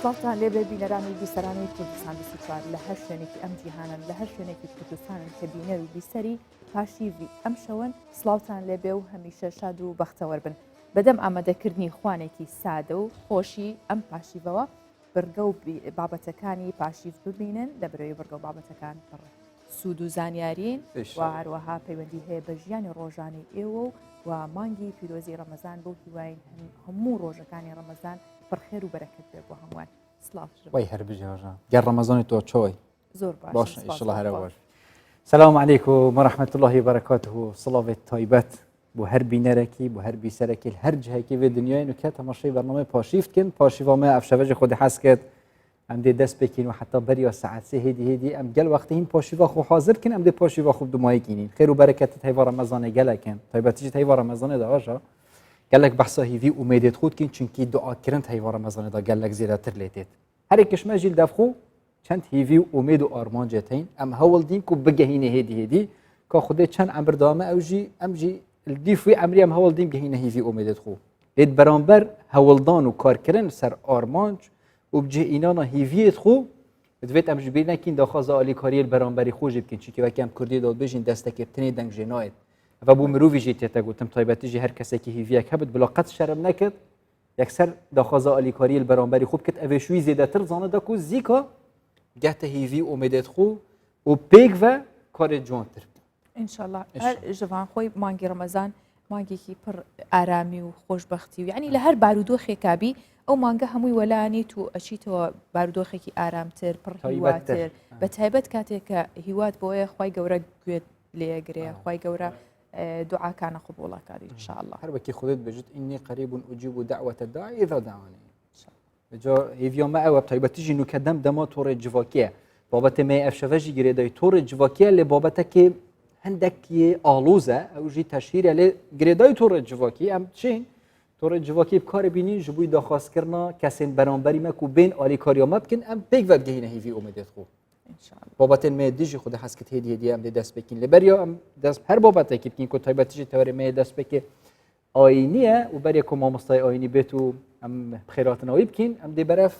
سڵاوتان لێبێ بینەران و بیسەرانی کوردستان 24 لە هەر شوێنێکی ئەم جیهانن لە هەر شوێنێکی کوردستانن کە بینەر و بیسەری پاشیڤی ئەم شەوەن سڵاوتان لێبێ و هەمیشە شاد و بەختەوەر بن بەدەم ئامادەکردنی خوانێکی سادە و خۆشی ئەم پاشیڤەوە بڕگە و بابەتەکانی پاشیڤ ببینن لە برەوەی بڕگە و بابەتەکان پڕ سوود و زانیارین و هەروەها پەیوەندی هەیە بە ژیانی ڕۆژانەی ئێوە و و مانگی پیرۆزی ڕەمەزان بۆ هیواین هەموو ڕۆژەکانی ڕەمەزان پڕخێر و بەرەکەت بێ بۆ هەمووان سڵاو وای هەر بژی هەژا گەر ڕەمەزانی تۆ چۆی زۆر باش باش ئیشڵا هەرە باش سلام علیکم ورحمة الله وبرکاته سڵاوێت تایبەت بۆ هەر بینەرەکی بۆ هەر بیسەرەکی هەر جهێکی vê دنیای نوکە تەماشای بەرنامەی پاشیفت کن پاشیڤا me ئەفشەڤەجی خودی حەز کرد ئەم دێ دەست پێکین و حتا بەریا سەعات سێ هێدی هێدی ئەم گەل وەختی هین پاشیڤا خۆ حاضر کن ئەم دێ پاشیڤا خوب دومایکینین خێر و بەرەکەتت هەیڤا ڕەمەزانێ گەلەکەن تایبەتیش هەیڤا ڕەمەزانێ داواژە گەلەک بەحسا هیوی ئومێدێت خود کین چونکی دوعاکردن هەیڤا ڕەمەزانێدا گەلەک زێدەتر لێ تێت هەرێکشمە ژیل دەفخۆ چەند هیوی و ئومێد و ئارمانجێت هەین ئەم هەوڵ دین کو بگەهینە هێدی هێدی کە خودێ چەند ئەمر دامە ئەو ژی ئەم ژی دیفوی ئەمری ئەم هەوڵ دین بگەهینە هیوی ئومێدێت خۆ لێت بەرامبەر هەوڵدان و کارکردن سەر ئارمانج و بجێ ئینانا هیویێت خۆ دەبێت ئەم ژبیر نەکین داخوازە ئالیکاریل بەرامبەری خۆشی بکەین چونکی وەکە ئەم کوردی دڵ بژین دەستەکێ بتنێ دەنگ ژێ نایەت ئەوە بۆ مرۆڤی ژی تێتە گوتم تایبەتیژی هەر کەسێکی هیویەک هەبت بلا قەت شەرم نەکرد یەکسەر داخوازە ئالیکاریل بەرامبەری خۆ بکرد ئەوێ شووی زێدەتر زانە دەکو زیکا گەتە هیوی و ئومێدێت خۆ و پێکڤە کارێت جوانتر بکە. ئینشاءاللە هەر ژڤان خۆی مانگی ڕەمەزان مانگێکی پڕ ئارامی و خۆشببختی و یعنی لە هەر بارودۆخێکا بی ئەو مانگە هەمووی وەلانیت و ئەچیتەوە بارودۆخێکی ئارامتر پڕ هیواتر بە تایبەت کاتێک کە هیوات بۆیە خی گەورە گوێت لێگرێ خی گەورە دوعاکانە قبوڵەکات انشاءالله هەر وەکی خودت بژت ئینی قریب ئوجیب دعوة الداعی اذا دعانی جا هێڤیا me ew e taybetî jî nûke dem dema torê civakî babetê me ev şeve jî girêdayî torê civakî lê babetekê hindek yê aloz e ew jî teşhîr e lê girêdayî torê civakî em çin torê civakî bi karê bînîn ji bo daxwazkirina kesên beramberî me ku bên alîkariya me bikin em pêk ve bigihîne hêvî umêdê xwe. Babetên me dijî xwe hez kit hêdî hêdî em dê dest pêkîn. Lê beriya em dest her babetekî bikîn ku taybetî jî tewerê me yê dest pêkê ayînî ye û berê ku mamostayê ayînî bêt û em xêratina wî bikîn em dê berev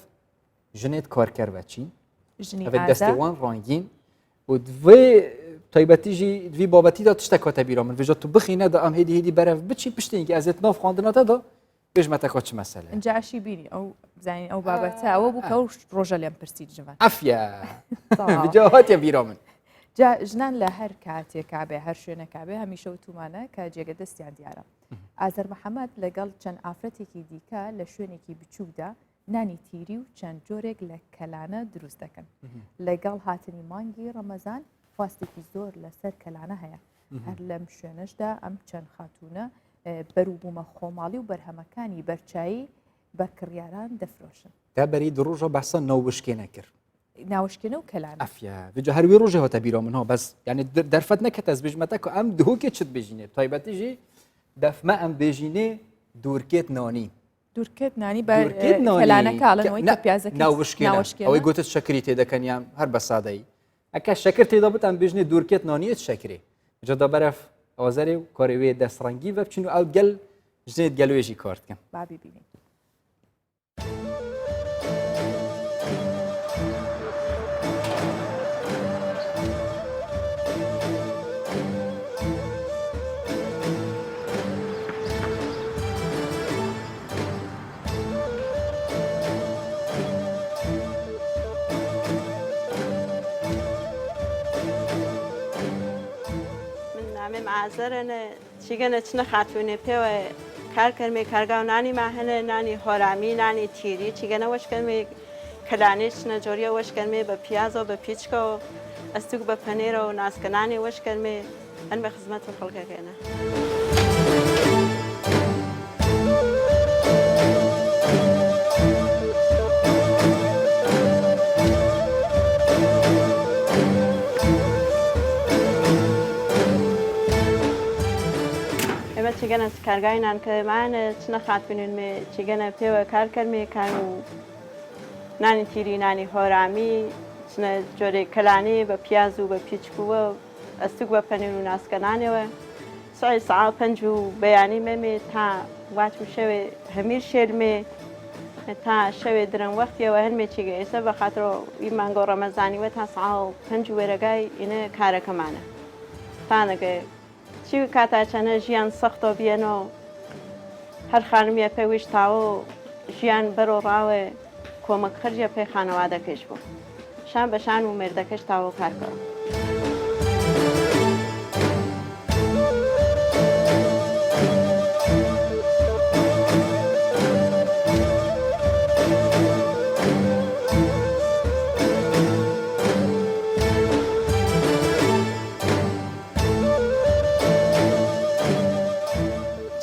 jinêt karker veçîn. Ev destê wan rangîn û vê taybetî jî vî babetî de tiştek hate bîra min. Vêca tu bixîne de em hêdî hêdî berev biçîn piştî ez ê nav xwandina te de پێش مەتەکە چ مەسەلە ئینجا ئەشی بینی ئەو بزانین ئەو بابەتە ئەوە بوو کە ئەو ڕۆژە لێم پرسی جڤان عەفیە جا هاتیە بیرا من جا ژنان لە هەر کاتێکا بێ هەر شوێنێکا بێ هەمیشە وتومانە کە جێگە دەستیان دیارە ئازەر محەممەد لەگەڵ چەند ئافرەتێکی دیکە لە شوێنێکی بچووکدا نانی تیری و چەند جۆرێک لە کەلانە دروست دەکەن لەگەڵ هاتنی مانگی ڕەمەزان خواستێکی زۆر لەسەر کەلانە هەیە هەر لەم شوێنەشدا ئەم چەند خاتوونە بەروبوومە خۆماڵی و بەرهەمەکانی بەرچایی بە کڕیاران دەفرۆشن. تا بەری دو ڕۆژە بەسە ناوشکێنە کرد. ناوشکێنە و کەلانە. ئەفیا بجا هەر وی ڕۆژێ هاتە بیرا من ها بەس یعنی دەرفەت نەکەت ئەس بژمەتە کە ئەم دهۆکێ چت بێژینێ تایبەتیژی دەفمە ئەم بێژینێ دوورکێت نانی. دوورکێت نانی بە کەلانەکە ئەڵێن کە پیازەکە ناوشکێنە ئەوەی گوتت شەکری تێدەکەن یان هەر بە سادەیی ئەکە شەکر تێدا بتان بژنێ دوورکێت نانیت شەکرێ جا دا بەرەف ئازەرێ و کارێ وێ دەست ڕەنگی بە بچین و ئەو گەل ژنێت گەلوێژی کار بکەن بابی بینین. من نامێم ئازەرەنە چیگەنە چنە خاتوونێ پێوە کار کەرمێ کارگا و نانی ما هەنە نانی هۆرامی نانی تیری چیگەنە وەش کەرمێ کەلانێ چنە جۆریە وەش کەرمێ بە پیازەوە بە پیچکەوە ئەستوک بە پەنێرەوە ناسکە نانێ وەش کەرمێ ئەن بە خزمەت و خەڵکەکەێنە. ئێمە چگەنە کارگای نانکەمانە چنە خاتونین مێ چگەنە پێوە کار کەرمێ کار و نانی تیری نانی هۆرامی چنە جۆرێک کەلانێ بە پیاز و بە پیچکووە ئەستوک بە پەنیر و ناسکە نانێوە سعی سعا پەنج و بەیانی مەمێ تا واچ و شەوێ هەمیر شێلمێ. تا شەوێ درەنگ وەختیەوە هەرمێ چیگە ئێسە بە خاترۆ ئی مانگۆ ڕەمەزانیوە تا ساو پەنج وێرەگای ئینە کارەکەمانە تانەگە چی کاتا چەنە ژیان سەختۆ بیەنۆ هەر خانمیە پێ ویش تاوە ژیان بەرۆ ڕاوێ کۆمەک خەرجە پێ خانەوادەکەیش بوو شان بە شان و مێردەکەش تاوە کارکەوە.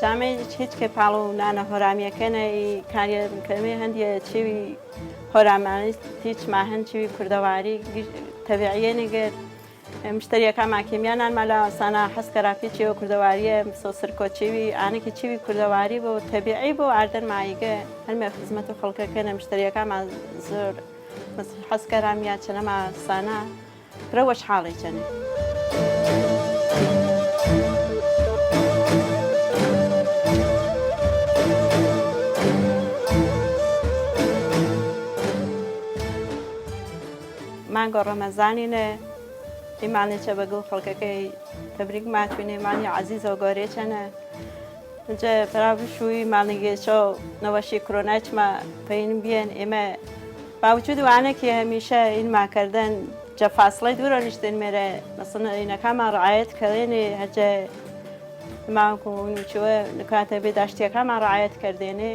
جامێ هیچ کە پاڵ و نانە هۆرامیەکەنە ئی کاریە کەمێ هەندیە چێوی هۆرامانی هیچ ماهن چێوی کوردەواری تەبیعیە نگەر مشتریەکانمان کیمیا نانما لە سانا حەز کەرافی چێوە کوردەواریە سۆ سرکۆ چێوی ئانێکی چێوی کوردەواری بۆ تەبیعی بۆ ئاردن مایگە هەرمێ خزمەت و خەڵکەکەنە مشتریەکانمان زۆر حەز کەرامیا چەنەما سانا فرە وەشحاڵی چەنێ. مانگۆ ڕەمەزانینێ ئیمانێ چە بە گڵ خەڵکەکەی تەبریک ماتوینێ مانی عەزیزەوە گۆرێ چەنە جە پرا بشووی مانگێ چۆ نەوەشی کرۆنای چما پەین بیەن ئێمە باوجود وانەکی هەمیشە ئینما کردن جە فاسڵەی دوورە نیشتن مێرە مەسەڵەن ئینەکانمان ڕعایەت کردێنێ هەرجە ماکو نوچوە نکاتە بێ داشتیەکانمان ڕعایەت کردێنێ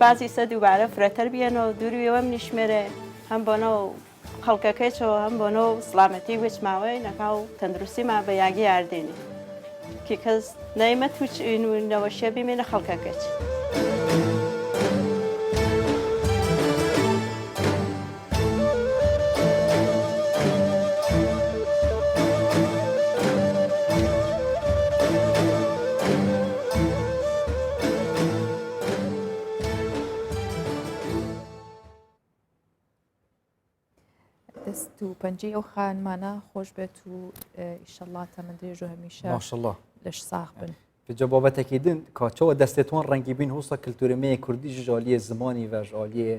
بازی سە دووبارە فرەتەر بیەنەوە دوورویەوەم نیشمێرێ هەم بۆنەو خەڵکەکەی چۆ هەم بۆنەو سڵامەتی وچ ماوەی نەکاو تەندروستی ما بە یاگی یاردێنی کی کەس نەیمە توچ نەوەشیە بیمێنە خەڵکەکەچ. دەست و پەنجەی ئەو خانمانە خۆش بێت و ئیشەڵا تەمەن درێژ و هەمیشە ماشەڵا لەش ساغ بن. جا بابەتێکی دن کاچەوە دەستێتوان ڕەنگی بین هوسا کلتورمەیە کوردی ژالیە زمانی و ژالیە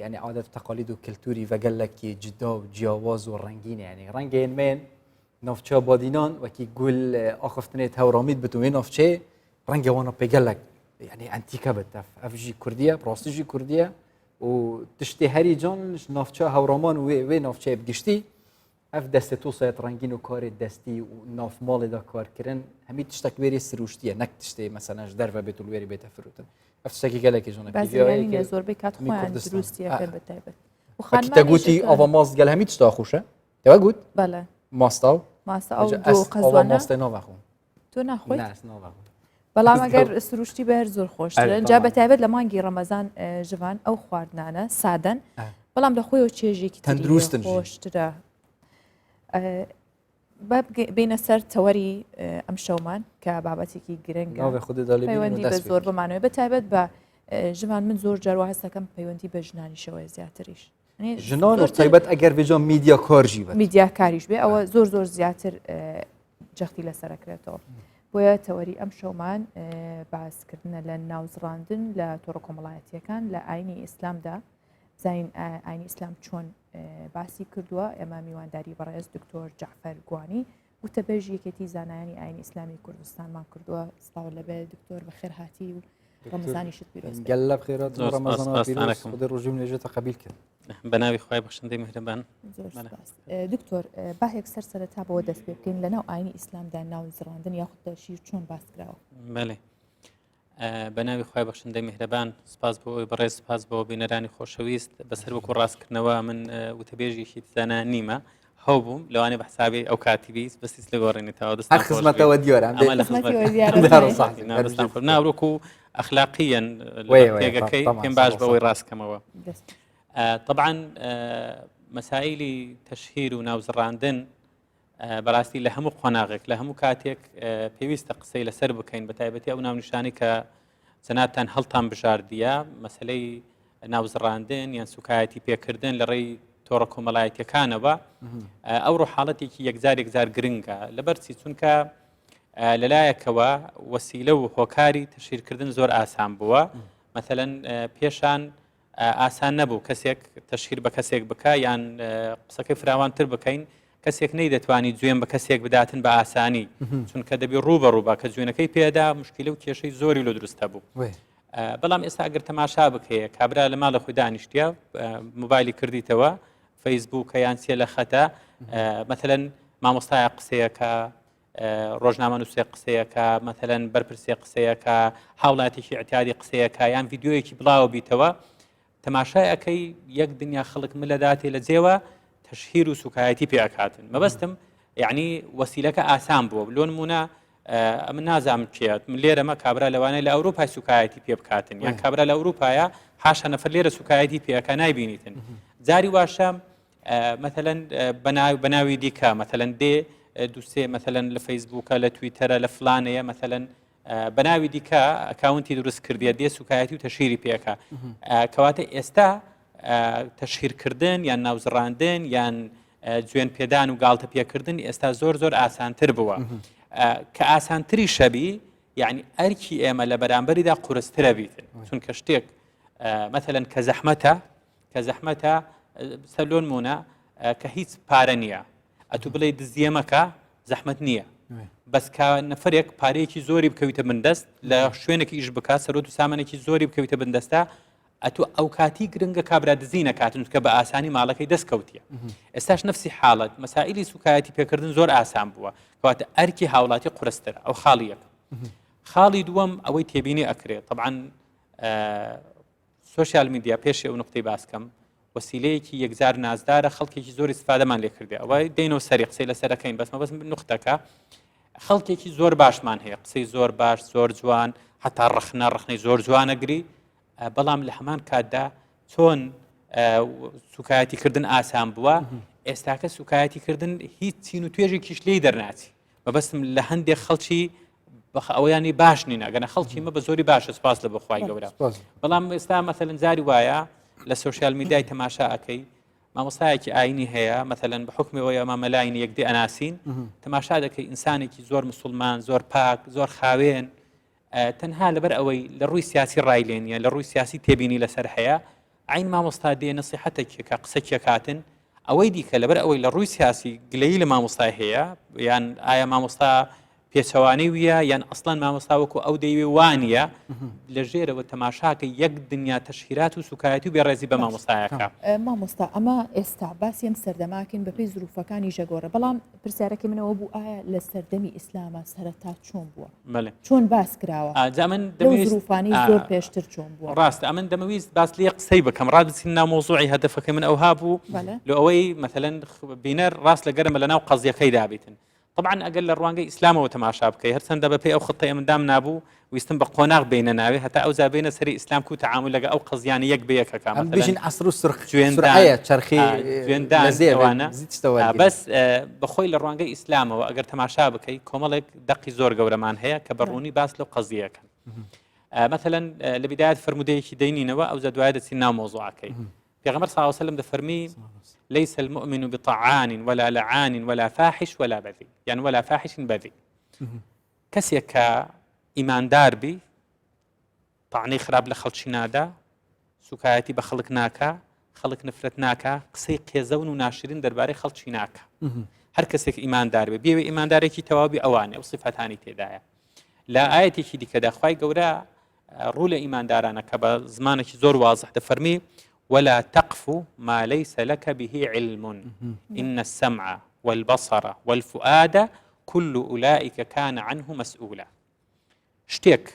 یعنی عادەت و تەقالید و کلتوری و گەلەکی جدا و جیاواز و ڕەنگینە یعنی ڕەنگێن مێن ناوچە بادینان وەکی گول ئاخفتنێت هەورامیت بتوێ ناوچێ ڕەنگە وانە پێگەلک یعنی ئەنتیکە بێت ئەف ژی کوردیە ڕاستی ژی کوردیە و تشتێ هەری جان ناوچە هەورامان و وێ ناوچەیە بگشتی ئەف دەستێ تو سایت ڕەنگین و کارێ دەستی و ناف ماڵێدا کارکردن هەمی تشتێک وێری سروشتیە نەک تشتێ مەسەلەن دەرڤە بێت و وێری بێتە فروتن ئەف تشتێکی گەلێکی ژۆنە بازرگانی زۆربەی کات خۆیان دروستیەکەن بە تایبەت تەگوتی ئەوە ماست گەل هەمی تشتا خوشە تەوە گوت بەڵێ ماستاو ماستە ئەو قەزوانە ماستێ ناوەخۆم تۆ ناخۆی بەڵام ئەگەر سروشتی بەر زۆر خۆشترن جا بە تایبەت لە مانگی ڕەمەزان ژڤان ئەو خواردنانە سادەن بەڵام لە خۆیەوە چێژێکی تەندروستن خۆشترە بینە سەر تەوەری ئەم شەومان کە بابەتێکی گرنگە پەیوەندی بە زۆر بمانەوەی بە تایبەت بە ژمان من زۆر جاروا هەستەکەم پەیوەندی بە ژنانیشەوەی زیاتریش ژنان و تایبەت ئەگەر بێجۆ میدیا کارژی بێت میدیا کاریش بێ ئەوە زۆر زۆر زیاتر جەختی لەسەرەکرێتەوە بۆیە تەوەری ئەم شەومان باسکردنە لە ناوزڕاندن لە تۆڕە کۆمەڵایەتیەکان لە ئاینی ئیسلامدا زانین ئاینی ئیسلام چۆن باسی کردووە ئێمە میوانداری بەڕێز دکتۆر جەعفەر گوانی وتەبێژی یەکێتی زانایانی ئاینی ئیسلامی کوردستانمان کردووە سڵاو لەبێ دکتۆر بەخێرهاتی و ڕەمەزانیشت پیرۆز بێت. گەلە بخێرات زۆر سپاس، ڕەمەزان سپاستان پیرۆز ئەکەم. خودێ ڕۆژی و نوێژێتە قەبیل کرد. بە ناوی خوای بەخشندەی میهرەبان. زۆر بەڵێ. سپاس. دکتۆر با یەکسەر سەرەتا بەوە دەست پێ بکەین لەناو ئاینی ئیسلامدا ناو زڕاندن یاخود تەشهیر چۆن باس کراوە؟ بەڵێ. بە ناوی خوای بەخشندەی میهرەبان سپاس بۆ ئەوی بەڕێز سپاس بۆ بینەرانی خۆشەویست بەسەر وەکو ڕاستکردنەوە من وتەبێژێکی زانا نیمە هەو بووم لەوانێ بە حسابی ئەو کاتی بیست بەسیس لە گۆڕێنێتەوە دەستان هەر خۆش بێت. خزمەتەوە دیارە ئەمە لە خزمەتەوە خزمەت دیارە. دارە صاحب. نا، دەستان خۆش. نا وەکو ئەخلاقیەن لە وەیە، وەیە، پێگەکەی طبعاً، پێم باش صح، بەوەی صح. ڕاستکەمەوە دەست. طبعا مەسائلی تەشهیر و ناوزڕاندن بەڕاستی لە هەموو قۆناغێک لە هەموو کاتێک پێویستە قسەی لەسەر بکەین بە تایبەتی ئەو ناونیشانی کە جەنابتان هەڵتان بژاردیە مەسلەی ناوزڕاندن یان سوکایەتی پێکردن لە ڕێی تۆڕە کۆمەڵایەتیەکانەوە ئەو ڕۆ حاڵەتێکی یەکجار یەکجار گرنگە لەبەرچی چونکە لەلایەکەوە وەسیلە و هۆکاری تەشیرکردن زۆر ئاسان بووە مەثلەن پێشان ئاسان نەبوو کەسێک تەشهیر بە کەسێک بکە یان قسەکەی فراوانتر بکەین کەسێک نەیدەتوانی جوێن بە کەسێک بداتن بە ئاسانی چونکە دەبی ڕوو بە ڕووبا کە جوێنەکەی پێدا مشکلە و کێشەی زۆری لۆ دروستە بوو بەڵام ئێستا ئەگەر تەماشا بکەیە کابرا لە ماڵە خۆی دانیشتە مۆبایلی کردیتەوە فەیسبووکە یان چیە لە خەتە مەتەلەن مامۆستایە قسەیەکە ڕۆژنامەنووسێک قسەیەکە مەتەلەن بەرپرسێک قسەیەکە هاوڵاتێکی اعتیادی قسەیەکە یان ڤیددیویەکی بڵاوە بیتەوە تەماشای ئەەکەی یەک دنیا خەڵک ملەداتێ لە جێوە تەشهیر و سوکایەتی پێ ئەکاتن مەبەستم یعنی وەسیلەکە ئاسان بووە لۆ نمونە ئەمن نازانم کێت من لێرەمە کابرا لەوانەیە لە ئەوروپای سوکایەتی پێ بکاتن یان کابرا لە ئەوروپایە حاشا نەفر لێرە سوکایەتی پێەکە نایبینیتن جاری واشە مەتەلەن بەناوی دیکە مەتەلەن دێ دوسێ مەتەلەن لە فەیسبووکە لە تویتەرە لە فلانەیە مەتەلەن بەناوی دیکە ئەکاونتی دروست کردیە دێ سوکایەتی و تەشیری پێەکە کەواتە ئێستا تەشهیرکردن یان ناوزڕاندن یان جوێن پێدان و گاڵتە پێکردن ئێستا زۆر زۆر ئاسانتر بووە کە ئاسانتری شەبی یعنی ئەرکی ئێمە لە بەرامبەریدا قورسترە بیتن چونکە شتێک مەتەلەن کە زەحمەتە کە زەحمەتە سەلۆن مونە کە هیچ پارە نییە ئەتو بڵێ دزیەمەکە زەحمت نییە بەس کە نەفرێک پارەیەکی زۆری بکەویتە بندەست لە شوێنێکی ئیش بکات سەرۆت و سامانێکی زۆری بکەویتە بندەستە ئەتو ئەوکاتی گرنگە کابرا دزی نەکاتن چونکە بە ئاسانی ماڵەکەی دەست کەوتیە ئێستاش نفسی حاڵەت مەسائلی سوکایەتی پێکردن زۆر ئاسان بووە کەواتە ئەرکی هاوڵاتی قورسترە ئەو خاڵی یەک خاڵی دووەم ئەوەی تێبینی ئەکرێت طبعا سوسیال میدیا پێشی ئەو نقطەی باسکەم وەسیلەیەکی یەکجار نازدارە خەڵکێکی زۆر استفادەمان لێ کردێ ئەوە دەینەوە سەری قسەی لەسەرەکەین بەس مەبەست نقطەکە خەڵکێکی زۆر باشمان هەیە قسەی زۆر باش زۆر جوان هەتا ڕەخنە ڕخنەی زۆر جوانەگری بەڵام لە هەمان کاتدا چۆن سوکایەتی کردن ئاسان بووە ئێستاکە سوکایەتی کردن هیچ چین و توێژێکیش لێی دەرناچی مەبەستم لە هەندێک خەڵکی ئەوەیانی باش نین ئەگەنە خەڵکی مە بە زۆری باشە سپاس لە بەخوای گەورە بەڵام ئێستا مەسەلەن جاری وایە لە سوسیال میدیای تەماشا ئەەکەی مامۆستایەکی ئاینی هەیە مەسەلەن بە حکمەوەی ئەمە مەلاین یەکدی ئەناسین تەماشا دەکەی ئینسانێکی زۆر مسلمان زۆر پاک زۆر خاوێن تەنها لەبەر ئەوەی لە ڕووی سیاسی ڕای لێ نییە لە ڕووی سیاسی تێبینی لەسەر هەیە عین مامۆستا دێ نسیحەتێکێکە قسەکێکاتن ئەوەی دیکە لەبەر ئەوەی لە ڕووی سیاسی گلەیی لە مامۆستای هەیە یان ئایا مامۆستا پێچەوانەی ویە یان ئەسڵەن مامۆستا وەکو ئەو دەیوێ وانە لە ژێرەوە تەماشاکە یەک دنیا تەشهیرات و سوکایەتی و بێڕێزی بە مامۆستایەکە. مامۆستا ئەمە ئێستا باسی ئەم سەردەماکەین بەپێی زروفەکانی ژەگۆڕە بەڵام پرسیارەکەی منەوە بوو ئایا لە سەردەمی ئیسلامە سەرەتا چۆن بووە چۆن باس کراوە جا من زروفانی زۆر پێشتر چۆن بووە ڕاستە ئەمن دەمەویست باس لێ قسەی بکەم ڕاست بچین ناو مۆزوعی هەدەفەکەی من ئەوها بوو لە ئەوەی مەثلەن بینەر ڕاست لەگەرمە لە ناو قەزیەکەی دابیتن طبعا ئەگەر لە ڕوانگەی ئیسلامەوە تەماشا بکەی هەرچەندە بەپێی ئەو خطەی ئەمن دام نابوو ویستم بە قۆناغ بینە ناوێ هەتا ئەوجا بینە سەری ئیسلام کو تەعامول لەگە ئەو قەزیانە یەک بە یەکەکە ئەم بژین عەسر و سرخ جوێندان سرعەیە چەرخی جوێندان لەزێ ئەوانە زیتشتەوە بەس بەخۆی لە ڕوانگەی ئیسلامەوە ئەگەر تەماشا بکەی کۆمەڵێک دەقی زۆر گەورەمان هەیە کە بە ڕوونی باس لەو قەزیەکەن مثلا لە بدایەت فرمودەیەکی دەینینەوە ئەوجا دوای دەچین ناو مۆزوعەکەی پێغەمبەر صلی الله علیه وسلم دەفەرمی ليس المؤمن بطعان ولا لعان ولا فاحش ولا بذي یان ولا فاحش بذي کەسێک کە ئیماندار بی تەعنەی خراپ لە خەڵکی نادا سوکایەتی بە خەڵک ناکا خەڵک نفرەت ناکا قسەی قێزەون و ناشرین دەربارەی خەڵکی ناکا هەر کەسێک ئیماندار بێ بێوێ ئیماندارێکی تەواوی ئەوانێ و صفەتانی تێدایە لە ئاەتێکی دیکەدا خوای گەورە ڕوو لە ئیماندارانە کە بە زمانێکی زۆر وازح دەفەرمی ولا تقف ما ليس لك به علم إن السمع والبصر والفؤاد كل أولئك كان عنه مسؤولا شتێک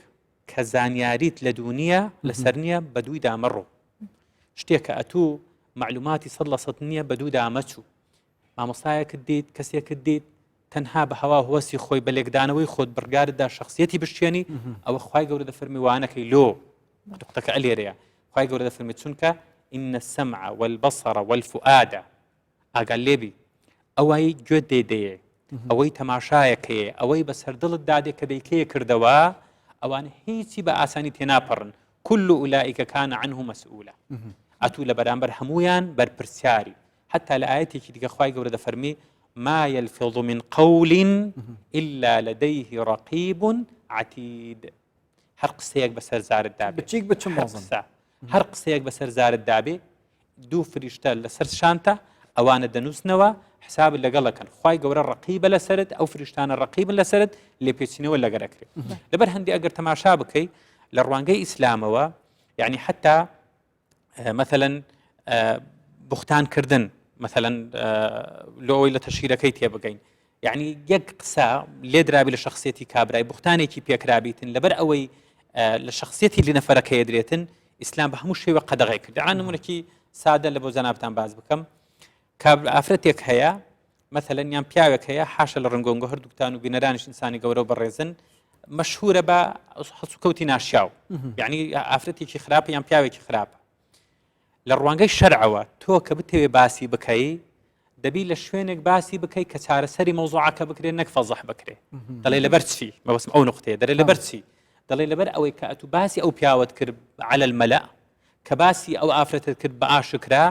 کە زانیاریت لە دوو نییە لەسەر نییە بە دووی دامەڕۆ شتێکە ئەتوو معلوماتی سەد لە سەد نییە بە دوو دامەچوو مامۆستایەکت دیت کەسێکت دیت تەنها بە هەوا هوەسی خۆی بە لێکدانەوەی خۆت بڕگارتدا شخصیەتی بشکێنی ئەوە خوای گەورە دەفەرمی وانەکەی لۆ نقطەکە ئەلێرەیە خوای گەورە دەفەرمی چونکە إن السمع والبصر والفؤاد ئاگا لێبی ئەوەی گوێت دێ دەیێ ئەوەی تەماشایەکەیە ئەوەی بەسەر دڵت دادێ کە دەیکەیە کردەوە ئەوان هیچی بە ئاسانی تێناپەڕن كل أولئك كان عنه مسؤولا ئەتوو لە بەرامبەر هەمویان بەرپرسیاری حتا لە ئاەتێکی دیکە خوای گەورە دەفەرمی ما يلفظ من قول إلا لديه رقيب عتيد هەر قسەیەک بەسەر زارت دا بچیک بچم قسە. هەر قسەیەک بەسەر زارت دابێ دوو فریشتە لەسەر شانتە ئەوانە دەنووسنەوە حسابت لەگەڵ ئەکەن خوای گەورە ڕقیبە لەسەرت ئەو فریشتانە ڕقیبن لەسەرت لێپێچینەوە لەگەر ئەکرێت لەبەر هەندی ئەگەر تەماشا بکەی لە ڕوانگەی ئیسلامەوە یعنی حتا مثلا بوختان کردن مثلا لۆ ئەوەی لە تەشهیرەکەی تێبگەین یعنی یەک قسە لێدرابی لە شخصیەتی کابرای بوختانێکی پێکرابیتن لەبەر ئەوەی لە شخصیەتی لە نەفەرەکەی درێتن ئیسلام بە هەموو شێوە قەدەغی کرد ئا نمونەکی سادە لە بۆ جەنابتان باز بکەم کابر ئافرەتێک هەیە مەثلەن یان پیاوێک هەیە حاشە لە ڕنگۆنگۆ هەردووکتان و بینەرانیش ئینسانی گەورە و بەڕێزن مەشهورە بە هەڵسوکەوتی ناشیاو یعنی ئافرەتێکی خراپ یان پیاوێکی خراپە لە ڕوانگەی شەرعەوە تۆ کە بتەوێ باسی بکەی دەبی لە شوێنێک باسی بکەی کە چارەسەری مەوزوعەکە بکرێت نەک فەزح بکرێ دەڵێ لەبەر چی مەبەستم ئەو نقطەیە دەرێ لەبەر چی دەڵێ لەبەر ئەوەی کە ئەتو باسی ئەو پیاوەت کرد على الملأ کە باسی ئەو ئافرەتت کرد بە ئاشکرا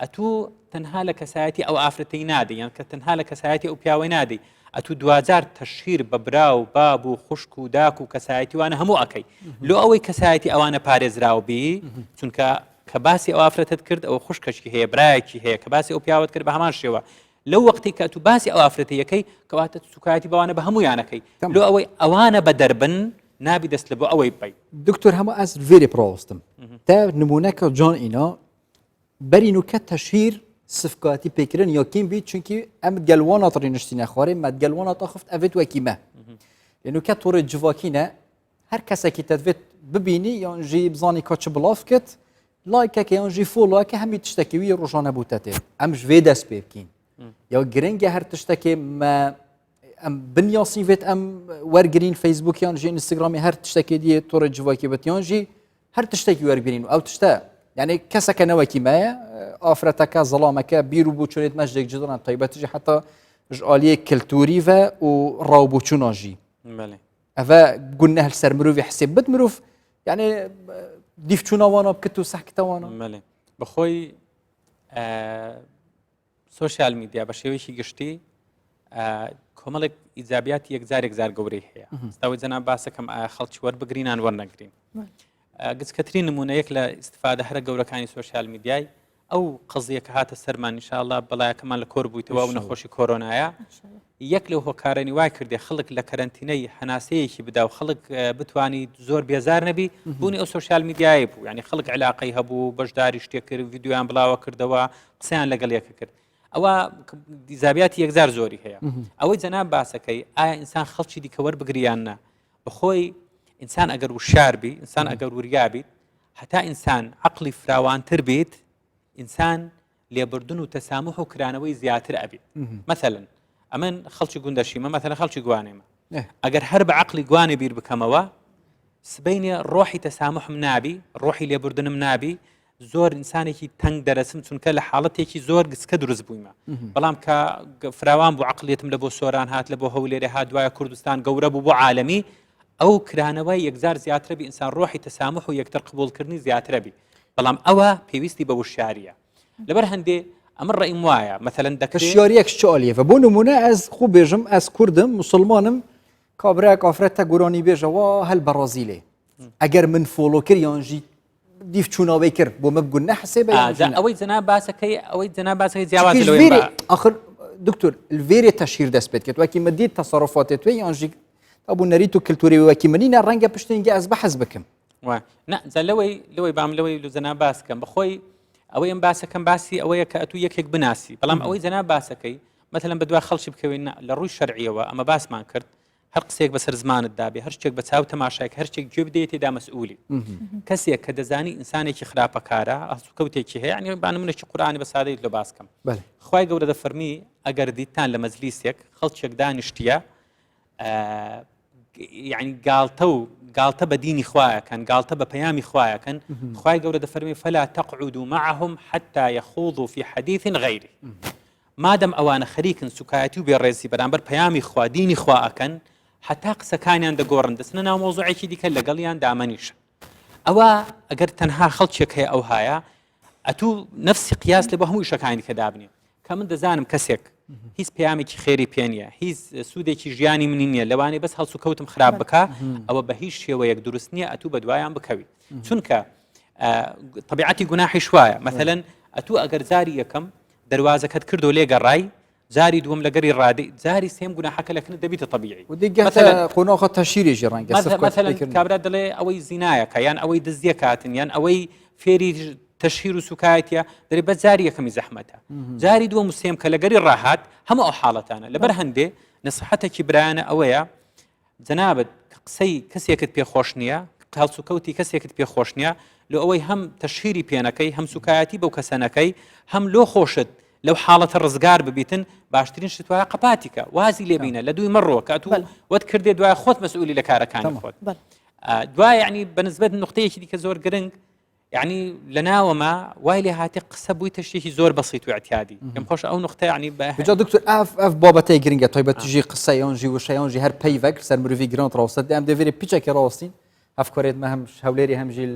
ئەتوو تەنها لە کەسایەتی ئەو ئافرەتەی نادەی یان کە تەنها لە کەسایەتی ئەو پیاوەی نادەی ئەتوو دواجار تەشهیر بە برا و باب و خوشک و داک و کەسایەتی وانە هەموو ئەکەی لۆ ئەوەی کەسایەتی ئەوانە پارێزراو بی چونکە کە باسی ئەو ئافرەتت کرد ئەو خوشکەشکی هەیە برایەکی هەیە کە باسی ئەو پیاوەت کرد بە هەمان شێوە لەو وەختی کە تو باسی ئەو ئافرەتە یەکەی کەواتە سوکایەتی بەوانە بە هەمویانەکەی لۆ ئەوەی ئەوانە بە دەربن نابی دەست لە بۆ ئەوەی بی دکتۆر هەموو ئەس ڤێری پڕۆستم تا نمونەکە جۆن ئینا بەری نوکە تەشهیر سفکاتی پێکردن یا کیم بیت چونکی ئەم گەلوانا تڕی نشتینە خوارێ مەد گەلوانا تاخفت ئەڤێت وەکی مە لەنوکە تۆڕێ جڤاکینە هەر کەسێکی تەدوێت ببینی یان ژی بزانی کاچ بڵاف کرد لایکەکە یان ژی فۆڵۆکە هەمی تشتێکی وی ڕۆژانە بوو تێ ئەم ژێ دەست پێ بکەین یا گرنگە هەر تشتێکی مە ئەم بنیاسی بێت ئەم وەرگین فەیسبوکیان ژی ئینستاگرامی هەر تشتێکی دیە تۆڕێ جڤاکی بەتیان ژی هەر تشتێکی وەرگین و ئەو تشتە یعنی کەسەکە نەوەکی مایە ئافرەتەکە زەڵامەکە بیر و بچێت مەشێک جدان تایبەتیژی حتا ژالیە کللتوری و و ڕاوبچووناژی ئەvە گونە هەل سەر مرۆڤی حسێب بت مرۆڤ یعنی دیفچوونەوانە بکت و سەحکتەوانە بەخۆی سۆشیال میدیا بە شێوەیەکی گشتی کۆمەڵێک ئیجابیاتی یەکجار یەکجار گەورەی هەیە ستاوی جەناب باسەکەم ئایا خەڵکی وەربگرینان وەرنەگرین گچکەترین نمونە یەک لە ئیسیفادە هەرە گەورەکانی سۆشیال میدیای ئەو قەزیە کە هاتە سەرمان انشاءاللە بەڵایەکەمان لە کۆر بوویتەوە و نەخۆشی کۆرۆنایە یەک لەو هۆکارەنی وای کردێ خەڵک لە کەرەنتینەی هەناسەیەکی بدا و خەڵک بتانی زۆر بێزار نەبی بوونی ئەو سۆشیال میدیایی بوو ینی خەڵک علاقەی هەبوو بەشداری شتێک کرد ڤیددیویان بڵاوە کردەوە قسەیان لەگەڵ یەکە کرد ئەوە ئیجابیاتی یەکجار زۆری هەیە ئەوەی جەناب باسەکەی ئایا ئینسان خەڵکی دیکە وەربگریان نا بەخۆی ئینسان ئەگەر وشار بی ئینسان ئەگەر وریا بیت هەتا ئینسان عقلی فراوانتر بیت ئینسان لێبوردن و تەسامح و کرانەوەی زیاتر ئەبێت مەثلەن ئەمن خەڵکی گوندەشیمە مەثلەن خەڵکی گوانێمە ئەگەر هەر بە عقلی گوانێ بیر بکەمەوە سبینێ ڕۆحی تەسامحم نابی ڕۆحی لێبوردنم نابی زۆر ئینسانێکی تەنگ دەرەسم چونکە لە حاڵەتێکی زۆر گسکە دروست بوویمە بەڵام کە فراوان بوو عقلیتم لە بۆ سۆران هات لە بۆ هەولێرێ هات دوایە کوردستان گەورە بوو بۆ عالەمی ئەو کرانەوە یەکجار زیاترە بی ئینسان ڕۆحی تەسامح و یەکتر قبوڵکردنی زیاترە بی بەڵام ئەوە پێویستی بە وشیاریە لەبەر هەندێ ئەمە ڕێیم وایە مەثلەن دەکرێت شیاریەک چالیەوە بۆ نمونە ئەس خۆ بێژم ئەس کوردم مسلمانم کابراک ئافرەتە گۆرانی بێژەوە هەل بەڕازیلێ ئەگەر من follow کرد یانژی دیف چوونەوەی کرد بۆ مە بگون نەحسێ بە ئەوەی جەنا باسەکەی ئەوەی جەنا باسەکەی جیاواز لەوەی ئاخر دکتۆر لێرێ تەشهیر دەست پێت کرد وەکی مدیت تەسەڕفاتێت توێ یانژی ئەبوو نەریت و کللتوری وەکی منینە ڕەنگە پشتینگە ئەس بە حەز بکەم نا جا لەوەی لەوەی بام لەوەی لە جەناب باس کەم بەخۆی ئەوەی ئەم باسەکەم باسی ئەوەیە کە ئەتوو یەکێک بناسی بەڵام ئەوەی جەناب باسەکەی مەتەلەن بەدوای خەڵکی بکەوین لە ڕووی شەرعیەوە ئەمە باسمان کرد هەر قسەیەک بەسەر زمانت دابێ هەر شتێک بە چاو تەماشایک هەر شتێک گوێ بدەیت تێدا مەسئولی کەسێک کە دەزانی ئینسانێکی خراپەکارە هەڵسوکەوتێکی هەیە ینی با نمونێکی قورئانی بە سادەیت لە باس کەم خوای گەورە دەفەرمی ئەگەر دیتان لە مەجلیسێک خەڵکێک دانیشتیە یعنی گاڵتە و گاڵتە بە دینی خوایەکەن گاڵتە بە پەیامی خوایەکەن خوای گەورە دەفەرمی فلا تقعدوا معهم حتى يخوضوا في حديث غيره مادەم ئەوانە خەریکن سوکایەتی و بێڕێزی بەرامبەر پەیامی خوا دینی خوا ئەکەن حتا قسەکانیان دەگۆڕن دەچنە ناو مەوزوعێکی دیکە لەگەڵیان دامەنیشن ئەوە ئەگەر تەنها خەڵکێک هەیە ئەوهایە ئەتوو نفسی قیاس لە بۆ هەموو ئیشەکانی دیکە دابنێ کە من دەزانم کەسێک هیچ پەیامێکی خێری پێ نییە هیچ سوودێکی ژیانی منی نییە لەوانەیە بەس هەڵسو کەوتم خراپ بکە ئەوە بە هیچ شێوەیەک دروست نییە ئەتوو بە دوایان بکەوی چونکە. طبیعەتی گوناحیش وایە مەثلەن ئەتوو ئەگەر جاری یەکەم دەروازەکەت کردو لێ گەڕای جاری دووەم لەگەری ڕادەی جاری سێم گوناحەکە لە کنت دەبیتە طبیعی مثلا قۆناغە تەشیرێژی ڕەنگە مثلا کابرا دەڵێ ئەوەی زینایەکە یان ئەوەی دزیە کاتن یان ئەوەی فێری تەشهیر و سوکایەتە دەێ بە جاری یەکەمی زەحمەتە جاری دووەم و سێم کە لەگەری ڕاهات هەموو ئەو حاڵەتانە لەبەر هەندێ نسحەتێکی برایانە ئەوەیە جەنابت کە قسەی کەسێکت پێ خۆش نییە، هەڵسوکەوتی کەسێکت پێ خۆش نییە، لۆ ئەوەی هەم تەشهیری پێ نەکەی، هەم سوکایەتی بەو کەسە نەکەی، هەم لۆ خۆشت لەو حاڵەتە ڕزگار ببیتن، باشترین شت وایە قەپاتی کە، وازی لێ بینە، لە دووی مەڕۆ، کە ئەتوو وەت کردێ دوای خۆت مەسئولی لە کارەکانی خۆت. دوای یعنی بە نسبەت نقطەیەکی دیکە زۆر گرنگ یعنی لە ناوەما وای لێ هاتێ قسە بوویتە شتێکی زۆر بەسیت و اعتیادی پێم خۆشە ئەو نقطە یعنی بە جا دکتۆر ئەف ئەف بابەتەی گرنگە تایبەتژی قسە یان ژی وشە یان ژی هەر پەیڤەک سەر مرۆڤی گران ڕاوستە ئەم دەڤێرێ پیچێکی ڕاوەستین هەفکارێت مە هەم هەولێری هەم ژیل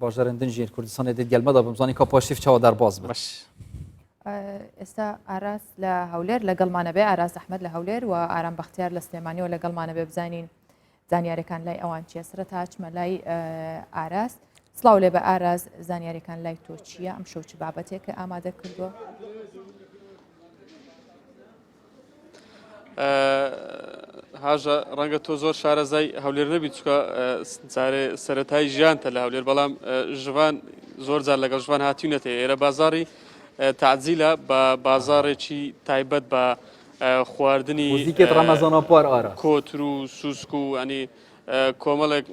باژەرندن ژیر کوردستانی دێت گەلمەدا بمزانی کا پاشیف چاوە دەرباز بن. باش. ئێستا ئاراس لە هەولێر لەگەڵمانە بێ ئاراس ئەحمەد لە هەولێر و ئارام بەختیار لە سلێمانیەوە لەگەڵمانە بێ بزانین زانیارەکان لای ئەوان چیە سەرەتا ئەچمە لای ئاراس سڵاو لێ بە ئاراز زانیاریەکان لای تۆ چییە ئەم شەو چ بابەتێکە ئامادە کردووە؟ هاژە ڕەنگە تۆ زۆر شارەزای هەولێر نەبی چکە جارێ سەتای ژیانتە لە هەولێر بەڵام ژوان زۆر جار لەگەڵ ژوان هاتوینەتە ئێرە بازاری تعزیلە بە بازارێکی تایبەت بە خواردنی موزیکێت ڕەمەزانا پار ئارا. کۆتر و سوسک و ینی کۆمەڵێک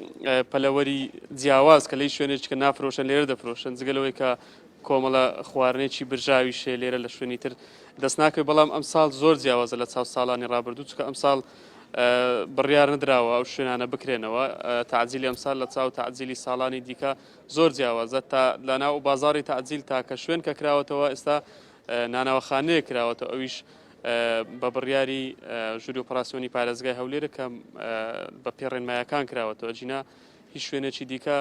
پەلەوەری جیاواز کە لەی شوێنێک کە نافرۆشن لێرە دەفرۆشن جگە لەوەی کە کۆمەڵە خواردنێکی برژاویش هەیە لێرە لە شوێنی تر دەست ناکەوێت بەڵام ئەمساڵ زۆر جیاوازە لە چاو ساڵانی ڕابردوو چونکە ئەمساڵ بڕیار نەدراوە ئەو شوێنانە بکرێنەوە تەعجیلی ئەمساڵ لە چاو تەعجیلی ساڵانی دیکە زۆر جیاوازە تا لەناو بازاڕی تەعجیل تاکە شوێن کە کراوەتەوە ئێستا نانەواخانەیەک کراوەتەوە ئەویش بە بڕیاری ژووری ئۆپەراسیۆنی پارێزگای هەولێر کە بە پێ ڕێنمایەکان کراوەتەوە جینا هیچ شوێنێکی دیکە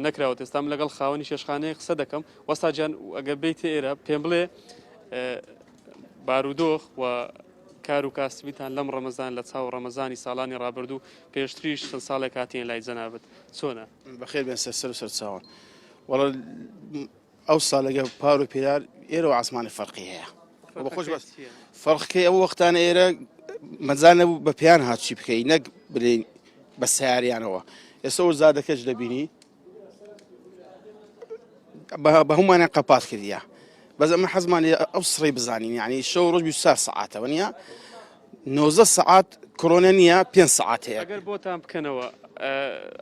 نەکراوە ئێستا من لەگەڵ خاوەنی چێشخانەیە قسە دەکەم وەستا گیان ئەگەر بیتە ئێرە پێم بڵێ بارودۆخ و کار و کاسبیتان لەم ڕەمەزان لە چاو ڕەمەزانی ساڵانی ڕابردوو پێشتریش چەند ساڵێک هاتین لای جەنابت چۆنە؟ بەخێر بێن سەر سەر و سەرچاوان وەڵا ئەوسا لەگە پار و پێرار ئێرە و عاسمانی فەرقی هەیە خۆش بەس فەرقی ئەو وەختانە ئێرە مەجال نەبوو بە پێیان هاتچی بکەی نەک بلین بە سیاریانەوە ئێستا و زادەکەش دەبینی بە هەمووانیان قەپات کردیە بەس ئەمە حەزمان ئەو سڕی بزانین یعنی شەو ڕۆژ 24 سەعاتەوە نییە 90 سەعات کۆرۆنا نییە 5 سەعات هەیە ئەگەر بۆتان بکەنەوە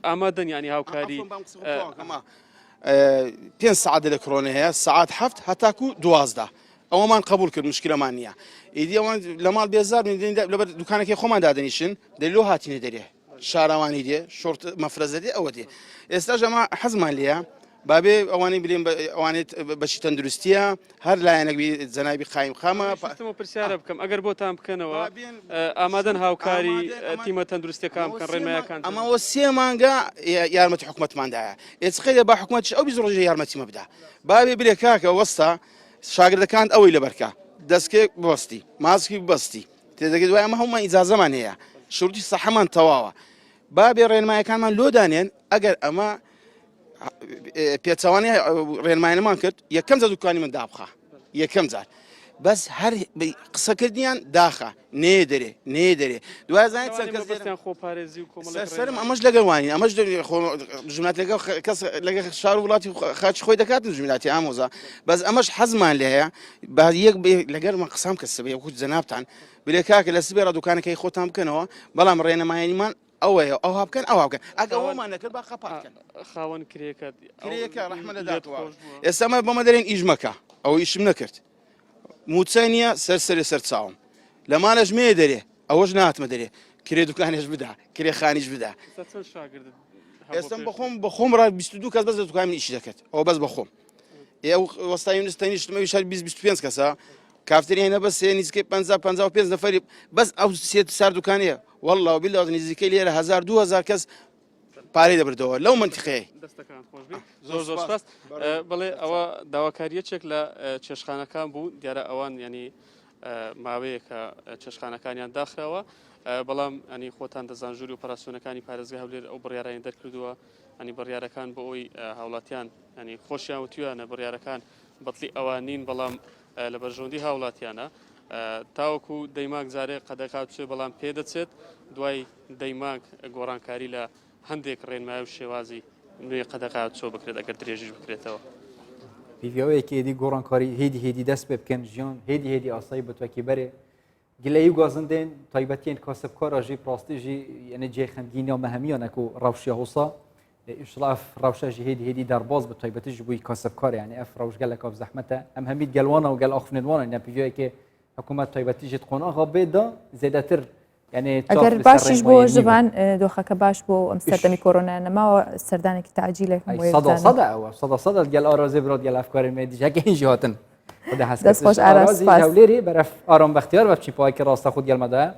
ئامادەن ینی هاوکاری پێنج سەعات ئەلکترۆنی هەیە سەعات هەفت هەتاکو 12 ئەوەمان قبول کرد مشکلەمان نییە ئیدی ئەوان لە ماڵ بێزار لەبەر دوکانەکەی خۆمان دادەنیشن دەی لۆ هاتینە دەرێ شارەوانی دێ شۆرت مەفرەزە دێ ئەوە دێ ئێستاش ئەمە حەزمان لێیە بابێ ئەوانەی بلێن ئەوانێت بەشی تەندروستیە هەر لایەنێک بی جەنابی قایم قامە پرسمە پرسیارە بکەم ئەگەر بۆتان بکەنەوە ئامادەن هاوکاری تیمە تەندروستەکان بکەن ڕێنمایەکان ئەمەوە سێ مانگە یارمەتی حکومەتماندایە ئێچ خەیرە با حکومەتش ئەو 20 ڕۆژە یارمەتیمە بدا باوێ بلێ کاکە وەستا شاگردەکان ئەوەی لەبەرکە دەستکێک ببەستی ماسکی ببەستی تێدەگەیت دوای ئەمە هەموومان ئیجازەمان هەیە شروتی سەحەمان تەواوە با بێ ڕێنمایەکانمان لۆ دانێن ئەگەر ئەمە پێچەوانەی ڕێنمایەمان کرد یەکەم جار دوکانی من دابخە یەکەم جار بەس هەر قسەکردیان داخە نێ دەرێ نێ دەرێ دوای زانین چەند کەس بەستیان خۆپارێزی و کۆمەڵێک سەرم ئەمەش لەگەڵ وانی ئەمەش ژمنات لەگەڵ کەس لەگەڵ شار و وڵاتی خاچ خۆی دەکات ژمناتی ئامۆزا بەس ئەمەش حەزمان لێ هەیە با یەک لەگەر من قسام کە سبێ وەکو جەنابتان بلێ کاکە لە سبێ ڕا دوکانەکەی خۆتان بکەنەوە بەڵام ڕێنماییمان ئەوەیە ئەوها بکەن ئەوها بکەن ئەگە ئەوەمان نەکرد با قەپات کەن. خاوەن کرێکەت کرێکە ڕەحمە لە داکەوە ئێستا مە بەمە دەرێن ئیش مەکە ئەو ئیشم نەکرد موچە نییە سەر سەرێ سەر چاوم لە ماڵەش مێ دەرێ ئەوەش ناتمە دەرێ کرێ دوکانێش بدا کرێ خانیش بدا ئێستا بەخۆم بەخۆم ڕا 22 کەس بەس لە دوکان من ئیشی دەکرد ئەوە بەس بەخۆم ئێ وەستای یونس تەنیشتمەویش هەر 20 25 کەسە کافتریای نە بەس سێ نزیکەی 50 55 نەفەری بەس ئەو سێ سار دوکانەیە والله وبالله نزیکەی لێرە هزار 2000 کەس پارەی دەبردەوە لەو منتیقەیە. دەستەکان خۆش بی زۆر زۆر سپاس بڵێ ئەوە داواکاریەچێک لە چێشخانەکان بوو دیارە ئەوان ینی ماوەیەکە چێشخانەکانیان داخراوە بەڵام ئەنی خۆتان دەزان ژووری ئۆپەراسیۆنەکانی پارێزگای هەولێر ئەو بڕیارانی دەرکردووە. ینی بڕیارەکان بۆ ئەوی هاوڵاتیان ینی خۆشیان وتویانە بڕیارەکان بەتڵی ئەوان نین بەڵام لە بەرژەوەندی هاوڵاتیانە تاوەکو دەیماک جارێ قەدەغا بچێت بەڵام پێدەچێت دوای دەیماک گۆڕانکاری لە هەندێک ڕێنمای و شێوازی نوێی قەدەغا چۆ بکرێت ئەگەر درێژیش بکرێتەوە. پیوەیەکی ئێدی گۆڕانکاری هێدی هێدی دەست پێ بکەن ژیان هێدی هێدی ئاسایی بتوەکی بەرێ گلەیی و گازندێن تایبەتیێن کاسبکارا ژی پڕاستی ژی یعنی جێ خەمگینیا مەهەمیانە کو ڕەوشیا هوسا ئینشڵا ئەف ڕەوشە ژی هێدی هێدی دەرباز بە تایبەتی ژ بووی کاسبکار یعنی ئەف ڕەوش گەلەک ئەف زەحمەتە ئەم هەمیت گەلوانە و گەل ئاخفنێن نە پیوەیەکێ حکوومەت تایبەتی ژیت قۆناغا بێدا زێدەتر یعنی ئەگەر باشیش بۆ ژبان دۆخەکە باش بۆ ئەم سەردەمی کۆرۆنا نەماوە سەردانێکی تاجیلێک سەدا سەدا ئەوە سەدا سەدا گەل ئارازێ برات گەل ئەفکاری مێدیش هەکە هینجی هاتن دەست خۆش ئاراز سپاس. هەولێری بەرەف ئارام بەختیار بە بچی پایکی ڕاستە خود گەلمەدایە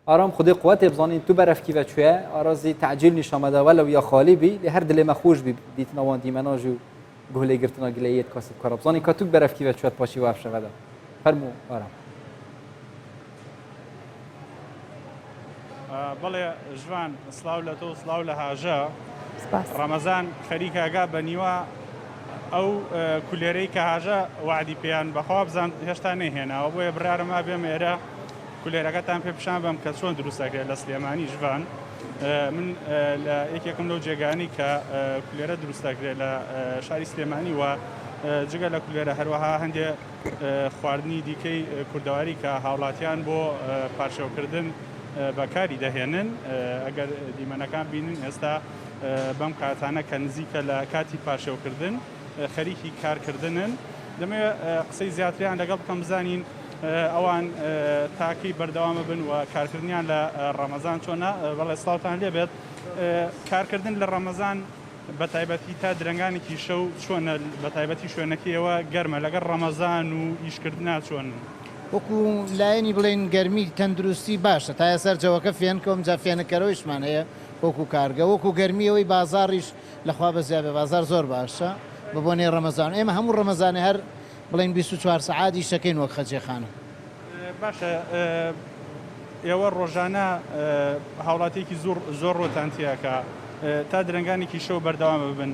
ئارام خودی قوتێ بزانین تو بەرەف کی بەچوێ ئارازی تعجیل نیشامەدا وەلو یا خالی بی لێ هەر دلێ مەخۆش بی دیتنە وان دیمەناژ و گوه لێ گرتنا گلەیەت کاسب کارا بزانین کە توک بەرەف کی بەچوێت پاشی وەف شەڤەدا فەرموو ئارام. بەڵێ ژوان سڵاو لە تۆ سڵاو لە هاژە ڕەمەزان خەریکە ئەگا بە نیوە ئەو کولێرەی کە هاژە وعدی پێیان بەخوا بزان هێشتا نەیهێناوە بۆیە بڕارم ما بێم ئێرە کولێرەکەتان پێ پیشان بەم کە چۆن دروست دەکرێت لە سلێمانی ژوان من لە یەکێکم لەو جێگانی کە کولێرە دروست دەکرێت لە شاری سلێمانی و جگە لە کولێرە هەروەها هەندێک خواردنی دیکەی کوردەواری کە هاوڵاتیان بۆ پارشێوکردن بەکاری دەهێنن ئەگەر دیمەنەکان بینن ئێستا بەم کاتانە کە نزیکە لە کاتی پارشێوکردن خەریکی کارکردنن دەمەوێت قسەی زیاتریان لەگەڵ بکەم بزانین ئەوان تاکی بەردەوامە بن و کارکردنیان لە ڕەمەزان چۆنە بەڵێ سڵاوتان لێبێت کارکردن لە ڕەمەزان بەتایبەتی تا درەنگانێکی شەو چۆنە بەتایبەتی شوێنەکەیەوە گەرمە لەگەڵ ڕەمەزان و ئیشکردنا چۆنن؟ وەکو لایەنی بڵێین گەرمی تەندروستی باشە تا ئێستا جەوەکە فێنکە و ئمجا فێنککەرەوەیشمان هەیە وەکو کارگە وەکو گەرمی ئەوەی بازاڕیش لەخوا بەزیا بێ بازاڕ زۆر باشە بە بۆنەی ڕەمەزان ئێمە هەموو ڕەمەزانێ هەر بڵێین 24 سەعات ئیشەکەین وەک خەجێ خانم. باشە ئێوە ڕۆژانە هاوڵاتیەکی زۆر زۆر ڕۆتان تیاکە تا درەنگانێکی شەو بەردەوام ببن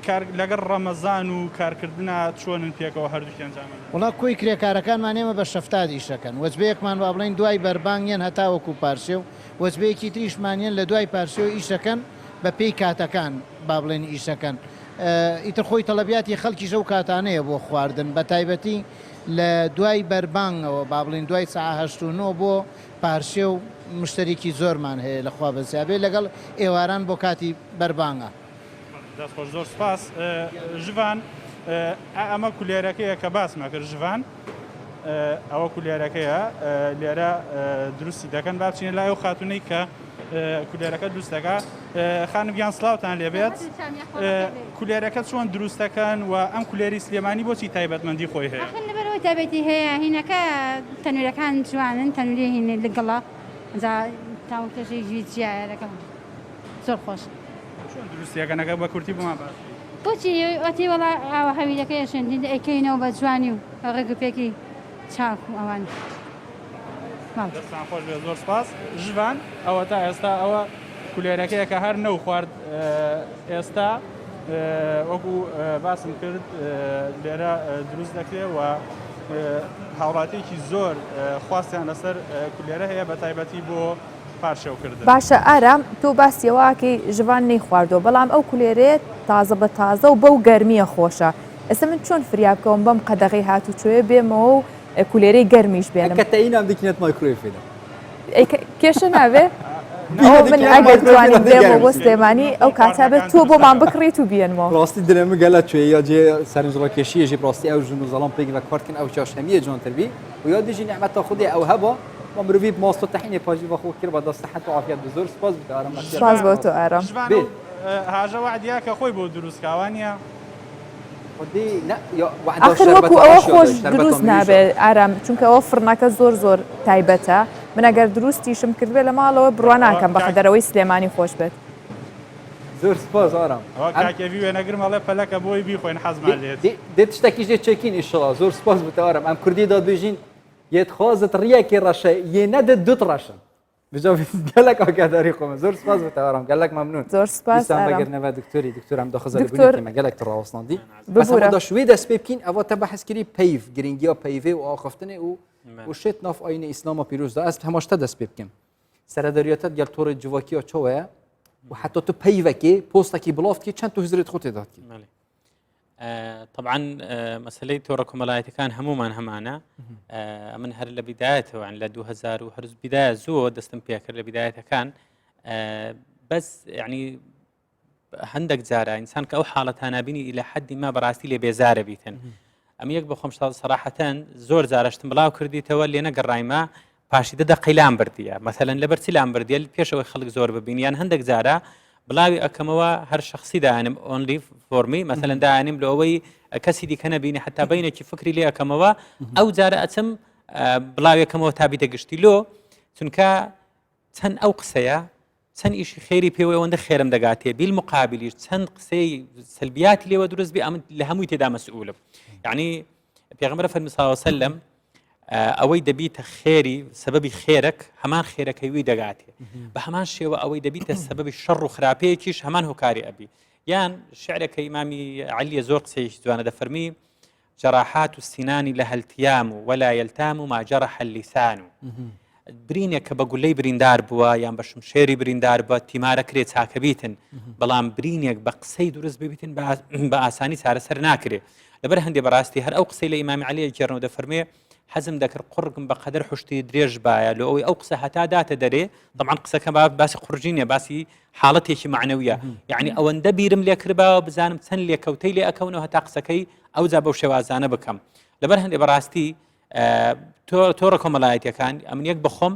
کار لەگەڵ ڕەمەزان و کارکردنا چۆنن پێکەوە هەردووکیان جامە وڵا کۆی کرێکارەکانمان ئێمە بە شەفتاد ئیشەکەن وەجبەیەکمان با بڵێین دوای بەربانگ یەن هەتاوەکو پارشێو وەجبەیەکی تریشمان یەن لە دوای پارشێو ئیشەکەن بە پێی کاتەکان با بڵێین ئیشەکەن ئیتر خۆی تەڵەبیاتی خەڵکیش ئەو کاتانەیە بۆ خواردن بە تایبەتی لە دوای بەربانگەوە با بڵێین دوای سەعە هەشت و نۆ بۆ پارشێو مشتەریکی زۆرمان هەیە لە خوا بەزیابێ لەگەڵ ئێواران بۆ کاتی بەربانگە. دەست خۆش زۆر سوپاس ژڤان ئەمە کولێرەکەیە کە باسمە کرد ژڤان ئەوە کولێرەکەیە لێرە دروستی دەکەن با بچینە لای ئەو خاتونەی کە کولێرەکە دروست دەکا خانم گیان سڵاوتان لێبێت کولێرەکە چۆن دروست دەکەن و ئەم کولێری سلێمانی بۆچی تایبەتمەندی خۆی هەیە لەبەرەوەی تایبەتی هەیە هینەکە تەنورەکان جوانن تەنوری هینە لەگەڵە جا تاوتەژێکی جیایە لەگەڵ زۆر خۆش. چۆن دروستی ئەکەن ئەگەر بە کورتی بۆمان باس بکەی. بۆچی وتی وەڵا ئاوا هەویرەکەی ئەشێنین ئەیکەینەوە بە جوانی و ڕێک و پێکی چاک و ئەوان. دەستان خۆش بێت زۆر سپاس. ژڤان ئەوەتا ئێستا ئەوە کولێرەکەیە کە هەر نەوخوارد ئێستا وەکو باسم کرد لێرە دروست دەکرێت و هاوڵاتیەکی زۆر خواستیان لەسەر کولێرە هەیە بە تایبەتی بۆ پارشێوکردن. باشە ئارام تۆ باسی ئەوە ئەکەی ژڤان نەیخواردووە بەڵام ئەو کولێرەیە تازە بە تازە و بەو گەرمیە خۆشە ئێستا من چۆن فریا بکەوم بەم قەدەغەی هاتوچۆیە بێمەوە و کولێرەی گەرمیش بێنم. ئەکە تەینام دکینەت مایکرۆیفێدا. ئەی کێشە نابێ؟ ئەوە من ئەگەر توانیم بێمەوە بۆ سلێمانی ئەو کاتە بێت تۆ بۆمان بکڕیت و بیێنمەوە. ڕاستی دلێ من گەلە چێ یا جێ سەرنجڕاکێشیە ژی ڕاستی ئەو ژن و زەڵام پێک بە کارکن ئەو چاش هەمیە جوانتر بی و یا دژی نعمەتا خودێ ئەو هەبا و مرۆڤی ماست و تەحینێ پاژی بە خۆ کرد بە دەست سەحەت و عافیەت بی زۆر سپاس بکە ئارام بەختیار. سپاس بۆ تۆ ئارام. ژڤان بێ. هاژە وەعدیا کە خۆی بۆ دروست کا وانیە؟ خودی نە یا وەعدا ئاخر وەکو شەربەتە ئەوە ئاش یا خۆش دای شەربەتە دروست مریش یا نابێ ئارام چونکە ئەوە فڕنەکە زۆر زۆر تایبەتە من ئەگەر دروستیشم کردبێ لە ماڵەوە بڕوا ئەوە ناکەم کاک بەقەدەر ئەوەی سلێمانی خۆش بێت. زۆر سپاس ئارام. ئەوە ئەم کاک ئێڤی وێنەگرم ئەڵێ پەلەکە بۆی بیخۆین دێ حەزمان لێت. دێ دێ تشتەکیش دێ چێکین ئیشەڵا زۆر سپاس بۆ تۆ ئارام ئەم کوردی دا دبێژین یێت خوازت ڕیەکی ڕەشە یێ نەدت دوت ڕەشن. بجا gelek agadarî xwe me. Zor spas bi te aram. Gelek memnûn. Zor spas Dîsan aram. vegirneve doktorî. Doktor em daxwaza li Doktor- bûnê me gelek tu rawestandî. Bes Bibûre. em da şwê dest pê bikîn eva te behs kirî peyv, giringiya peyvê û axaftinê û û şêt nav ayînê İslama pîroz da. Ez hema ji te dest pê bikim. Seredariya te gel torê civakî ya çawa ye û heta tu peyvekê postekî bilav dikî çend tu hizirê xwe tê de dikî. بەڵێ. طبعا مەسلەی تۆڕە کۆمەڵایەتەکان هەمومان هەمانە من هەر لە بدایەتەوە لە 2000 و هەرز بدایە زووە دەستم پێکرد لە بدایەتەکان بەس یعنی هەندێک جارە ئینسان کە ئەو حاڵەتانابینی لە حەدی ما بەڕاستی لێ بێزارە بیتن ئەم یەک بەخۆم سەراحەتەن زۆر جارەشتم بڵاو کردیتەوە لێ نەگەڕایمە پاشی دە دەقەی لام بردیە مەسەلەن لەبەر چی لام بردیە پێشەوەی خەڵک زۆر ببین یان هەندێک جارە بڵاوی ئەکەمەوە هەر شخصی دانم only for me مەسەلەن دانیم لە ئەوەی کەسی دیکە نەبینی حتا بینێکی فکری لێ ئەکەمەوە ئەو جارە ئەچم بڵاوێکەمەوە تا بیتە گشتی لۆ چونکە چەند ئەو قسەیە چەند ئیشی خێری پێوەی ئەوەندە خێرم دەگاتێ بیل مقابلیش چەند قسەی سلبیاتی لێوە دروست بێ ئەمن لە هەمووی تێدا مەسئولم یعنی پێغەمبەر فەرمی صلی الله علیه وسلم ئەوەی دەبیتە خێری سەبەبی خێرەک هەمان خێرەکەی وی دەگاتێ بە هەمان شێوە ئەوەی دەبیتە سەبەبی شەڕ و خراپەیەکیش هەمان هۆکاری ئەبی یان شعرەکە ئیمامی عەلیە زۆر قسەیەکی جوانە دەفەرمی جراحات السنان لها التيام ولا يلتام ما جرح اللسان برینێک کە بە گولەی بریندار بووە یان بە شمشێری بریندار بووە تیمارە کرێ چاکەبیتن بەڵام برینێک بە قسەی دروست ببیتن بە ئاسانی چارەسەر ناکرێ لەبەر هەندێ بەڕاستی هەر ئەو قسەی لە ئیمامی عەلی گێڕنەوە دەفەرمێ حەزم دەکرد قوڕگم بە قەدەر حشتی درێژ باە لۆ ئەوەی ئەو قسە هەتا داتە دەرێ طبعا قسەکە باسی قورجی نیە باسی حاڵەتێکی معنەویە یعنی ئەوەندە بیرم لێکردباوە بزانم چەند لێکەوتەی لێ ئەکەونەوە هەتا قسەکەی ئەوجا بەو شێوازانە بکەم لەبەر هەندێ بەڕاستی تۆڕە کۆمەڵایەتەکان ئەمن یەک بخۆم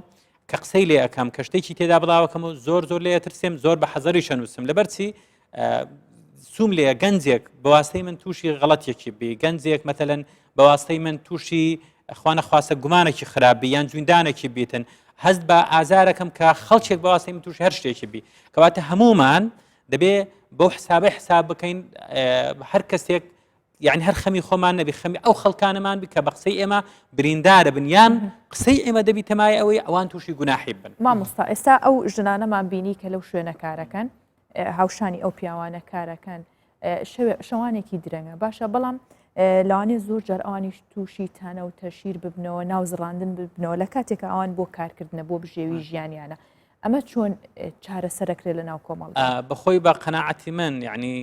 کە قسەی لێ ئەەکەم کە شتێکی تێدا بڵاوەکەم و زۆر زۆر لێ ترسێم زۆر بە حەزەری شەنووسم لەبەر چی سوم لێ گەنجێک بەواستەی من تووشی غەڵەتێکی بی گەنجێک مەتەلەن بەواستەی من تووشی خوانە خواستە گومانێکی خراپبی یان جویندانێکی بیتن هەست بە ئازارەکەم کە خەڵکێک بەواستەی من تووشی هەر شتێکی بی کەواتە هەمومان دەبێ بەو حسابە حساب بکەین هەر کەسێک یعنی هەر خەمی خۆمان نەبی خەمی ئەو خەڵکانەمان بی کە بە قسەی ئێمە بریندارە بن یان قسەی ئێمە دەبی تەمای ئەوەی ئەوان تووشی گوناحی بن. مامۆستا ئێستا ئەو ژنانەمان بینی کە لەو شوێنە کارەکەن هاوشانی ئەو پیاوانە کارەکەن شەوانێکی درەنگە باشە بەڵام لەوانەیە زۆر جار ئەوانیش تووشی تانە و تەشیر ببنەوە ناو زڕاندن ببنەوە لە کاتێکە ئەوان بۆ کارکردنە بۆ بژێوی ژیانیانە ئەمە چۆن چارەسەرەکرێت لە ناو کۆمەڵ بەخۆی بە قەنەعەتی من یعنی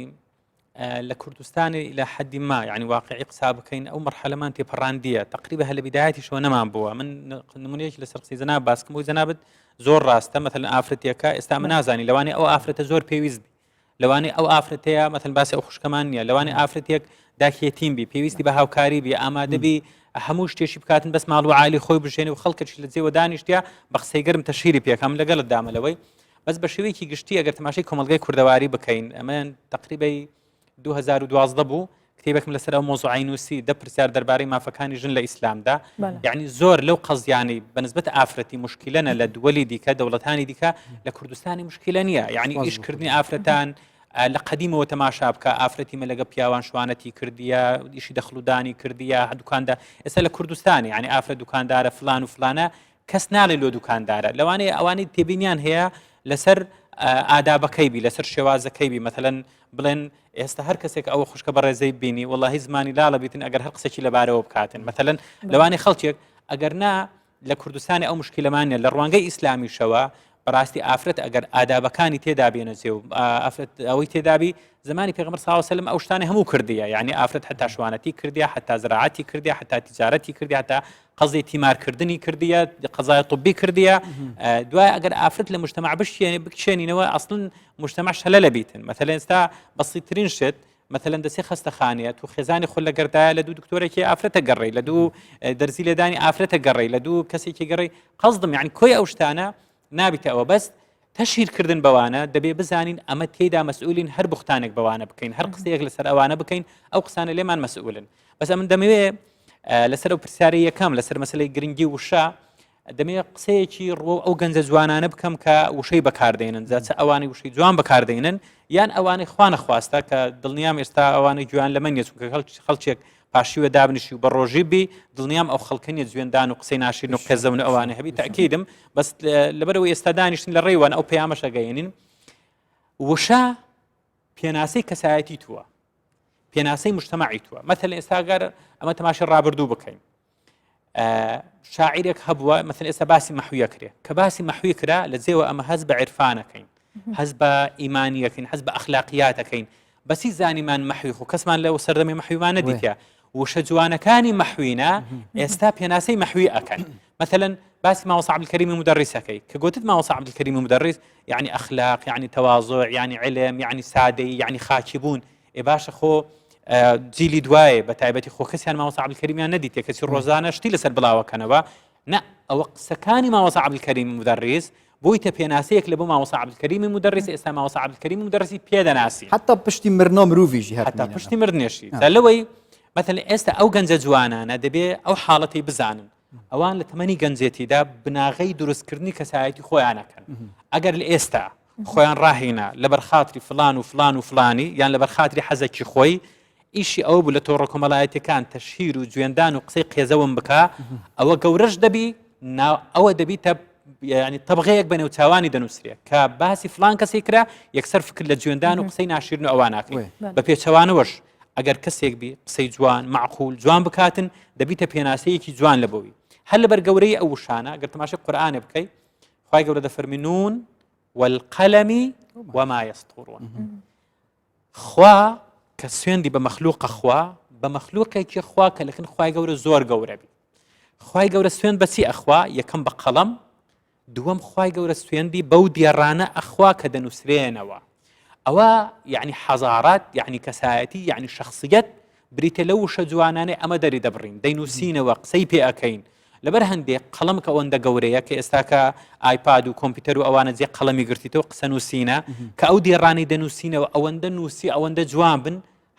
لە کوردستانی لە حەدی ما یعنی واقعی قسا بکەین ئەو مەرحەلەمان تێپەڕاندیە تقریبا هە لە بدایەتیشەوە نەمان بووە من نمونەیەکی لەسەر قسەی جەناب باسکم بۆی جەنابت زۆر ڕاستە مەثلەن ئافرەتێکە ئێستا من نازانی لەوانەیە ئەو ئافرەتە زۆر پێویست بی لەوانەیە ئەو ئافرەتەیە مەثلەن باسی ئەو خوشکەمان نییە لەوانەیە ئافرەتێک داکێتیم بی پێویستی بە هاوکاری بی ئامادە بی هەموو شتێکی بکاتن بەس ماڵ و عالی خۆی بژێنێ و خەڵکەکی لە جێوە دانیشتە بە قسەی گەرم تەشهیری پێکەم لەگەڵت دامە لەوەی بەس بە شێوەیەکی گشتی ئەگەر تەماشای کۆمەڵگای کوردەواری بکەین ئەمە تقریبی 2012 بوو کتێبێکم لەسەر ئەو مۆزوعی نووسی دە پرسیار دەربارەی مافەکانی ژن لە ئیسلامدا یعنی زۆر لەو قەزیانەی بەنسبەت ئافرەتی مشکلەنە لە دووەلی دیکە دەوڵەتانی دیکە لە کوردستانی مشکلە نییە یعنی ئیشکردنی ئافرەتان لە قەدیمەوە تەماشا بکە ئافرەتی مە لەگە پیاوان شوانەتی کردیە ئیشی دەخلودانی کردیە دوکاندا ئێستا لە کوردستانی یعنی ئافرەت دوکاندارە فلان و فلانە کەس ناڵێ لۆ دوکاندارە لەوانەیە ئەوانەی تێبینیان هەیە لەسەر ئادابەکەی بی لەسەر شێوازەکەی بی مەتەلەن بڵێن ئێستا هەر کەسێک ئەوە خوشکە بەڕێزەی بینی وەڵی زمانی لاڵە بیتن ئەگەر هەر قسەکی لەبارەوە بکاتن مەتەلەن لەوانی خەڵکێک ئەگەر نا لە کوردستانی ئەو مشکلەمانە لە ڕوانگەی ئیسلامیشەوە بەڕاستی ئافرەت ئەگەر ئادابەکانی تێدا بێنەجێ و ئافرەت ئەوەی تێدابی زمانی پێغمبەر صلی الله علیه وسلم ئەو شتانە هەموو کردیە یعنی ئافرەت حتا شوانەتی کردیە حتا زراعەتی کردیە حتا تجارەتی کردیە حتا قەزی تیمارکردنی کردیە قەزای طبی کردیە دوای ئەگەر ئافرەت لە مجتمع بشێنێ بکشێنینەوە ئەسڵن مجتمع شەلە لە بیتن مەثلەن ئێستا بەسیترین شت مەثلەن دەسێ خەستەخانەیە تو خێزانی خۆ لە گەردایە لە دوو دکتۆرێکی ئافرەتە گەڕی لە دوو دەرزی لێدانی ئافرەتە گەڕی لە دوو کەسێکی گەڕی قەزدم یعنی کۆی ئەو شتانە نابیتە ئەوە بەس تەشهیر کردن بەوانە دەبێ بزانین ئەمە تێیدا مەسئولین هەر بوختانێک بەوانە بکەین هەر قسەیەک لەسەر ئەوانە بکەین ئەو قسانە لێمان مەسئولن بەس ئەمن دەمەوێ لەسەر ئەو پرسیارەی یەکەم لەسەر مەسلەی گرنگی وشە دەمێ قسەیەکی ڕوو ئەو گەنجە جوانانە بکەم کە وشەی بەکاردێنن جا چ ئەوانەی وشەی جوان بەکاردێنن یان ئەوانەی خوانە خواستە کە دڵنیام ئێستا ئەوانەی گویان لەمە نیە چونکە خەڵکێک پاشیوە دابنیشی و بە ڕۆژی بی دڵنیام ئەو خەڵکە نیە جوێندان و قسەی ناشرین و قێزەون و ئەوانە هەبی تاکیدم بەس لەبەرەوە ئێستا دانیشتن لە ڕێوان ئەو پەیامەش ئەگەیەنین وشە پێناسەی کەسایەتی تووە پێناسەی مجتەمەعی تووە مەثل ئێستا گەر ئەمە تەماشی ڕابردوو بکەین شاعیرێک هەبووە مەثل ئێستا باسی مەحویە کرێ کە باسی مەحوی کرا لە جێوە ئەمە هەز بە عرفانەکەین هەز بە ئیمانیەکەین هەز بە ئەخلاقیاتەکەین بەسی زانیمان مەحوی خۆ کەسمان لەو سەردەمی مەحویمان نەدیتە وشە جوانەکانی مەحوینە ئێستا پێناسەی مەحوی ئەکەن مثلا باسی مامۆستا عەبدولکەریمی مدەڕیسەکەی کە گوتت مامۆستا عەبدولکەریمی مدەڕیس یعنی ئەخلاق یعنی تەواضع یعنی علم یعنی سادەیی یعنی خاکی بوون ئێ باشە خۆ جیلی دوایە بە تایبەتی خۆ کەسیان مامۆستا عەبدولکەریمیان نەدیتێ کەچی ڕۆزانە شتی لەسەر بڵاوەکەنەوە نە ئەوە قسەکانی مامۆستا عەبدولکەریمی مدەڕیس بوویتە پێناسەیەک لە بۆ مامۆستا عەبدولکەریمی مدەڕیس ئێستا مامۆستا عەبدولکەریمی مدەڕیسی پێدەناسی حتا پشتی مرنا مرۆڤیژی هەتا پشتی مردنێشی لەوەی مەثلا ئێستا ئەو گەنجە جوانانە دەبێ ئەو حاڵەتی بزانن ئەوان لە تەمەنی گەنجێتیدا بناغەی دروستکردنی کەسایەتی خۆیانەکەن ئەگەر لە ئێستا خۆیان ڕاهینا لەبەر خاتری فلان و فلان و فلانی یان لەبەر خاتری حەزەکی خۆی ئیشی ئەوە بوو لە تۆڕە کۆمەڵایەتەکان تەشهیر و جوێندان و قسەی قێزەوەم بکە ئەوە گەورەش دەبی ئەوە دەبی تە ینی تەبغەیەک بە نێوچوانی دەنووسرێت کە باسی فلان کەسی کرا یەکسەر فکر لە جوێندان و قسەی ناشرن و ئەوان ناکەین بە پێچەوانەوەش ئەگەر کەسێک بی قسەی جوان معقول جوان بکاتن دەبیتە پێناسەیەکی جوان لە بۆی هەر لەبەر گەورەی ئەو وشانە گەر تەماشای قورئانێ بکەی خوای گەورە دەفەرمی نون والقلم وما يسطرون خوا کە سوێندی بە مەخلوقە خوا بە مەخلوقێکی خوا کە لەکن خوای گەورە زۆر گەورە بی خوای گەورە سوێند بەچی ئەخوا یەکەم بە قەڵەم دووەم خوای گەورە سوێندی بەو دێڕانە ئەخوا کە دەنووسرێنەوە ئەوە یعنی حەزارات یعنی کەسایەتی یعنی شخصیت بریتە لەو وشە جوانانەی ئەمە دەری دەبڕین دەینووسینەوە قسەی پێ ئەەکەین لەبەر هەندێک قەڵم کە ئەوەندە گەورەیە کە ئێستاکە ئایپاد و کۆمپیوتەر و ئەوانە جێ قەڵەمی گرتیتەوە قسە نووسینە کە ئەو دێڕانی دەنووسینەوە ئەوەندە نووسی ئەوەندە جوان بن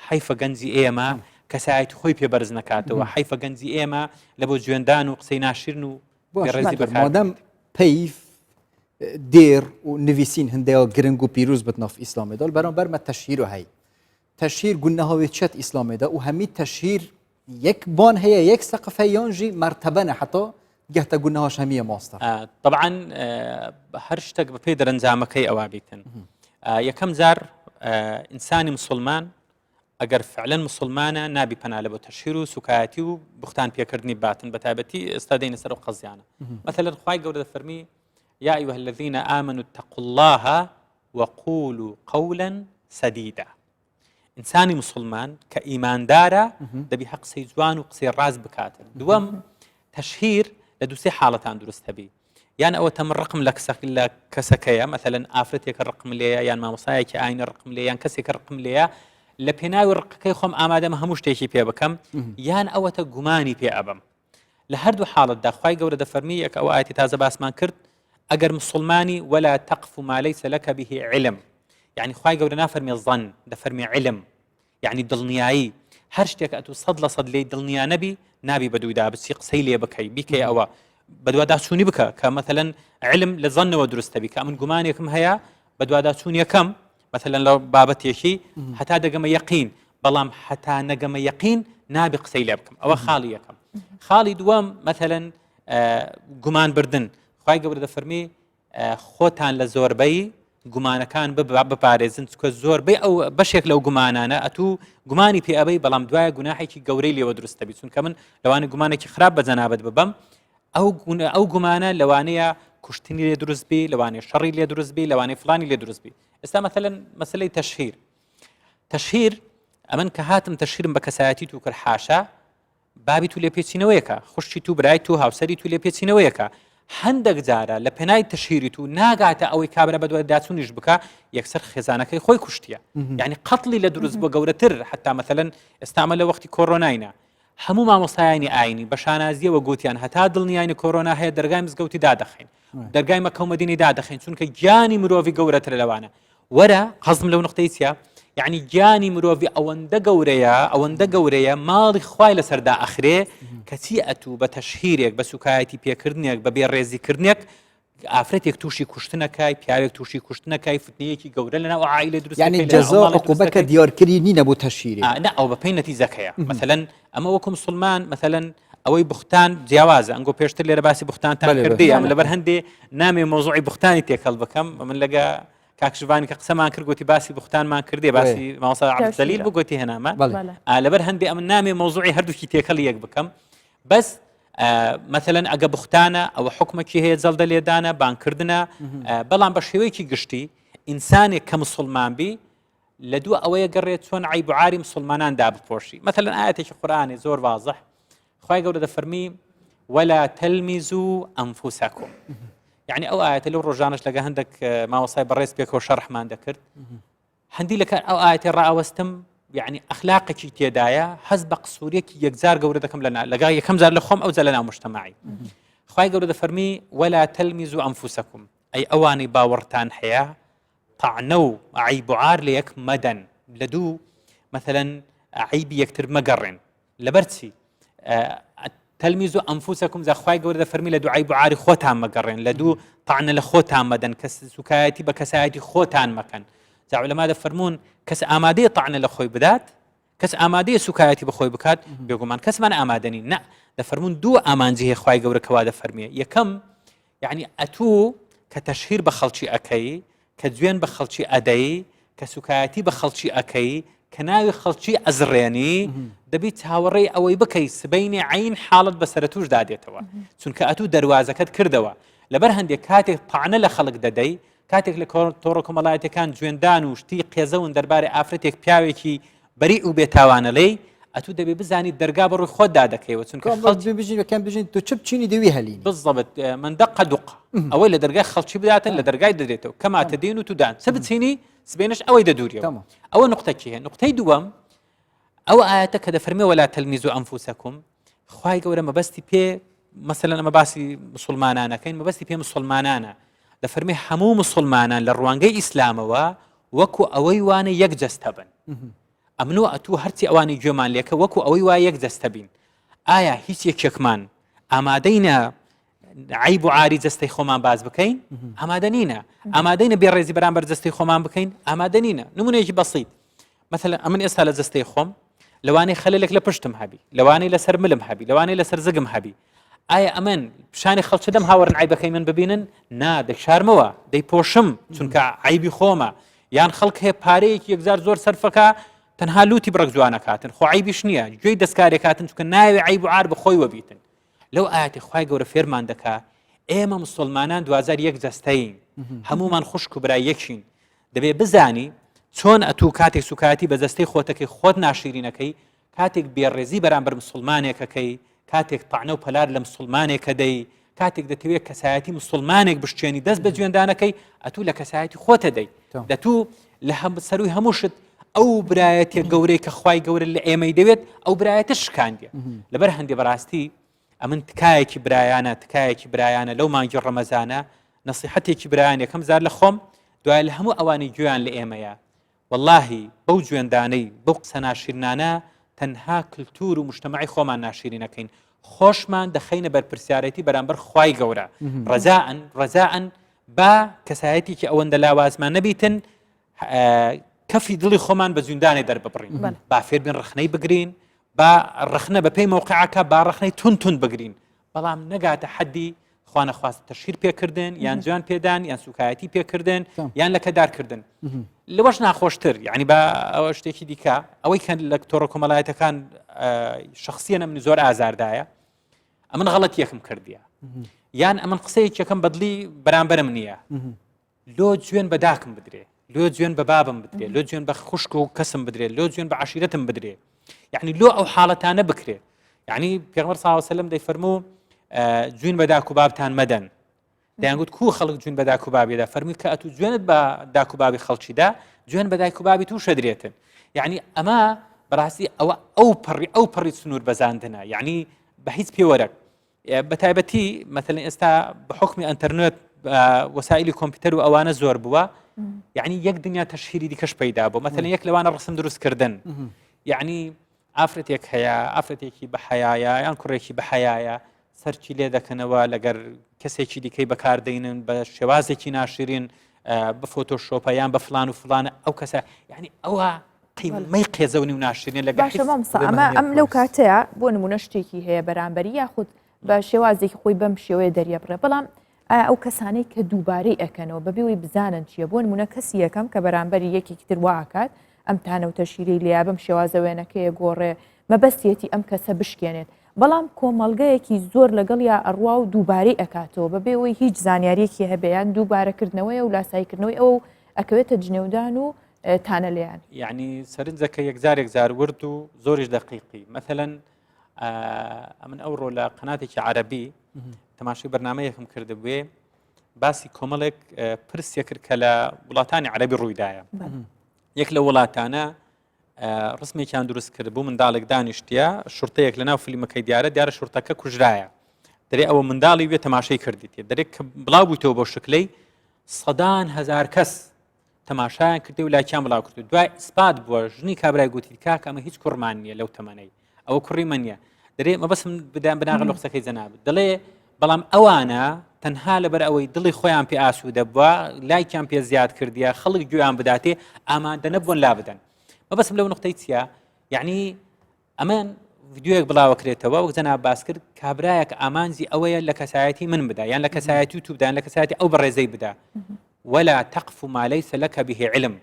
حەیفە گەنجی ئێمە کەسایەتی خۆی پێ بەرز نەکاتەوە حەیفە گەنجی ئێمە لە بۆ جوێندان و قسەی ناشرن و بێڕێزی بەکار مادەم پەیف دێر و نویسین هەندەیە گرنگ و پیرۆز بت ناف ئیسلامێدا بەرامبەر مە تەشهیر و هەی تەشهیر گونەهاوێ چەت ئیسلامێدا و هەمی تەشهیر یەک بان هەیە یەک سەقف هەیە یان ژی مەرتەبەنە حتا گەهتە گونەهاش هەمیە ماستە طبعا هەر شتێک بەپێی دەرەنجامەکەی ئەوە بیتن یەکەم جار ئینسانی مسلمان ئەگەر فعلەن مسوڵمانە نابی پەنا لە بۆ تەشهیر و سوکایەتی و بوختان پێکردنی باتن بە تایبەتی ئێستا دێنە سەر ئەو قەزیانە مەثەلەن خوای گەورە دەفەرمی یا أيها الذين آمنوا اتقوا الله وقولوا قولا سديدا ئینسانی مسلمان کە ئیماندارە دەبی هەق قسەی جوان و قسەی ڕاست بکاتن دووەم تەشهیر لە دووسێ حاڵەتان دروست هەبی یان ئەوەتە من ڕقم لە کەسەک لە کەسەکەیە مەثلەن ئافرەتێکە ڕقم لێیە یان مامۆسایەکی ئاینە ڕقم لێ یان کەسێکە ڕقم لێیە لە پێناوی ڕقەکەی خۆم ئامادەم هەموو شتێکی پێ بکەم یان ئەوەتە گومانی پێ ئەبم لە هەردوو حاڵەتدا خوای گەورە دەفەرمی یەک ئەو ئاەتی تازە باسمان کرد ئەگەر مسلمانی ولا تقف ما ليس لك به علم یعنی خوای گەورە نافەرمی ظن دەفەرمی علم یەعنی دڵنیایی هەر شتێک ئەتوو 100% لێی دڵنیا نەبی نابی بەدوودا بچی قسەی لێ بکەی بیکەی ئەوە بەدواداچوونی بکە کە مەثلەن علم لە زەنەوە دروستە بی کە من گومانێکم هەیە بەدواداچوون یەکەم مەثلەن لە بابەتێکی هەتا دەگەمە یەقین بەڵام هەتا نەگەمە یەقین نابی قسەی لێ بکەم ئەوە خاڵی یەکەم خاڵی دووەم مەثلەن گومان بردن خوای گەورە دەفەرمی خۆتان لە زۆربەی گومانەکان بپارێزن چکە زۆربەی ئەو بەشێک لەو گومانانە ئەتوو گومانی پێ ئەبەی بەڵام دوایە گوناحێکی گەورەی لێوە دروستە بی چونکە من لەوانە گومانێکی خراپ بە جەنابەت ببەم ئەو ئەو گومانە لەوانەیە کوشتنی لێ دروست بی لەوانەیە شەڕی لێ دروست بی لەوانەیە فلانی لێ دروست بی ئێستا مەثلەن مەسلەی تەشهیر تەشهیر ئەمن کە هاتم تەشهیرم بە کەسایەتی تو کرد حاشا بابی تو لێپێچینەوەیەکە خوشکی تو برای تو هاوسەری تو لێپێچینەوەیەکە هەندێک جارە لە پێنای تەشهیری تو ناگاتە ئەوەی کابرا بەدوای داچوونیش بکە یەکسەر خێزانەکەی خۆی کوشتیە یعنی قەتڵی لە دروست بۆ گەورەتر حتا مەثلەن ئێستامە لە وەختی کۆرۆناینە هەموو مامۆستایانی ئاینی بە شانازیەوە گوتیان هەتا دڵنیاین کۆرۆنا هەیە دەرگای مزگەوتی دادەخەین دەرگای مەکە و مەدینەی دادەخەین چونکە گیانی مرۆڤی گەورەترە لەوانە وەرە قەزم لەو نقطەی چیە یعنی گیانی مرۆڤی ئەوەندە گەورەیە ئەوەندە گەورەیە ماڵی خوای لەسەردا ئەخرێ کەچی ئەتوو بە تەشهیرێک بە سوکایەتی پێکردنێک بە بێ ڕێزیکردنێک. ئافرەتێک تووشی کوشتنەکای پیاوێک تووشی کوشتنەکای فتنەیەکی گەورە لەناو عائیلە دروست یعنی جەزا عقوبەکە دیارکری نینە بۆ تەشهیری نا ئەو بەپێی نەتیجەکەیە مەسەلەن ئەمە وەکو مسلمان مەسەلەن ئەوەی بوختان جیاوازە ئەنگۆ پێشتر لێرە باسی بوختانتان کردی ئەم لەبەر هەندێ نامێ مۆزوعی بوختانی تێکەڵ بکەم من لەگە کاکشوانی کە قسەمان کرد گوتی باسی بوختانمان کردێ باسی مامۆستا عەبدولجەلیل بوو گوتی هێنامان لەبەر هەندێ ئەمن نامێ مۆزوعی هەردووکی تێکەڵی یەک بکەم بەس مەثلەن ئەگە بوختانە ئەوە حکومەکی هەیە جەڵدە لێدانە بانکردنە بەڵام بە شێوەیەکی گشتی ئینسانێک کە مسلمان بی لە دوو ئەوەیە گەڕێت چۆن عیب و عاری مسلمانان دابپۆشی مەثلەن ئاەتێکی قورآانی زۆر وازح خوای گەورە دەفەرمی ولا تلمزوا أنفسكم یعنی ئەو ئاەتە لەو ڕۆژانش لەگە هەندێک ماوەسای بەڕێز پێکەوە شەرحمان دەکرد هەندی لەکە ئەو ئاەتی ڕاوەستم یعنی ئەخلاقێکی تێدایە هەز بە قسوورێکی یەکجار گەورە دەکەم لە لەگا یەکەم جار لە خۆم ئەو جا لە ناو مجتەماعی خوای گەورە دەفەرمی ولا تلمزوا أنفسكم ئەی ئەوانەی باوەڕتان هەیە تەعنە و عەیب و عار لە یەک مەدەن لە دوو مەثلەن عەیبی یەکتر مەگەڕێن لەبەر چی تلمزوا أنفسكم جا خوای گەورە دەفەرمی لە دوو عەیب و عاری خۆتان مەگەڕێن لە دوو تەعنە لە خۆتان مەدەن کەس سوکایەتی بە کەسایەتی خۆتان مەکەن جا عولەما دەفەرموون کەس ئامادەیە تەعنە لە خۆی بدات کەس ئامادەیە سوکایەتی بەخۆی بکات بێگومان کەسمان ئامادەنی نە دەفەرمونون دوو ئامانجی هەیە خوای گەورە کەوا دەفەرمیە یەکەم یعنی ئەتوو کە تەشهیر بە خەڵکی ئەەکەی کە جوێن بە خەڵکی ئەدەی کە سوکایەتی بە خەڵکی ئەەکەی کە ناوی خەڵکی ئەزڕێنی دەبی چاوەڕێی ئەوەی بکەی سبینی عین حاڵت بەسەر توش دادێتەوە چونکە ئەتوو دەواازەکەت کردەوە لەبەر هەندێک کاتێک تەعنە لە خەڵک دەدەی کاتێک لە تۆڕە کۆمەڵایەتەکان جوێندان و شتی قێزەون دەربارەی ئافرەتێک پیاوێکی بەری و بێتاوانە لێی ئەتوو دەبێ بزانی دەرگا بەڕووی خۆتدا دەکەیەوە چونکە خەڵکی بژین بەکەم بژین تو چ بچینی دەوی هەلینی بالضبط من دق دق ئەوەی لە دەرگای خەڵکی بداتن لە دەرگای دەدرێتەوە کەما تدین و تودان چ بچینی سبێنش ئەوەی دەدوریەوە ئەوە نقطەکی هەیە نقطەی دووەم ئەو ئاەتە کە دەفەرمێ ولا تلمزوا أنفسكم خوای گەورە مەبەستی پێ مەسەلەن ئەمە باسی مسلمانانەکەین مەبەستی پێ مسلمانانە دەفەرمێ هەموو مسلمانان لە ڕوانگەی ئیسلامەوە وەکو ئەوەی وانە یەک جەستە بن ئەمن و ئەتوو هەرچی ئەوانی گوێمان لێکە وەکو ئەوەی وا یەک جەستە بین ئایا هیچ یەکێکمان ئامادەینە عیب و عاری جەستەی خۆمان باز بکەین ئامادە نینە ئامادەینە بێڕێزی بەرامبەر جەستەی خۆمان بکەین ئامادە نینە نمونەیەکی بەسیت مەسەلەن ئەمن ئێستا لە جەستەی خۆم لەوانەیە خەلێک لە پشتم هەبی لەوانەیە لەسەر ملم هەبی لەوانەیە لەسەر زگم هەبی ئایا ئەمن پیشانی خەڵکی دەم هاوەرن عیبەکەی من ببینن نا دەشارمەوە دەیپۆشم چونکە عیبی خۆمە یان خەڵک هەیە پارەیەکی یەکجار زۆر سەرفەکە تەنها لوتی بڕک جوانەکاتن خۆ عیبیش نییە گوێی دەستکارێکاتن چونکە ناوێ عیب و عار بەخۆی وەبیتن لەو ئاەتی خوای گەورە فێرمان دەکا ئێمە مسلمانان دوجار یەک جەستەین هەمومان خوشک و برای یەکین دەبێ بزانی چۆن ئەتوو کاتێک سوکایەتی بە جەستەی خۆتەکەی خۆت ناشیرینەکەی کاتێک بێڕێزی بەرامبەر مسوڵمانێکەکەی کاتێک تەعنە و پەلار لە مسوڵمانێکە دەی کاتێک دەتەوێت کەسایەتی مسوڵمانێک بشکێنی دەست بە جوێندانەکەی ئەتوو لە کەسایەتی خۆتە دەی دەتوو لە هەم سەروی هەموو شت ئەو برایەتێ گەورەی کە خوای گەورە لە ئێمەی دەوێت ئەو برایەتە شکاندیە لەبەر هەندێ بەڕاستی ئەمن تکایەکی برایانە تکایەکی برایانە لەو مانگی ڕەمەزانە نەسیحەتێکی برایان یەکەم زار لە خۆم دوای لە هەموو ئەوانی گوێیان لە ئێمەیە واللهی بەو جوێندانەی بەو قسە ناشیرنانە تەنها کللتور و مشتمەعی خۆمان ناشیرینەکەین خۆشمان دەخەینە بەرپرسیارەتی بەرامبەر خوای گەورە ڕەزائن ڕەزائن با کەسایەتێکی ئەوەندە لاوازمان نەبیتن کەفی دڵی خۆمان بە زیندانێ دەرببڕین با فێربین ڕخنەی بگرین با ڕەخنە بە پێی مەوقعەکە با ڕەخنەی تون تون بگرین بەڵام نەگاتە حەدی خوانەخواست تەشهیر پێکردن یان جوان پێدان یان سوکایەتی پێکردن یان لەکەدارکردن لەوەش ناخۆشتر یعنی بە ئەوە شتێکی دیکە ئەوەی کە لە تۆڕە کۆمەڵایەتەکان شخصیەنە من زۆر ئازاردایە ئەمن غەڵەت یەکم کردیە یان ئەمن قسەیەکەکەم بەدلی بەرامبەرم نییە لۆ جوێن بە داکم بدرێ لۆ جوێن بە بابم بدرێ لۆ جوێن بە خوشک و کەسم بدرێ لۆ جوێن بە عشیرەتم بدرێ یعنی لۆ ئەو حاڵەتانە بکرێ یعنی پێغمبەر صلی الله علیه وسلم دەیفەرموو جوین بە داک و بابتان مەدەن دەیانگوت کو خەڵک جوین بە داک و بابیدا فەرمی کە ئەتو جوێنت بە داک و بابی خەڵکیدا جوێن بە دایک و بابی تووشە درێتن یعنی ئەمە بەڕاستی ئەوە ئەو پەڕی ئەو پەڕی سنوور بەزاندنە یعنی بە هیچ پێوەرەک بە تایبەتی مەثلەن ئێستا بە حکمی ئەتەرنێت وەسائلی کۆمپیوتەر و ئەوانە زۆر بووە یعنی یەک دنیا تەشهیری دیکەش پەیدا بوو مەثلەن یەک لەوانە ڕسم دروستکردن یعنی ئافرەتێک هەیە ئافرەتێکی بەحەیایە یان کوڕێکی بەحەیایە. سەرچی لێ دەکەنەوە لەگەر کەسێکی دیکەی بەکاردەینن بە شێوازێکی ناشرین بە فۆتۆشۆپە یان بە فلان و فلانە ئەو کەسە یعنی ئەوە قیمەی قێزەونی و ناشرینە لەگەڵ باشە مامۆستا ئەمە ئەم لەو کاتەیە بۆ نمونە شتێکی هەیە بەرامبەری یاخود بە شێوازێکی خۆی بەم شێوەیە دەریەبڕێ بەڵام ئایا ئەو کەسانەی کە دووبارەی ئەکەنەوە بەبێ ئەوەی بزانن چییە بۆ نمونە کەسی یەکەم کە بەرامبەری یەکێکی تر وا ئەکات ئەم تانە و تەشیرەی لێیا بەم شێوازە وێنەکەیە گۆڕێ مەبەستیەتی ئەم کەسە بشکێنێت بەڵام کۆمەڵگەیەکی زۆر لەگەڵیا ئەڕوا و دووبارەی ئەکاتەوە بەبێ ئەوەی هیچ زانیاریەکی هەبێ یان دووبارەکردنەوەیە و لاساییکردنەوەی ئەوە و ئەکەوێتە جنێودان و تانە لێیان. یەعنی سەرنجەکە یەکجار یەکجار ورد و زۆریش دەقیقی مەثەلەن ئەمن ئەوڕۆ لە قەناتێکی عەرەبی تەماشای بەرنمەیەکم کردبوێ باسی کۆمەڵێک پرسیە کرد کە لە وڵاتانی عەرەبی ڕوویدایە یەک لە وڵاتانە ڕسمێکیان دروست کرد بوو منداڵێک دانیشتە شورتەیەک لە ناو فیلمەکەی دیارە دیارە شورتەکە کوژرایە دەرێ ئەوە منداڵی بێ تەماشای کردیت دەرێک کە بڵاو بوویتەوە بۆ شکلەی سەدان هزار کەس تەماشایان کردی و لایکیان بڵاو کرد دوای ئیسپات بووە ژنی کابرای گوتی کاکە ئەمە هیچ کوڕمان نییە لەو تەمەنەی ئەوە کوڕی من نییە دەرێ مەبەسم بدەم بناغە لە قسەکەی جەناب دەڵێ بەڵام ئەوانە تەنها لەبەر ئەوەی دڵی خۆیان پێ ئاسوودە بووە لایکیان پێ زیاد کردیە خەڵک گوێیان بداتێ ئامادە نەبوون لا بدەن مەبەسم لەو نقطەی چییە یعنی ئەمە ڤیدیۆیەک بڵاوەکرێتەوە وەک جەناب باس کرد کابرایەک ئامانجی ئەوەیە لە کەسایەتی من بدا یان لە کەسایەتی و توبدان لە کەسایەتی ئەو بەڕێزەی بدا ولا تقف ما ليس لك به علم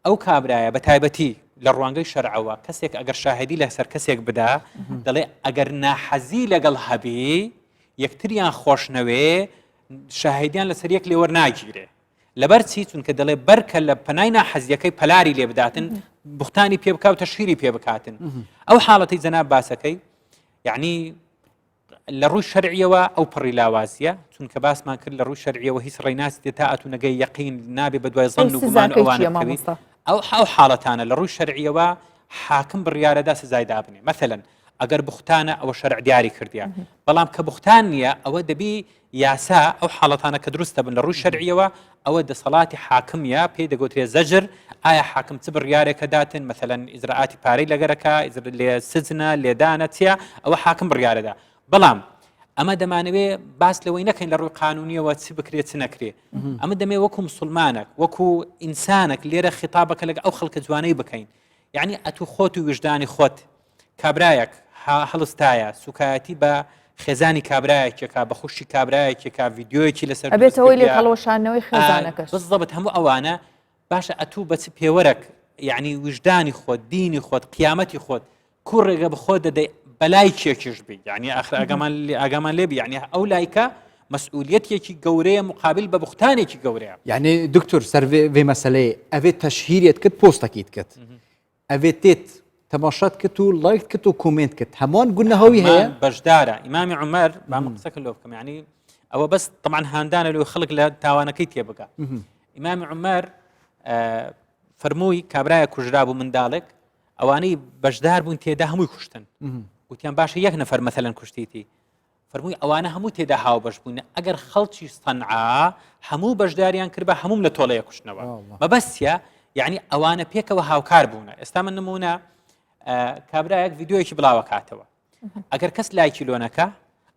ئەو کابرایە بە تایبەتی لە ڕوانگەی شەرعەوە کەسێک ئەگەر شاهدی لەسەر کەسێک بدا دەڵێ ئەگەر ناحەزی لەگەڵ هەبی یەکتریان خۆشنەوێ شاهدیان لەسەر یەک لێوەر ناگیرێ لەبەر چی چونکە دەڵێ بەرکە لە پەنای ناحەزیەکەی پەلاری لێ بداتن بوختانی پێ بکا و تەشهیری پێ بکاتن ئەو حاڵەتی جەناب باسەکەی یعنی لە ڕووی شەرعیەوە ئەو پڕی لاوازیە چونکە باسمان کرد لە ڕووی شەرعیەوە هیچ ڕێناسی تا ئەتونەگەی یەقین نابێ بە دوای زەن و گومان ئەوانە ئەو ئەو حاڵەتانە لە ڕووی شەرعیەوە حاکم بڕیارەدا سزای دابنێ مەثلەن ئەگەر بوختانە ئەوە شەرع دیاری کردیە بەڵام کە بوختان نییە ئەوە دەبی یاسا ئەو حاڵەتانە کە دروست دەبن لە ڕووی شەرعیەوە ئەوە دەسەڵاتی حاکمیە پێی دەگوترێ زەجر ئایا حاکم چ بڕیارێکە داتن مەسەلەن ئیجرائاتی پارەی لەگەرەکە لێ سجنە لێدانە چیە ئەوە حاکم بڕیارەدا بەڵام ئەمە دەمانەوێ باس لەوەی نەکەین لە ڕووی قانونیەوە چ بکرێت چ نەکرێ ئەمە دەمێ وەکو مسلمانێک وەکو ئینسانێک لێرە خیتابەکە لەگە ئەو خەڵکە جوانەی بکەین یعنی ئەتو خۆت و وژدانی خۆت کابرایەک هەڵستایە سوکایەتی بە خێزانی کابرایەکێکا بە خوشکی کابرایەکێکا ڤیددیوەکی لەسەر ئەبێتەوەی لێ هەڵوەشانەوەی خێزانەکەش بزەبت هەموو ئەوانە باشە ئەتوو بە چ پێوەرەک یعنی وژدانی خۆت دینی خۆت قیامەتی خۆت کو ڕێگە بخۆ دەدەی بەلای کێکیش بی یعنی ئاخر ئاگامان ئاگامان لێبی یعنی ئەو لایکە مەسئولیەتێکی گەورەیە مقابل بە بوختانێکی گەورەیە یعنی دکتۆر سەر vê مەسلەیە ئەvê تەشهیرێت کرد پۆستەکیت کرد ئەvê تێت تەماشات کرد و لایکت کرد و کۆمێنت کرد هەمان گونەهەوی هەیە بەشدارە ئیمامی عومەر با من قسەکە لۆ بکەم یعنی ئەوە بەس طبعا هاندانە لۆ خەڵک لە تاوانەکەی تێبگا ئیمامی عومەر فەرمووی کابرایە کوژرا بوو منداڵێک ئەوانەی بەشدار بوون تێدا هەمووی کوشتن وتیان باشە یەک نەفەر مەثلەن کوشتیتی فەرمووی ئەوانە هەموو تێدا هاوبەش بوون ئەگەر خەڵکی سەنعا هەموو بەشداریان کرد بە هەموم لە تۆڵەیە کوشتنەوە مەبەستە یعنی ئەوانە پێکەوە هاوکار بوونە ئێستا من نمونە کابراایەک ڤیددیوەکی بڵاوەکاتەوە ئەگەر کەس لایکی لۆنەکە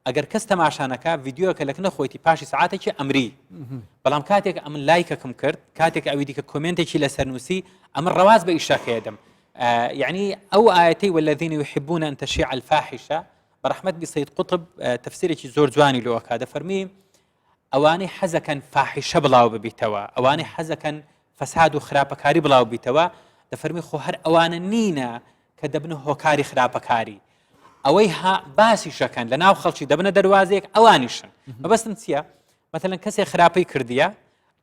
ئەگەر کەس تەماشانەکە ڤیددیوەکە لەکنە خۆیتی پاشی سعاتێکی ئەمری بەڵام کاتێک ئەمن لایکەکەم کرد کاتێک ئەوی دیکە کۆمنتێکی لەسەر نووسی ئەمە ڕەواز بە ئیشەکەیدەم یعنی ئەو ئاەتەی والذین يحبون أن تشيع الفاحشة بەڕەحمەت بی سید قوتب تەفسیرێکی زۆر جوانی لۆ ئەکا دەفەرمی ئەوانەی حەزەکەن فاحیشە بڵاو ببیتەوە ئەوانەی حەزەکەن فەساد و خراپەکاری بڵاو بیتەوە دەفەرمی خۆ هەر ئەوانە نینە کە دەبن هۆکاری خراپەکاری ئەوەی ها باسی شەکەن لە ناو خەڵکی دەبنە دەواازێک ئەوانیشن مەبەستم چییە؟ مەتەلەن کەسێک خراپەی کردیە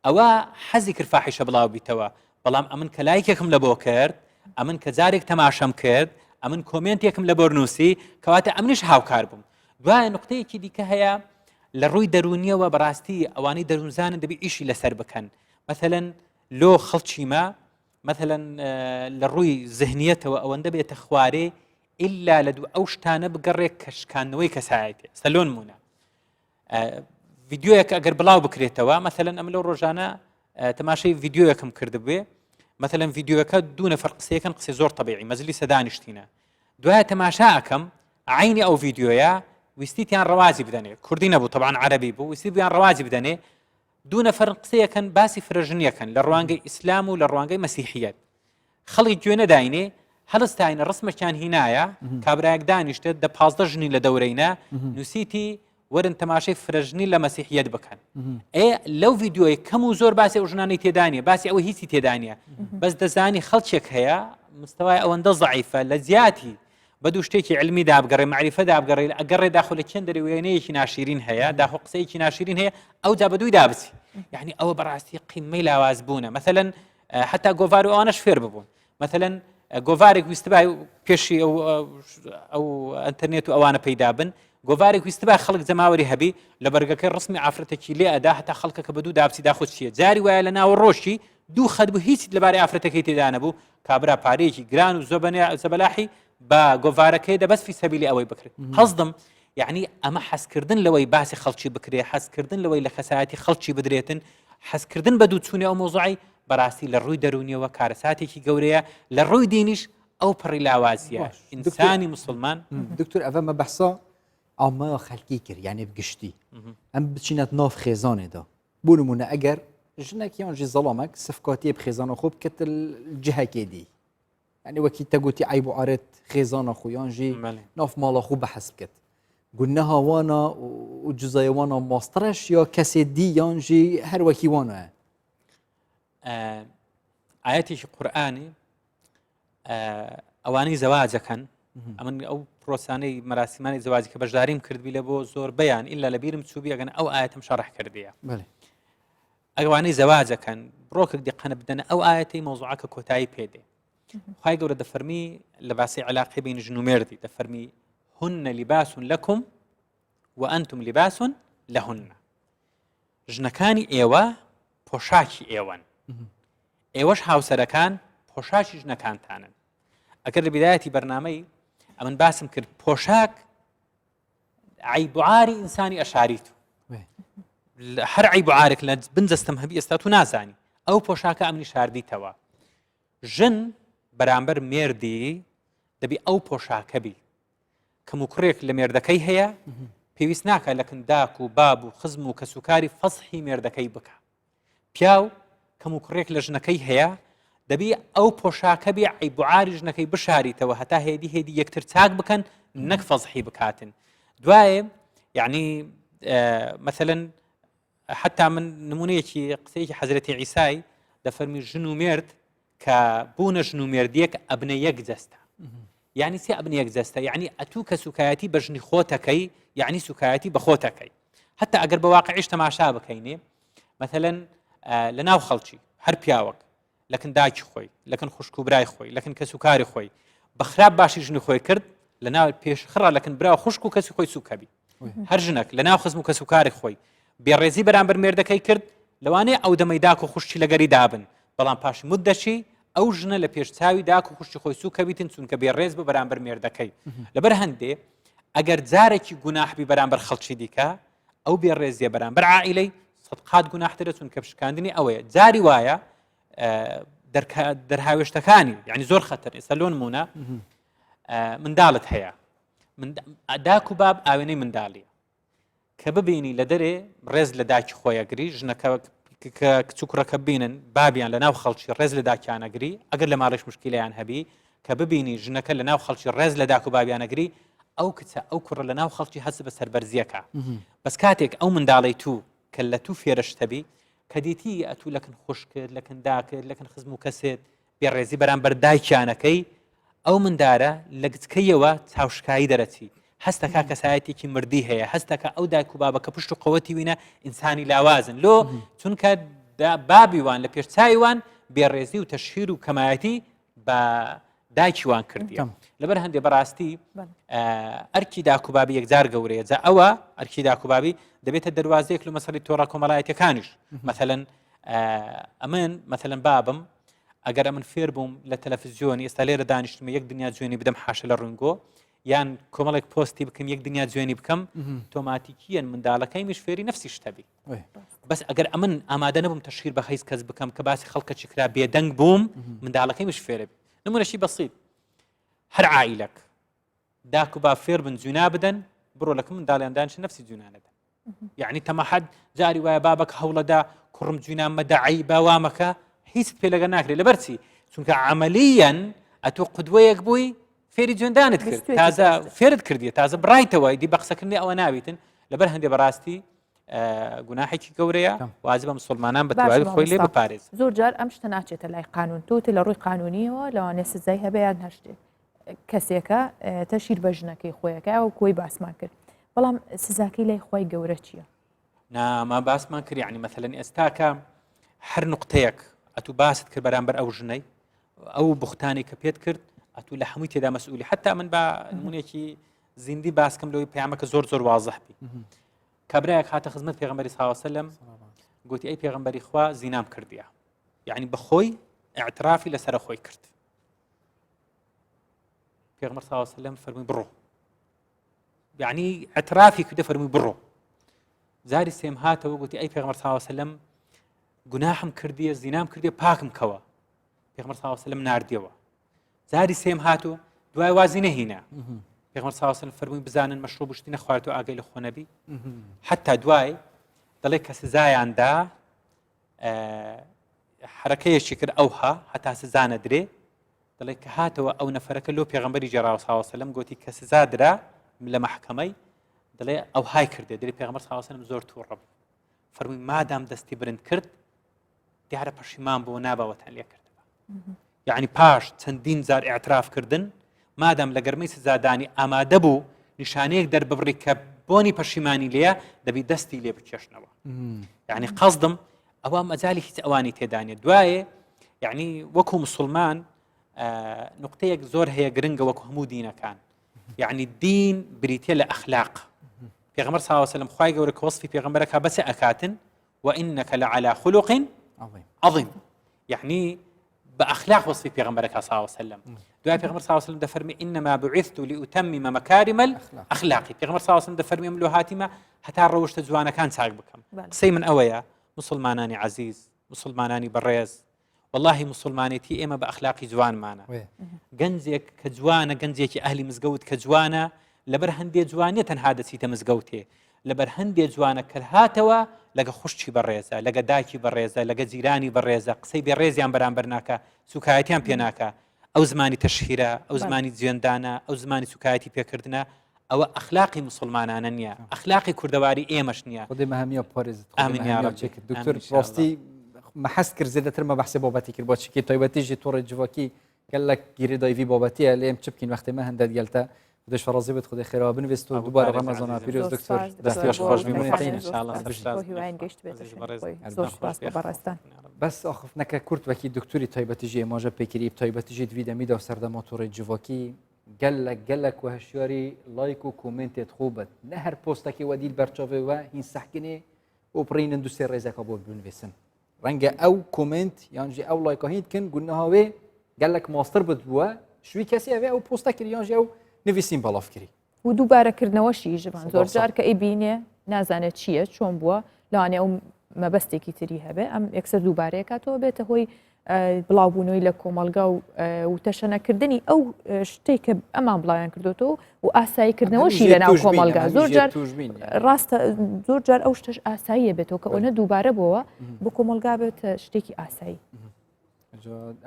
ئەوە حەزی کرد فاحیشە بڵاو بیتەوە بەڵام ئەمن کە لایکێکم لە بۆ کرد ئەمن کە جارێک تەماشەم کرد ئەمن کۆمێنتێکم لە بۆر نووسی کەواتە ئەمنیش هاوکار بووم دوایە نقطەیەکی دیکە هەیە لە ڕووی دەرونیەوە بەڕاستی ئەوانەی دەروونزانن دەبی ئیشی لەسەر بکەن مەثلەن لۆ خەڵکیمە مەثلەن لە ڕووی زهنیەتەوە ئەوەندە بێتە خوارێ ئللا لە دوو ئەو شتانە بگەڕێک کە شکاندنەوەی کەسایەتی سەلۆن مونە ڤیددیوەک ئەگەر بڵاو بکرێتەوە مەثلەن ئەم لەو ڕۆژانە تەماشای ڤیددیوەکەم کردبێ مەثلەن ڤیددیوەکە دوو نەفەر قسەیەکەن قسەی زۆر طبیعی مەجلی سەدانیشتینە دوایە تەماشا ئەەکەم عینی ئەو ڤیددیویە ویستیتیان ڕەواجی بدەنێ کوردی نەبوو تەبعەن عەرەبی بوو ویستی بیان ڕەواجی بدەنێ دوو نەفەرن قسەیەکەن باسی فرەژنیەکەن لە ڕوانگەی ئیسلام و لە ڕوانگەی مەسیحیەت خەڵک گوێ نەداینێ هەڵستاینە ڕسمێکیان هینایە کابراەک دانیشتە دە 15 ژنی لە دەورەینە نووسیتی وەرن تەماشای فرەژنی لە مەسیحیەت بکەن ئێ لەو ڤیددیوی کەم و زۆر باسی ئەو ژنانەی تێدانە باسی ئەوە هیچی تێدانە بەس دەزانی خەڵکێک هەیە مستەوای ئەوەندە زعیفە لە زیاتی بە دوو شتێکی علمی دابگەڕێ معریفە دابگەڕێ ئەگەڕێ داخۆ لە چێن دەرێ وێنەیەکی ناشیرین هەیە داخۆ قسەیەکی ناشیرین هەیە ئەو جا بە دووی دابچی یعنی ئەوە بەڕاستی قیمەی لاواز بوونە مەثلەن حتا گۆڤار و ئەوانەش فێر ببوون مەثلەن گۆڤارێک ویستبای پێشی ئەو ئەو ئەتەرنێت و ئەوانە پەیدا بن گۆڤارێک ویستبا خەڵک جەماوەری هەبی لە بەرگەکەی ڕسمی ئافرەتێکی لێ ئەدا هەتا خەڵکەکە بە دوو دابچی داخۆ چییە جاری وایە لە ناوە ڕۆشی دوو خەت بوو هیچ لەبارەی ئافرەتەکەی تێدا نەبوو کابرا پارەیەکی گران و زەبەلاحی بە گۆڤارەکەی دە بەس فی سەبیلی ئەوەی بکرێت قەزدم یعنی ئەمە حەزکردن لەوەی باسی خەڵکی بکرێ حەزکردن لەوەی لە کەسایەتی خەڵکی بدرێتن حەزکردن بە دووچوونی ئەو مۆزوعی بەڕاستی لە ڕووی دەرونیەوە کارەساتێکی گەورەیە لە ڕووی دینیش ئەو پڕی لاوازیە ئینسانی مسلمان دکتۆر ئەڤە مە بەحسا ئامە خەلکی کرد یعنی بگشتی ئەم بچینەت ناف خێزانێدا بۆ نمونە ئەگەر ژنێک یان ژی زەڵامێک سفکاتیە بخێزانە خۆ بکەت جهەکێ دی یعنی وەکی تەگوتی عیب و ئارێت خێزانە خۆ یان ژی ناف ماڵە خۆ بەحس بکەت گونەها وانە و جزای وانە ماسترش یا کەسێ دی یان ژی هەر وەکی وانە ئاەتێکی قورآانی ئەوانەی زەواجەکەن ئەمن ئەو پرۆسانەی مەراسیمانی زەواجی کە بەشداریم کردبی لە بۆ زۆر بەیان ئللا لە بیرم چوبی ئەگەن ئەو ئاەتم شەڕح کردیە ئەوانەی زەواجەکەن بڕۆکە دیقەنە بدەنە ئەو ئاەتی مەوزوعەکە کۆتایی پێدێ خی گەورە دەفەرمی لە باسی علاقی بین ژن و مێردی دەفەرمی هن لباس لكم وأنتم لباس لهن ژنەکانی ئێوە پۆشاکی ئێوەن ئێوەش هاوسەرەکان پۆشاکی ژنەکانتانن ئەگەر لە بیدایەتی بەرنمەی ئەمن باسم کرد پۆشاک عیبعاری ئینسانی ئەشاریت هەر عیبعارێک لە بنجەستم هەبی ئێستا تو نازانی ئەو پۆشاکە ئەمنی شاردیتەوە ژن بەرامبەر مێردی دەبی ئەو پۆشاکە بی کەموکوڕیەک لە مێردەکەی هەیە پێویست ناکە لە کنداک و باب و خزم و کەسوکاری فەزحی مێردەکەی بکە پیاو کەموکوڕیەک لە ژنەکەی هەیە دەبی ئەو پۆشاکە بی عیبعاری ژنەکەی بشاریتەوە هەتا هێدی هێدی یەکتر چاک بکەن نەک فەزحی بکاتن دوایێ یعنی مەسەلەن حتا من نمونەیەکی قسەیەکی حەزرەتی عیسای دەفەرمی ژن و مێرد کە بوونە ژن و مێردیەک ئەبنە یەک جەستە یعنی چی ئەبنە یەک جەستە یعنی ئەتوو کە سوکایەتی بە ژنی خۆتەکەی یعنی سوکایەتی بە خۆتەکەی حتا ئەگەر بە واقعیش تەماشا بکەینێ مەثلەن لە ناو خەڵکی هەر پیاوەک لەکن داکی خۆی لەکن خوشک و برای خۆی لەکن کەس و کاری خۆی بە خراپ باشی ژنی خۆی کرد لە ناو پێشخڕا لەکن برا خوشک و کەسی خۆی سوکەبی هەر ژنێک لە ناو خزم و کەس و کاری خۆی بێڕێزی بەرامبەر مێردەکەی کرد لەوانەیە ئەو دەمەی داک و خوشکی لەگەری دابن بەڵام پاش مدەچی ئەو ژنە لە پێش چاوی داک و خوشکی خۆی سوکە بیتن چونکە بێڕێز بە بەرامبەر مێردەکەی لەبەر هەندێ ئەگەر جارێکی گوناحبی بەرامبەر خەڵکی دیکە ئەو بێڕێزیە بەرامبەر عائلەی سەدقات گوناحترە چونکە شکاندنی ئەوەیە جاری وایە دەرهاوێشتەکانی یعنی زۆر خەتەر ئێستا لۆ نمونە منداڵت هەیە داک و باب ئاوێنەی منداڵیە کە ببینی لە دەرێ ڕێز لە داکی خۆیەگری ژنەکە کە کچ و کوڕەکە بینن بابیان لە ناو خەڵکی ڕێز لە داکیانەگری ئەگەر لە ماڵێش مشکیلیان هەبی کە ببینی ژنەکە لە ناو خەڵکی ڕێز لە داک و بابیانەگری ئەو کچە ئەو کوڕە لە ناو خەڵکی هەست بە سەربەرزیەکە بەس کاتێک ئەو منداڵی تو کە لە تو فێرەشتەبی کە دیتی ئەتوو لەکن خوشکت لەکن داکت لەکن خزم و کەسێت بێڕێزی بەرامبەر دایکیانەکەی ئەو مندارە لە گچکەیەوە چاوشکایی دەرەچی هەستەکە کەسایەتێکی مردی هەیە هەستەکە ئەو دایک و بابە کە پشت و قوتی وینە ئینسانی لاوازن لۆ چونکە بابی وان لە پێش چاوی وان بێڕێزی و تەشهیر و کەمایەتی بە دایکی وان کردیە لەبەر هەندێ بەڕاستی ئەرکی داکوبابی یەکجار گەورەیە جا ئەوە ئەرکی داکوبابی دەبێتە دەواازەیەک لە مەسەری تۆڕە کۆمەڵایەتەکانیش مەثلەن ئەمن مەثلەن بابم ئەگەر ئەمن فێر بووم لە تەلەفزیۆنی ئێستا لێرە دانیشتمە یەک دنیا جوێنی بدەم حاشە لە ڕوونگۆ یان کۆمەڵێک پۆستی بکەم یەک دنیا جوێنی بکەم تۆماتیکیەن منداڵەکەی میش فێری نفسی شتەبی بەس ئەگەر ئەمن ئامادە نەبووم تەشهیر بە هیچ کەس بکەم کە باسی خەڵکە چی کرا بێدەنگ بووم منداڵەکەی مش فێرە بی نمونەشی بەسیت هەر عائیلەک داک و با فێر بن جونا بدەن. بڕۆ لەکە منداڵیان دانیشە نفسی جوینانەدەن یعنی تەمەحەد جاری وایە بابەک هەوڵەدا کوڕم جوینان مەدە عیبە وامەکە هیچ پێ لەگە ناکرێت لەبەر چی چونکە عملیەن ئەتۆ قدوەیەک بووی فێری جوێندانت کرد تازە فێرت کردیە تازە بڕایتەوە دی بە قسەکردنی ئەوە ناویتن لەبەر هەندێ بەڕاستی گوناحێکی گەورەیە واجبە مسلمانان بە تەواوی خۆی لێ بپارێز زۆر جار ئەم شتە ناچێتە لای قانون تۆ لە ڕووی قانونیەوە لەوانێ سزای هەبێ یان هەشتێک کەسێکە تەشیر بە ژنەکەی خۆیەکە ئەو کۆی باسمان کرد بەڵام سزاکەی لای خی گەورە چییە؟ ناما باسمان کرد ینی مەثلەن ئێستاکە هەر نقطەیەک ئەتو باست کرد بەرامبەر ئەو ژنەی ئەو بوختانی کە پێت کرد ئەتو لە هەمووی تێدا مەسئولی حتا من بە نمونێکی زیندی باسکەم لەوەی پەیامەکە زۆر زۆر وازح بی کابراایەک هاتە خزمەت پێغمبەری ساوسلم گوتی ئەی پێغمبەری خوا زینام کردیە یعنی بەخۆی اعترافی لەسەر خۆی کرد پێغمبەر صلی الله علیه وسلم فەرمووی بڕۆ یعنی اعترافی کردە فەرمووی بڕۆ جاری سێم هاتەوە گوتی ئەی پێغمبەر صلی الله علیه وسلم گوناحم کردیە زینام کردیە پاکم کەوە پێغمبەر صلی الله علیه وسلم ناردیەوە جاری سێم هاتو دوای وازی نەهینا پێغمبەر صلی الله علیه وسلم فەرمووی بزانن مەشروب شتی نەخوارد و ئاگای لە خۆ نەبی حتا دوای دەڵێ کە سزایاندا حرەکەیەکی کرد ئەوها هەتا سزا نەدرێ دەڵێ کە هاتەوە ئەو نەفەرەکە لۆ پێغمبەری جێراوە ساوەسەلم گوتی کە سزا درا لە مەحکەمەی دەڵێ ئەو های کردێ دەری پێغمبەر ساوەسەلم زۆر تووڕە بوو فەرمووی مادام دەستی برند کرد دیارە پەشیمان بۆ نابەوەتان لێ کرد یعنی پاش چەندین جار اعتراف کردن مادام لە گەرمەی سزادانی ئامادە بوو نیشانەیەک دەرببڕی کە بۆنی پەشیمانی لێیە دەبی دەستی لێ بکێشنەوە یعنی قەزدم ئەوە مەجای هیچ ئەوانی تێدانێت دوایێ یعنی وەکو مسلمان نقطەیەک زۆر هەیە گرنگە وەکو هەموو دینەکان یعنی دین بریتە لە ئەخلاق پێغمبەر صلی الله علیه وسلم خوای گەورە کە وەصفی پێغمبەرەکە بەسە ئەکاتن وإنك لعلى خلق عظيم یعنی بە ئەخلاق وەصفی پێغەمبەرەکە صلی الله علیه وسلم دوای پێغەمبەر صلی الله علیه وسلم دەفەرمی انما بعثت لاتمم مكارم الاخلاق پێغەمبەر صلی الله علیه وسلم دەفەرمی من لۆ هاتیمە هەتا ڕەوشتە جوانەکان چاک بکەم قسەی من ئەوەیە مسلمانانی عزیز مسلمانانی بەڕێز واللهی مسلمانێتی ئێمە بە ئەخلاقی جوانمانە گەنجێک کە جوانە گەنجێکی ئەهلی مزگەوت کە جوانە لەبەر هەندێ جوانیە تەنها دەچیتە مزگەوتێ لەبەر هەندێ جوانە کە هاتەوە لەگە خوشکی بەڕێزە لەگە داکی بەڕێزە لەگە جیرانی بەڕێزە قسەی بێ ڕێزیان بەرامبەر ناکە سوکایەتیان پێ ناکە ئەو زمانی تەشهیرە ئەو زمانی جوێندانە ئەو زمانی سوکایەتی پێکردنە ئەوە ئەخلاقی مسلمانانە نییە ئەخلاقی کوردەواری ئێمەش نییە خودێ مەهەمیە پارێزت ئامین یا رب دکتۆر ڕاستی مەحەست کرد زێدەتر مە بەحسێ بابەتی کرد بۆ چکی تایبەتیژی تۆڕی جڤاکی گەلەک گیرێدای ڤی بابەتیە لێم چ بکەین وەختێ مە هەندەت گەلتە خودێش ڕازی بێت خودێ خێرا بنوێست و دووبارە ڕەمەزان پیرۆز دکتۆر دەستیش خۆش بی بەس ئاخفتنەکە کورت وەکی دکتۆری تایبەتیژی ئێماژە پێکری تایبەتیژی دوی دەمیدا و سەردەما تۆڕی جڤاکی گەلەک گەلەک و هەشیاری لایک و کۆمێنتێت خۆ بێت نە هەر پۆستەکی وەدیل بەرچاوێ وە هین سەحکنێ و بڕینن دوسێ ڕێزەکە بۆ بنوێسن ڕەنگە ئەو کۆمێنت یانژی ئەو لایکە هیند کن گوناهاوێ گەلک ماستر بت بووە شوی کەسی ئەوێ ئەو پۆستە کرد یانژی ئەو نویسین بەڵاف کری و دووبارەکردنەوەشی ژبان زۆر جار کە ئەیبینێ نازانێت چییە چۆن بووە لەوانێ ئەو مەبەستێکی تری هەبێ ئەم یەکسەر دووبارەیەکاتەوە بێتە هۆی بڵاوبوونەوەی لە کۆمەڵگا و و تەشەنەکردنی ئەو شتێک کە ئەمان بڵاویان کردوێتەوە و ئاساییکردنەوەشی لە ناو کۆمەڵگا زۆر جار ڕاستە زۆر جار ئەو شتەش ئاساییە بێتەوە کە ئەوە دووبارە بۆوە بۆ کۆمەڵگا بێت شتێکی ئاسایی.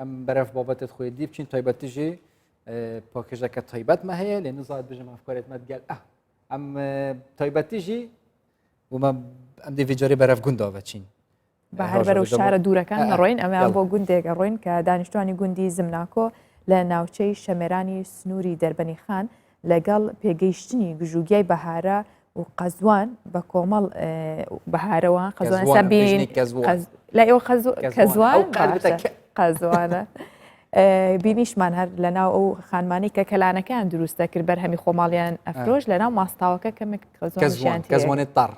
ئەم بەرەف بابەتت خۆی دی بچین تایبەتیژی پاکژەکە تایبەتمە هەیە لێ نزاد بژم ئەفکارێتمە گەل ئە ئەم تایبەتیژی ومە ئەم دێ جارێ بەرەف گونداوە چین با هەر بەرەو شارە دوورەکان نەڕۆین ئەمەیان بۆ گوندێک ئەڕۆین کە دانیشتوانی گوندی زمناکۆ لە ناوچەی شەمێرانی سنووری دەربەنی خان لەگەڵ پێگەیشتنی گژوگیای بەهارە و قەزوان بە کۆمەڵ بەهارەوە قەزوان سەبین لە ئێوە کەزوان قەزوانە. بینیشمان هەر لە ناو ئەو خانمانی کە کەلانەکەیان دروست دەکرد بەرهەمی خۆماڵیان ئەفرۆش لە ناو ماستاوەکە کەمێک کەزوانێت تەڕ.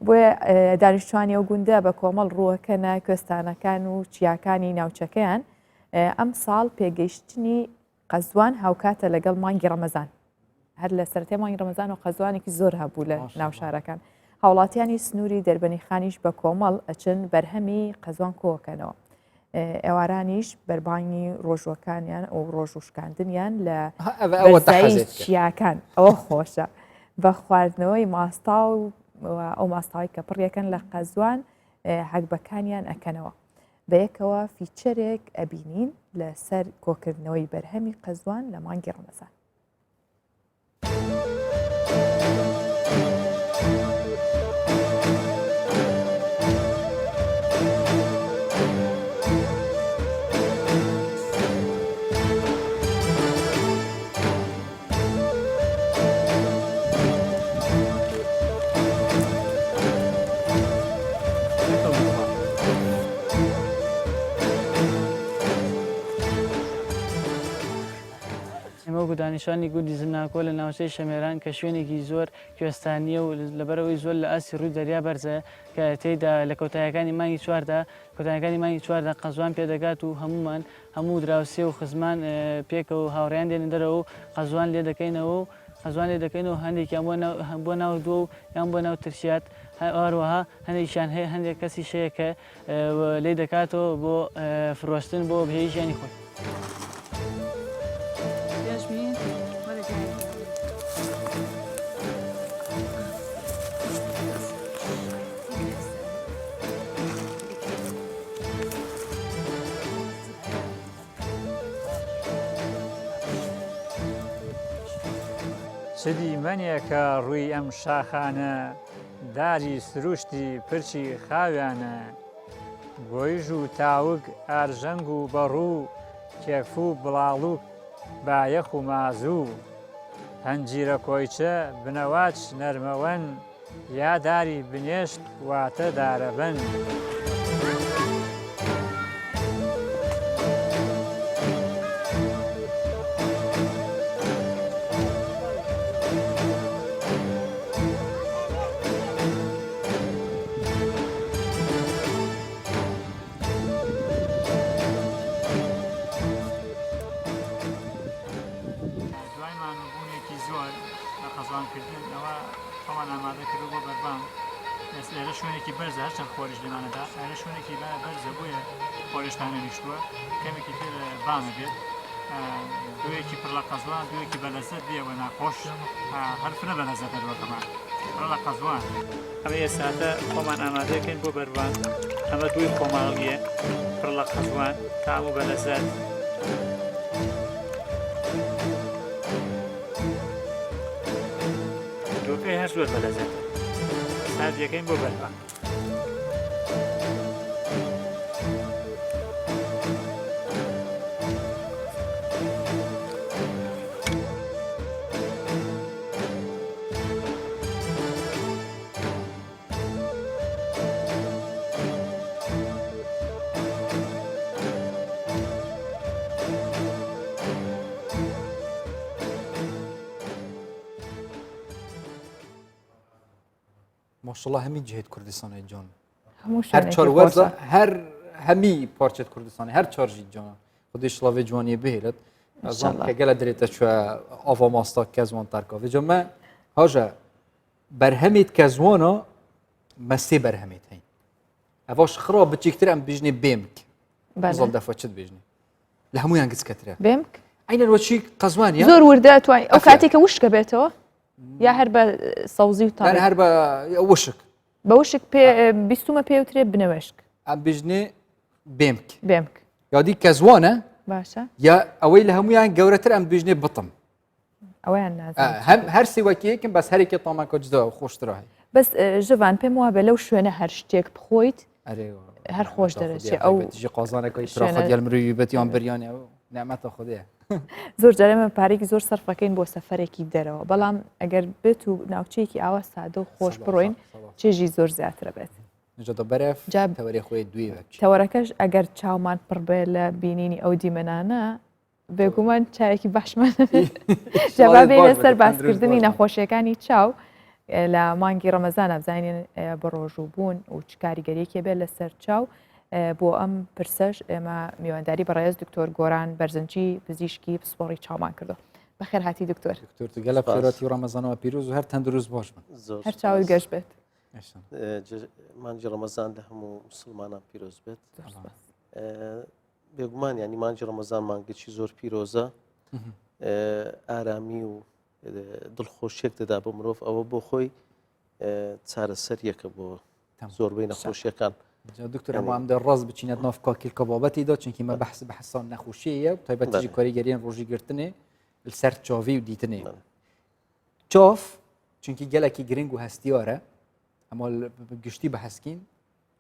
بۆیە دانیشتوانی ئەو گوندە بە کۆمەڵ ڕووەکەنە کوێستانەکان و چیاکانی ناوچەکەیان ئەم ساڵ پێگەیشتنی قەزوان هاوکاتە لەگەڵ مانگی ڕەمەزان هەر لە سەرەتای مانگی ڕەمەزان و قەزوانێکی زۆر هەبوو لە ناو شارەکان هاوڵاتیانی سنووری دەربەنی خانیش بە کۆمەڵ ئەچن بەرهەمی قەزوان کۆکەنەوە ئێوارانیش بەربانگی ڕۆژوەکانیان و ڕۆژوشکاندنیان لە چیاکان ئەوە خۆشە. بە خواردنەوەی ماستاو و ئەو ماستاوی کە پڕیەکەن لە قەزوان هەگبەکانیان ئەکەنەوە. بەیەکەوە فیچەرێک ئەبینین لەسەر کۆکردنەوەی بەرهەمی قەزوان لە مانگی ڕەمەزان. ئێمە وەکو دانیشتوانی گوندی زمناکۆ لە ناوچەی شەمێران کە شوێنێکی زۆر کوێستانییە و لەبەرئەوەی زۆر لە ئاستی ڕووی دەریا بەرزە کە تێیدا لە کۆتاییەکانی مانگی چواردا کۆتاییەکانی مانگی چواردا قەزوان پێدەگات و هەموومان هەموو دراوسێ و خزمان پێکەوە هاوڕێیان دێنە دەرەوە و قەزوان لێ دەکەینەوە و قەزوان لێ دەکەین و هەندێکیان بۆ ناو بۆ ناو دۆ و یان بۆ ناو ترشیات هەروەها هەندێکیان هەیە هەندێک کەسیش هەیە کە لێی دەکاتەوە بۆ فرۆشتن بۆ بهێی ژیانی خۆی. چ دیمەنێکە ڕووی ئەم شاخانە، داری سروشتی پرچی خاویانە. گۆیژ و تاوگ، ئارژەنگ و بەڕوو، کێف و بڵاڵوک، بایەخ و مازوو. هەنجیرە کۆیچە، بنەواچ نەرمەوەن، یا داری بنێشت واتە دارەبەن. دوای مانووبوونێکی زۆر لە قەزوانکردن ئەوە خۆمان ئامادە کردو بۆ بەربانگ ئێستا ئێرە شوێنێکی بەرزە هەرچەند خۆریش لێمانەدا ئێرە شوێنێکی بەرزە بۆیە خۆریشتان نەنیشتووە کەمێکی تر بانە بێت دوێکی پڕ لە قەزوان دوێکی بەلەزەت بێ وە ناخۆش هەر فرە بەلەزەتە دووەکەمان پڕ لە قەزوان. ئەمە ئێساتە خۆمان ئامادەکەین بۆ بەربانگ ئەمە دووی خۆماڵیە پڕ لە قەزوان تام و بەلەزەت. دووەکەی هەر زۆر بەلەزەتە ساردیەکەین بۆ بەربانگ. ماشاءالله هەمی جهت کوردستانی جان هەموو هەر شوێنێکی چوار وەرزە خۆشە. هەر هەمی پارچەت کوردستانی هەر چارژی جان خودی شڵاوێ جوانیە بهێلت ئەزان ئینشاءاللە. کە گەلە درێتە چوە ئاوا ماستا کەزوان تەرکا vê me هاژە بەرهەمێت کەزوانە مە سێ بەرهەمێت هەین ئەڤاش خرا بچیکتر ئەم بژنێ بێمک بەلێ. زڵ دەفە چت بێژنێ لە هەمویان گچکەترە بێمک عینەن وەچی قەزوانە زۆر وردە توانی ئەو ئەفیە. کاتێک کە وشکە بێتەوە یا هەر بە سەوزی و هەر تاڕی هەر بە وشک بە وشک پێ بیستومە پێوترێ بنەوەشک ئەم بژنێ بێمک بێمک یادی کەزوانە باشە یا ئەوەی لە هەمویان گەورەتر ئەم بژنێ بتم ئەویان نازانم هەم هەر سێوەکیەکم بەس هەرێکی تامەکە جدا خۆشترە هەیە بەس ژڤان پێم وابێ لەو شوێنە هەر شتێک بخۆیت هەر خۆش دەرەچێ ئەو ژی قازانەکەی شوێنە مرۆیی بەتیان بریانە نعمەتە خودێ زۆر جارێمە پارێکی زۆر سەرفەکەین بۆ سەفەرێکی دەرەوە بەڵام ئەگەر بێت و ناوچەیەکی ئاوا سادە و خۆش بڕۆین چێژی زۆر زیاترە بێت تەوەرەکەش ئەگەر چاومان پڕ بێ لە بینینی ئەو دیمەنانە بێگومان چاوێکی باشمان جا بێنە سەر باسکردنی نەخۆشیەکانی چاو لە مانگی ڕەمەزانە بزانین بە ڕۆژوو بوون و چ کاریگەریەکێ بێت لەسەر چاو بۆ ئەم پرسەش ئێمە میوانداری بەڕێز دکتۆر گۆران بەرزنجی پزیشکی پسپۆڕی چاومان کردو بەخێر هاتی دکتۆر دکتۆر گەلە خێراتی ڕەمەزانەوە پیرۆز و هەر تەندروست باش بن هەر چاوت گەش بێت مانگی ڕەمەزان لە هەموو مسلمانان پیرۆز بێت بێگومان ینی مانگی ڕەمەزان مانگێکی زۆر پیرۆزە ئارامی و دڵخۆشیەک دەدا بە مرۆڤ ئەوە بۆ خۆی چارەسەریەکە بۆ زۆربەی نەخۆشیەکان. دکتۆر ئەمە ئەم دە ڕاست بچینە ناو کاکیلکە بابەتی دا چونکی مە بەحس بەحسان نەخۆشیەیە و تایبەتی کاریگەریان ڕۆژی گرتنێ لەسەر چاوی و دیتنێ چاف چونکی gelekî گرنگ و هەستیارە ئەمە گشتی بە هەسکین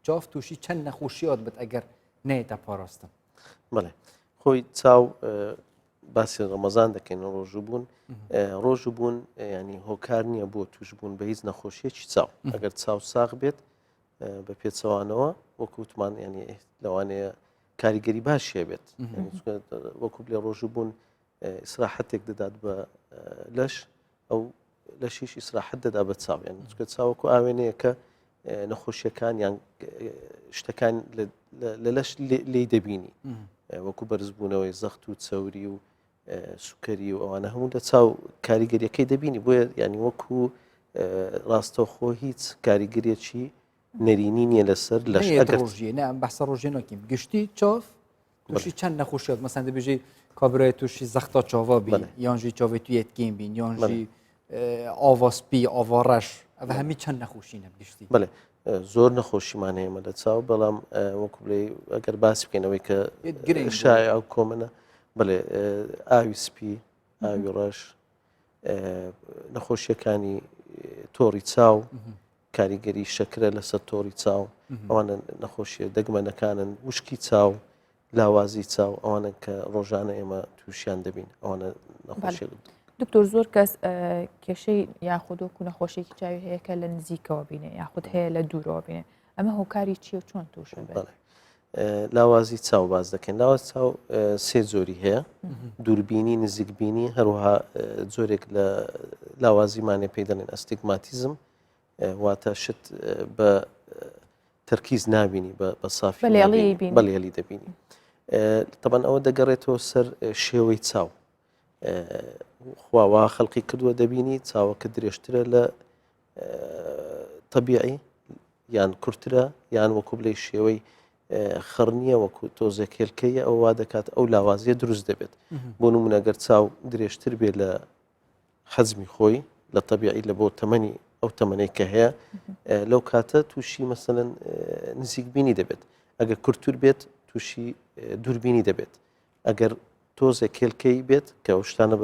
چاف تووشی چەند نەخۆشیات بێت ئەگەر نێتە پاراستن بڵێ خۆی چاو باسی ڕەمەزان دەکەین ڕۆژوو بوون ڕۆژوو بوون ینی هۆکار نییە بۆ توشبوون بە هیچ نەخۆشیەکی چاو ئەگەر چاو ساغ بێت بە پێچەوانەوە وەکوتمان ینی لەوانەیە کاریگەری باشیە بێت وەکو بلێ ڕۆژوو بوون ئیسراحەتێک دەدات بە لەش ئەو لەشیش ئیسراحەت دەدا بە چاو یان چکە چاوەکو ئاوێنەیەکە نەخۆشیەکان یان شتەکان لە لەش لی دەبینی وەکو بەرزبوونەوەی زەخت و چەوری و سوکەری و ئەوانە هەموو لە چاو کاریگەریەکەی دەبینی بۆیە ینی وەکو ڕاستەوخۆ هیچ کاریگەریەکی نەرێنی نییە لەسەر لەش ئەگەر ڕۆژیە نە بەسە ڕۆژێ ناکەیم گشتی چاف تووشی چەند نەخۆشیات مەسەن دەبێژی کابرای تووشی زەختا چاوا بی یانژی چاوێ تویەت کێم بین یانژی ئاوا سپی ئاوا ڕەش ئەوە هەمی چەند نەخۆشی نەبگشتی بڵێ زۆر نەخۆشیمان هەیەمە لە چاو بەڵام وەکو بڵێ ئەگەر باسی بکەینەوەی کە گرنگ شای ئەو کۆمەنە بڵێ ئاوی سپی ئاوی ڕەش نەخۆشیەکانی تۆڕی چاو کاریگەری شەکرە لەسەر تۆڕی چاو ئەوانە نەخۆشیە دەگمەنەکانن وشکی چاو لاوازی چاو ئەوانە کە ڕۆژانە ئێمە تووشیان دەبین ئەوانە نەخۆشی دکتۆر زۆر کەس کێشەی یاخود وەکو نەخۆشیێکی چاوی هەیە کە لە نزیکەوە بینێ یاخود هەیە لە دوورەوە بینێ ئەمە هۆکاری چیە و چۆن تووشە بێت؟ لاوازی چاو باز دەکەین لاواز چاو سێ جۆری هەیە دووربینی نزیکبینی هەروەها جۆرێک لە لاوازیمانێ پێی دەڵێن ئەستیگماتیزم واتە شت بە تەرکیز نابینی بە سافی بەلێڵی دەبینی تەبەن ئەوە دەگەڕێتەوە سەر شێوەی چاو خواوا خەڵقی کردووە دەبینی چاوەکە درێژترە لە تەبیعی یان کورترە یان وەکو بلێ شێوەی خڕ نییە وەکو تۆزێک هێلکەیە ئەو وا دەکات ئەو لاوازیە دروست دەبێت بۆ نمونە گەر چاو درێژتر بێت لە حەزمی خۆی لە تەبیعی لە بۆ تەمەنی ئەو تەمەنەی کە هەیە لەو کاتە تووشی مەسەن نزیک بینی دەبێت ئەگەر کورتور بێت تووشی دووربینی دەبێت ئەگەر تۆزێک هێلکەی بێت کە ئەو شتانە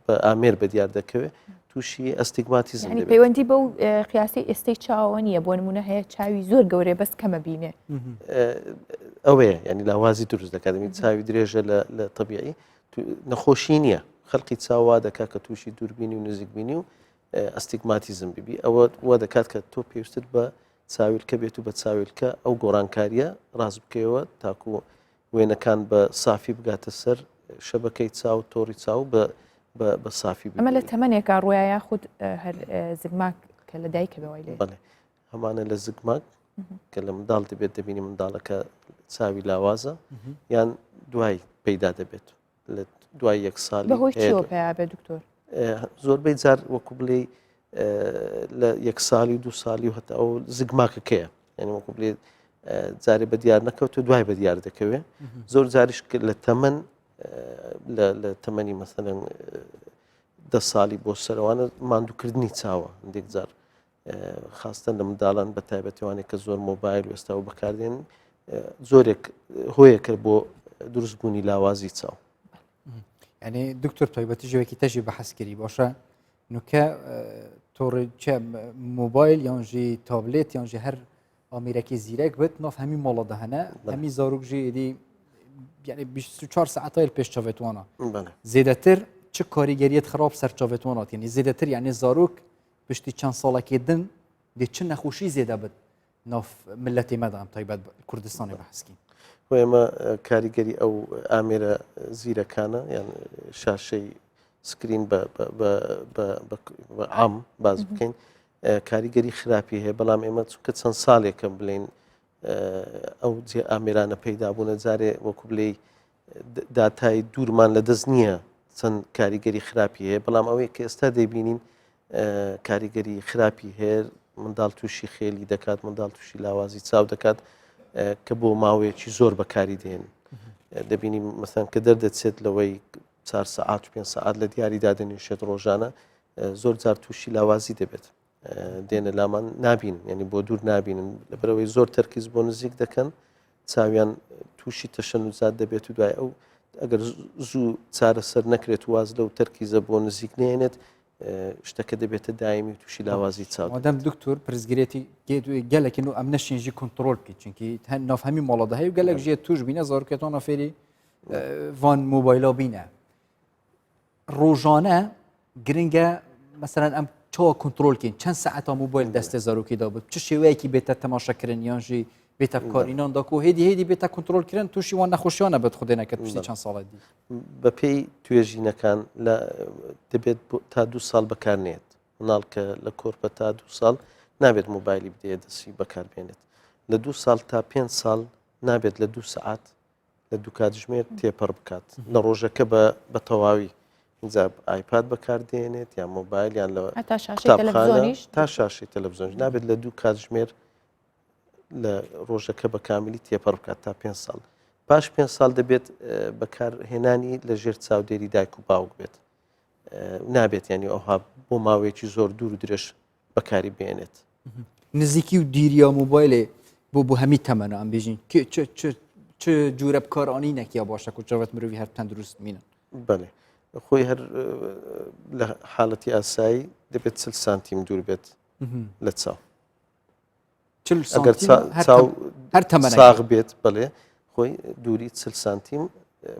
بە ئامێر بە دیار دەکەوێت تووشی ئەستیگماتیزم دەبێت. پەیوەندی بەو قیاسی ئێستەی چاوەوە نییە بۆ نمونە هەیە چاوی زۆر گەورەیە بەس کەمە بینێ. ئەوەیە ینی لاوازی دروست دەکات دەبین چاوی درێژە لە تەبیعی نەخۆشی نییە خەڵقی چاوا دەکات کە تووشی دووربینی و نزیکبینی و ئەستیگماتیزم ببی ئەوە وا دەکات کە تۆ پێویستت بە چاویلکە بێت و بە چاویلکە ئەو گۆڕانکاریە ڕاست بکەیەوە تاکو وێنەکان بە سافی بگاتە سەر شەبەکەی چاو تۆڕی چاو بە بە سافی ئەمە لە تەمەنێکا ڕویا یاخود هەر زگماک کە لە دایکە بەوەی لێ بەڵێ هەمانە لە زگماک کە لە منداڵ دەبێت دەبینی منداڵەکە چاوی لاوازە یان دوای پەیدا دەبێت لە دوای یەک ساڵی بەهۆی چیەوە پیا بێ دکتۆر زۆربەی جار وەکو بڵێ لە یەک ساڵی و دو ساڵی و هەتا ئەو زگماکەکەیە یعنی وەکو بڵێ جارێ بە دیار نەکەوت و دوای بە دیار دەکەوێت زۆر جاریش لە تەمەن لە تەمەنی مەسەلەن دە ساڵی بۆ سەروانە ماندووکردنی چاوە هەندێک جار خاستن لە منداڵان بە تایبەتیوانێک کە زۆر مۆبایل وێستاوە بەکاردێن زۆرێک هۆیەکە بۆ دروستبوونی لاوازی چاو. یعنی دکتۆر تایبەتی ژێکی تەژی بە حەسکری باشە نوکە تۆڕ مۆبایل یانژی تابلێت یانژی هەر ئامیرەکی زیرەک بێت ناف هەمی ماڵەدا هەنە هەمی زارۆک ژی ئێدی یعنی 24 ساعتایل پێش چاوێتوانە زێدەتر چ کاریگەریت خراپ سەر چاوێتوانات یعنی زێدەتر یعنی زارۆک پشتی چەند ساڵێکی دن دێ چ نەخۆشی زێدە بت ناف ملەتی مەدا ئەم تایبەت کوردستانی بەحسکی ئێمە کاریگەری ئەو ئامێرە زیرەکانە یان شاشەی screen بە عام باز بکەین کاریگەری خراپی هەیە بەڵام ئێمە چونکە چەند ساڵێکە بلین ئەو جێ ئامێرانە پەیدا بوونە جارێ وەکو بلێ داتای دوورمان لە دەست نییە چەند کاریگەری خراپی هەیە بەڵام ئەوەی کە ئێستا دەیبینین کاریگەری خراپی هەیە منداڵ تووشی خێلی دەکات منداڵ تووشی لاوازی چاو دەکات کە بۆ ماوەیەکی زۆر بەکاری دێن دەبینی مەسەن کە دەردەچێت لەوەی چار سەعات و پێ سەعات لە دیاری دادەنیشێت ڕۆژانە زۆر جار تووشی لاوازی دەبێت دێنە لامان نابین ینی بۆ دوور نابینن لەبەرەوەی زۆر تەرکیز بۆ نزیک دەکەن چاویان تووشی تەشەنوزات دەبێت و دوای ئەو ئەگەر زوو چارەسەر نەکرێت واز لەو تەرکیزە بۆ نزیک نێنێت شتەکە دەبێتە دایمی و تووشی لاوازی چاو مادەم دکتۆر پرسگرێتی گەلێکن و ئەم نەشینژی کۆنتترۆل بکەیت چونکی هەر ناو هەمی ماڵەدا هەیە و گەلێک ژێ توش بینە زارکێتانە فێری ڤان مۆبایلا بینە ڕۆژانە گرنگە مەسەرەن ئەم چۆ کۆنتترۆلکەین چەند سەعات مۆبایل دەستێ زارۆکیدا بێت چ شێوەیەکی بێتە تەماشاکردن یانژی بێتە بکارینان داکو هێدی هێدی بێتە کۆنتترۆلکردن تووشی وان نەخۆشیانە بێت خودێ نەکرد پشتی چەند ساڵە دی بەپێی توێژینەکان لە دەبێت تا دوو ساڵ بەکارنێت مناڵ کە لە کۆرپە تا دوو ساڵ نابێت مۆبایلی بدەیە دەستی بەکاربێنێت لە دوو ساڵ تا پێ ساڵ نابێت لە دوو سەعات لە دوو کاتژمێر تێپەڕ بکات لە ڕۆژەکە بە بە تەواوی اینجا ئایپاد بەکاردێنێت یان مۆبایل یان لە تا شاشەی تەلەڤزیۆنیش نابێت لە دوو کاتژمێر لە ڕۆژەکە بە کاملی تێپەڕ بکات تا پێ ساڵ پاش پێ ساڵ دەبێت بەکارهێنانی لە ژێر چاودێری دایک و باوک بێت نابێت ینی ئەوها بۆ ماوەیەکی زۆر دوور و درێژ بەکاری بێنێت. نزیکی و دیریا مۆبایلێ بۆ بۆ هەمی تەمەنە ئەم بێژین چ جورە بکارانی نەکیا باشە کو چاوت مرۆڤی هەر تەندروست مینن. بەێ خۆی هەر لە حاڵەتی ئاسایی دەبێت چل سانتیم دوور بێت لە چاو. ئەگەر چاو هەر تەمەن ساغ بێت بەڵێ خۆی دووری چل سانتیم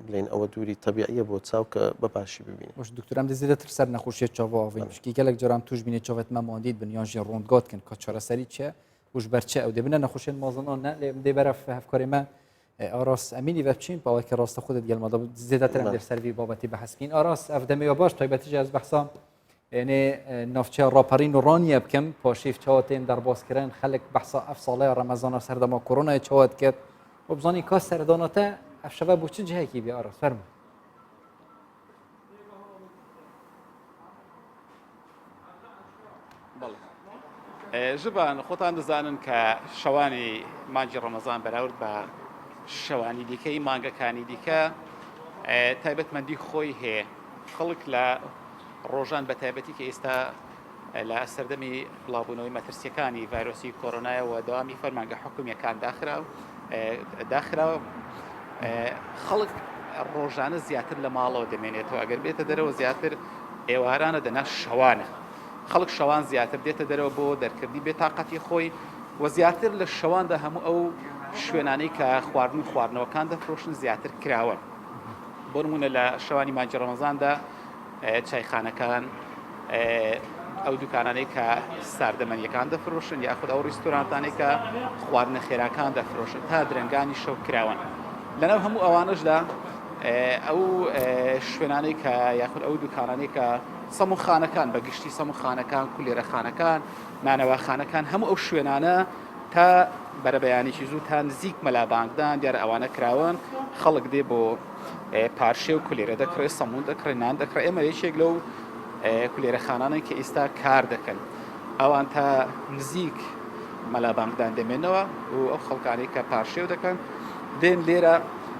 بلین ئەوە دووری تەبیعیە بۆ چاو کە بە باشی ببینی باش دکتۆرام دە زیاتر سەر نەخۆشیە چاواڤین شکی گەلک جاران توش بینێ چاوت مەماندید بن یان ژێ ڕۆندگات کن کە چارەسەری چیە وش بەرچە ئەو دەبنە نەخۆشیێن مازنان نە لێ دێ بەرە هەفکارێ مە ئاراس ئەمینی بە بچین پاوەی کە ڕاستە خودت گەلمەدا زیاتر ئەم سەروی بابەتی بەحسکین ئاراس ئەف دەمەوە باش تایبەتیش ئەس بەحسام ێنێ ناوچەی ڕاپەڕین و ڕانیە بکەم پاشیف چاوە تێن دەربازکردن خەلک بەحسا ئەف ساڵەیە ڕەمەزانە سەردەما کۆرۆنای چاوە دکرد و بزانی کا سەردانەتە ئەف شەوە بۆ چ جهێکی بێ ئاراس فەرموو. ژبان خۆتان دەزانن کە شەوانی مانگی ڕەمەزان بەراورد بە شەوانی دیکەی مانگەکانی دیکە تایبەتمەندی خۆی هەیە خەڵک لە ڕۆژان بە تایبەتی کە ئێستا لە سەردەمی بڵاوبوونەوەی مەترسیەکانی ڤایرۆسی کۆرۆنایە و دەوامی فەرمانگە حکومیەکان داخرا داخراوە خەڵک ڕۆژانە زیاتر لە ماڵەوە دەمێنێتەوە ئەگەر بێتە دەرەوە زیاتر ئێوارانە دەنا شەوانە خەڵک شەوان زیاتر دێتە دەرەوە بۆ دەرکردنی بێتاقەتی خۆی و زیاتر لە شەواندا هەموو ئەو شوێنانەی کە خواردن و خواردنەوەکان دەفرۆشن زیاتر کراوەن بۆ نمونە لە شەوانی مانگی ڕەمەزاندا چایخانەکان، ئەو دوکانانەی کە ساردەمەنیەکان دەفرۆشن یاخود ئەو ڕیستۆرانتانەی کە خواردنە خێراکان دەفرۆشن تا درەنگانی شەو کراون لەناو هەموو ئەوانەشدا ئەو شوێنانەی کە یاخود ئەو دوکانانەی کە سەموخانەکان بە گشتی سەموخانەکان کولێرەخانەکان نانەواخانەکان هەموو ئەو شوێنانە تا بەرەبەیانێکی زوو تا نزیک مەلا بانگدان دیارە ئەوانە کراون خەڵک دێ بۆ پارشێ و کولێرە دەکڕێ سەمون دەکڕێ نان دەکڕێ ئێمە یەکێک لەو کولێرەخانانەی کە ئێستا کار دەکەن ئەوان تا نزیک مەلا بانگدان دەمێنەوە و ئەو خەڵکانەی کە پارشێو دەکەن دێن لێرە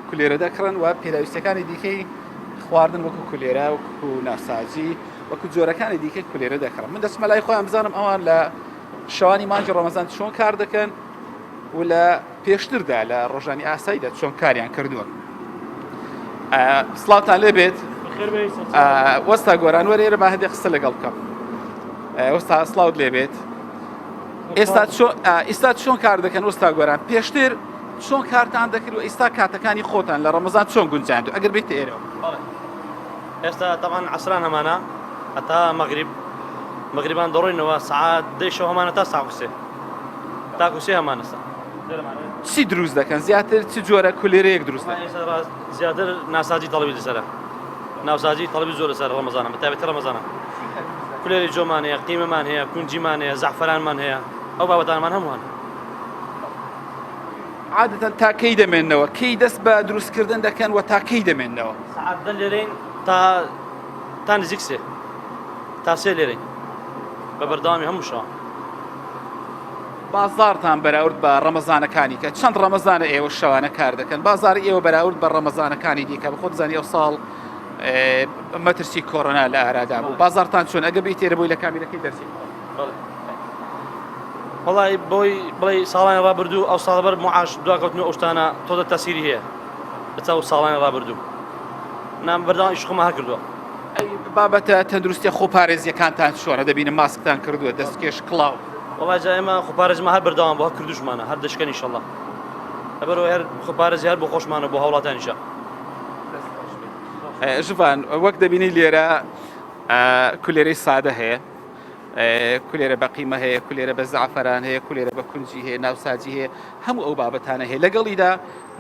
کولێرە دەکڕن و پێداویستەکانی دیکەی خواردن وەکو کولێرە وەکو ناساجی وەکو جۆرەکانی دیکە کولێرە دەکڕن من دەچمە لای خۆیان بزانم ئەوان لە شەوانی مانگی ڕەمەزان چۆن کار دەکەن و لە پێشتردا لە ڕۆژانی ئاساییدا چۆن کاریان کردووە سڵاوتان لێ بێت وەستا گۆران وەرە ئێرە با هەندێک قسە لەگەڵ بکەم وەستا سڵاوت لێ بێت ئێستا ئێستا چۆن کار دەکەن وەستا گۆران پێشتر چۆن کارتان دەکرد و ئێستا کاتەکانی خۆتان لە ڕەمەزان چۆن گونجاند ئەگەر بێت ئێرەوە ئێستا تەبعەن عەسران هەمانە هەتا مەغریب مەغریبان دەڕۆینەوە سەعات دەی شەو هەمانە تا ساعت سێ تاکو سێ هەمانە سا چی دروست دەکەن زیاتر چ جۆرە کولێرەیەک دروست دەکەن؟ ئێستا ڕاست زیاتر ناساجی تەڵەبی لەسەرە ناوساجی تەڵەبی زۆر لەسەر ڕەمەزانە بە تایبەتی ڕەمەزانە کولێری جۆمان هەیە قیمەمان هەیە کونجیمان هەیە زەعفەرانمان هەیە ئەو بابەتانمان هەمووان عادەتەن تا کەی دەمێننەوە؟ کەی دەست بە دروستکردن دەکەن و تا کەی دەمێننەوە؟ سەعات دە لێرەین تا تا نزیک سێ تا سێ لێرەین بە بەردەوامی هەموو شەوان. بازاڕتان بەراورد بە ڕەمەزانەکانی کە چەند ڕەمەزانە ئێوە شەوانە کار دەکەن بازاڕی ئێوە بەراورد بە ڕەمەزانەکانی دیکە بە خۆت زانی ئەو ساڵ مەترسی کۆرۆنا لە ئارادا بوو بازارتان چۆن ئەگە بیتێرە بۆی لە کامیرەکەی دەرسی وڵی بۆی بڵێ ساڵانی ڕابردوو ئەو ساڵ بەر معاش دواکەوتن و ئەوشتانە تۆزە تەسیری هەیە بەچاو ساڵانی ڕابردوو نام بەردەوام ئیش خۆمان هەر کردووە. ئەی بابەتە تەندروستیە خۆپارێزیەکانتان چۆنە دەبینم ماسکتان کردووە دەستکێش کڵاو. وەڵا جا ئێمە خۆپارێزمان هەر بەردەوام بوو هەر کردوشمانە هەر دەشکەن ئیشەڵا لەبەرئەوەی هەر خۆپارێزی هەر بۆ خۆشمانە بۆ هاوڵاتیانیشە. ژڤان وەک دەبینی لێرە کولێرەی سادە هەیە کولێرە بە قیمە هەیە کولێرە بە زعفران هەیە کولێرە بە کونجی هەیە ناوساجی هەیە هەموو ئەو بابەتانە هەیە لەگەڵیدا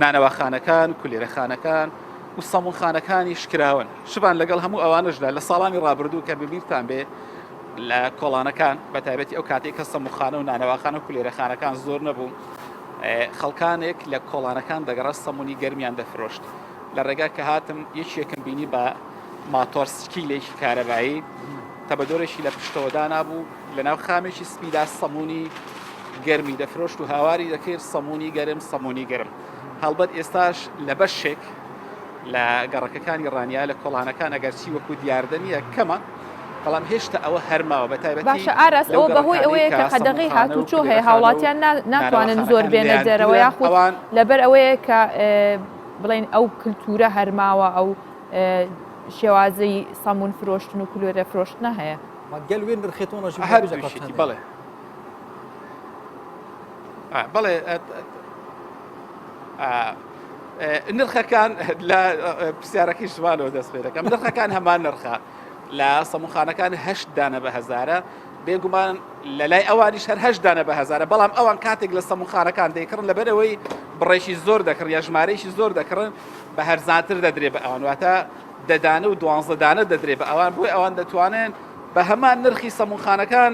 نانەواخانەکان کولێرەخانەکان و سەمونخانەکانیش کراون. شڤان لەگەڵ هەموو ئەوانەشدا لە ساڵانی ڕابردوو کە بەبیرتان بێ لە کۆڵانەکان بە تایبەتی ئەو کاتێک کە سەموخانە و نانەواخانە و کولێرەخانەکان زۆر نەبوو خەڵکانێک لە کۆڵانەکان دەگەڕا سەمونی گەرمیان دەفرۆشت لە ڕێگا کە هاتم یەکێکم بینی بە ماتۆر سکیلێکی کارەبایی تەبەدۆرێکی لە پشتەوە دانابوو لەناو خامێکی سپیدا سەمونی گەرمی دەفرۆشت و هاواری دەکرد سەمونی گەرم سەمونی گەرم هەڵبەت ئێستاش لە بەشێک لە گەڕەکەکانی ڕانیە لە کۆڵانەکان ئەگەرچی وەکو دیاردە نییە کەمە بەڵام هێشتا ئەوە هەرماوە بە تایبەتی باشە ئاراس لەو ئەوە بەهۆی گەڕەکانەی ئەوەیە کە کە قەدەغەی سەمونخانە و هاتوچۆ هەیە کولێرەخانە و هاوڵاتیان ناتوانن زۆر نانەواخانەکان بێنە لێیان دەرەوە دوورە یاخود ئەوان لەبەر ئەوەیە کە بڵێن ئەو کللتورە هەرماوە ئەو شێوازی سەمون فرۆشتن و کولێرە فرۆشتنە هەیە. گەل وێ نرخێتۆنە ژی هەردووشیتی بەڵێ بەڵێ نرخەکان لە پرسیارەکەی ژوانەوە دەست پێ دەکەم نرخەکان هەمان نرخە لە سەموخانەکان هەشت دانە بە هەزارە بێگومان لە لای ئەوانیش هەر هەشت دانە بە هەزارە بەڵام ئەوان کاتێک لە سەموخانەکان دەیکڕن لەبەرەوەی بڕێکی زۆر دەکڕ یا ژمارەیەکی زۆر دەکڕن بە هەرزانتر دەدرێ بە ئەوان واتە دەدانە و دوانزە دانە دەدرێ بە ئەوان بۆی ئەوان دەتوانن بە هەمان نرخی سەمونخانەکان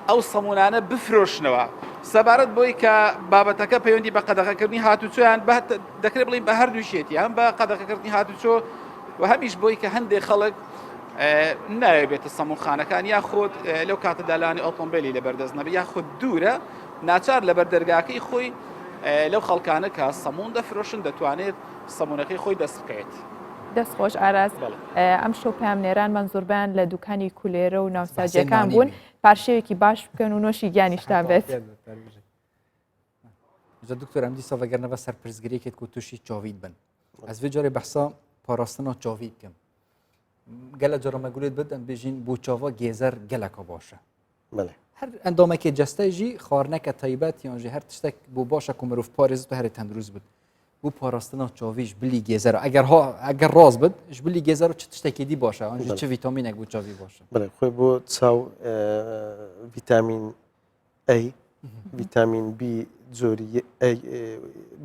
ئەو سەمونانە بفرۆشنەوە. سەبارەت بۆی کە بابەتەکە پەیوەندی بە قەدەغەکردنی هاتوچۆیان دەکرێت بڵین بە هەردووشێتی هەم بە قەدەغەکردنی هاتوچۆ و هەمیش بۆی کە هەندێک خەڵک ناوێ بێتە سەمونخانەکان یاخود لەو کاتەدا لانی ئۆتۆمبیلی لەبەردەست نەبێ یاخود دوورە ناچار لەبەر دەرگاکەی خۆی لەو خەڵکانە کە سەمون دەفرۆشن دەتوانێت سەمونەکەی خۆی دەست بکەوێت. دەست خۆش ئاراس ئەم شەو پەیامنێرانمان زۆربیان لە دوکانی کولێرە و ناوساجیەکان بوون پارشێوێکی باش بکەن و نۆشی گیانیشتان بێت. دکتۆر ئەم دیسا ڤەگەرنەوە سەر پرسگرێکێت کو تووشی چاویت بن ئەس vê carê behsa parastina çavî bikim gelek cara me gulêt bid em bêjin bo çava gêzer geleka baş e Belê. Her endamekê cesteyê jî xwarineke taybet yan jî her tiştek bo baş e ku mirov parêzit û herê tendurist bit. Bo parastina çavî ji bilî gêzera eger ha eger rast bit ji bilî gêzera çi tiştekê dî baş e an jî çi vîtamînek bo çavî baş e. Belê xwe bo çaw vîtamîn A, vîtamîn B جۆری A,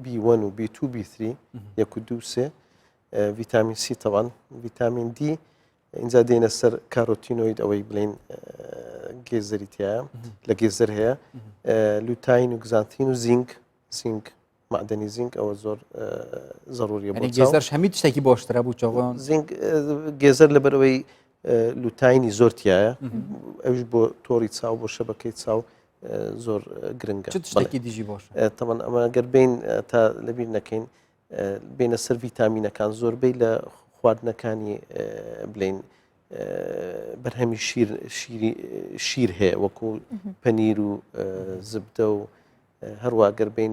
B1 و B2 B3 یەک و دوو سێ ڤیتامین سی تەوان ڤیتامین دی ئینجا دێنە سەر کارۆتینۆید ئەوەی بڵین گێزەری تایە لە گێزەر هەیە لوتاین و گزانتین و زینگ زینگ معدنی زینگ ئەوە زۆر زەڕوریە بۆ گێزەر هەمی شتێکی باشترە بوو چاوان زینگ گێزەر لەبەرەوەی لوتاینی زۆر تایە ئەوش بۆ تۆڕی چاو بۆ شەبەکەی چاو زۆر گرنگە شتێکی دیژی باش تەمان ئەمە گەر بین تا لەبیر نەکەین بێنە سەر ڤیتامینەکان زۆربەی لە خواردنەکانی بلین بەرهەمی شیر شیری شیر هەیە وەکو پەنیر و زبدە و هەروە گەر بین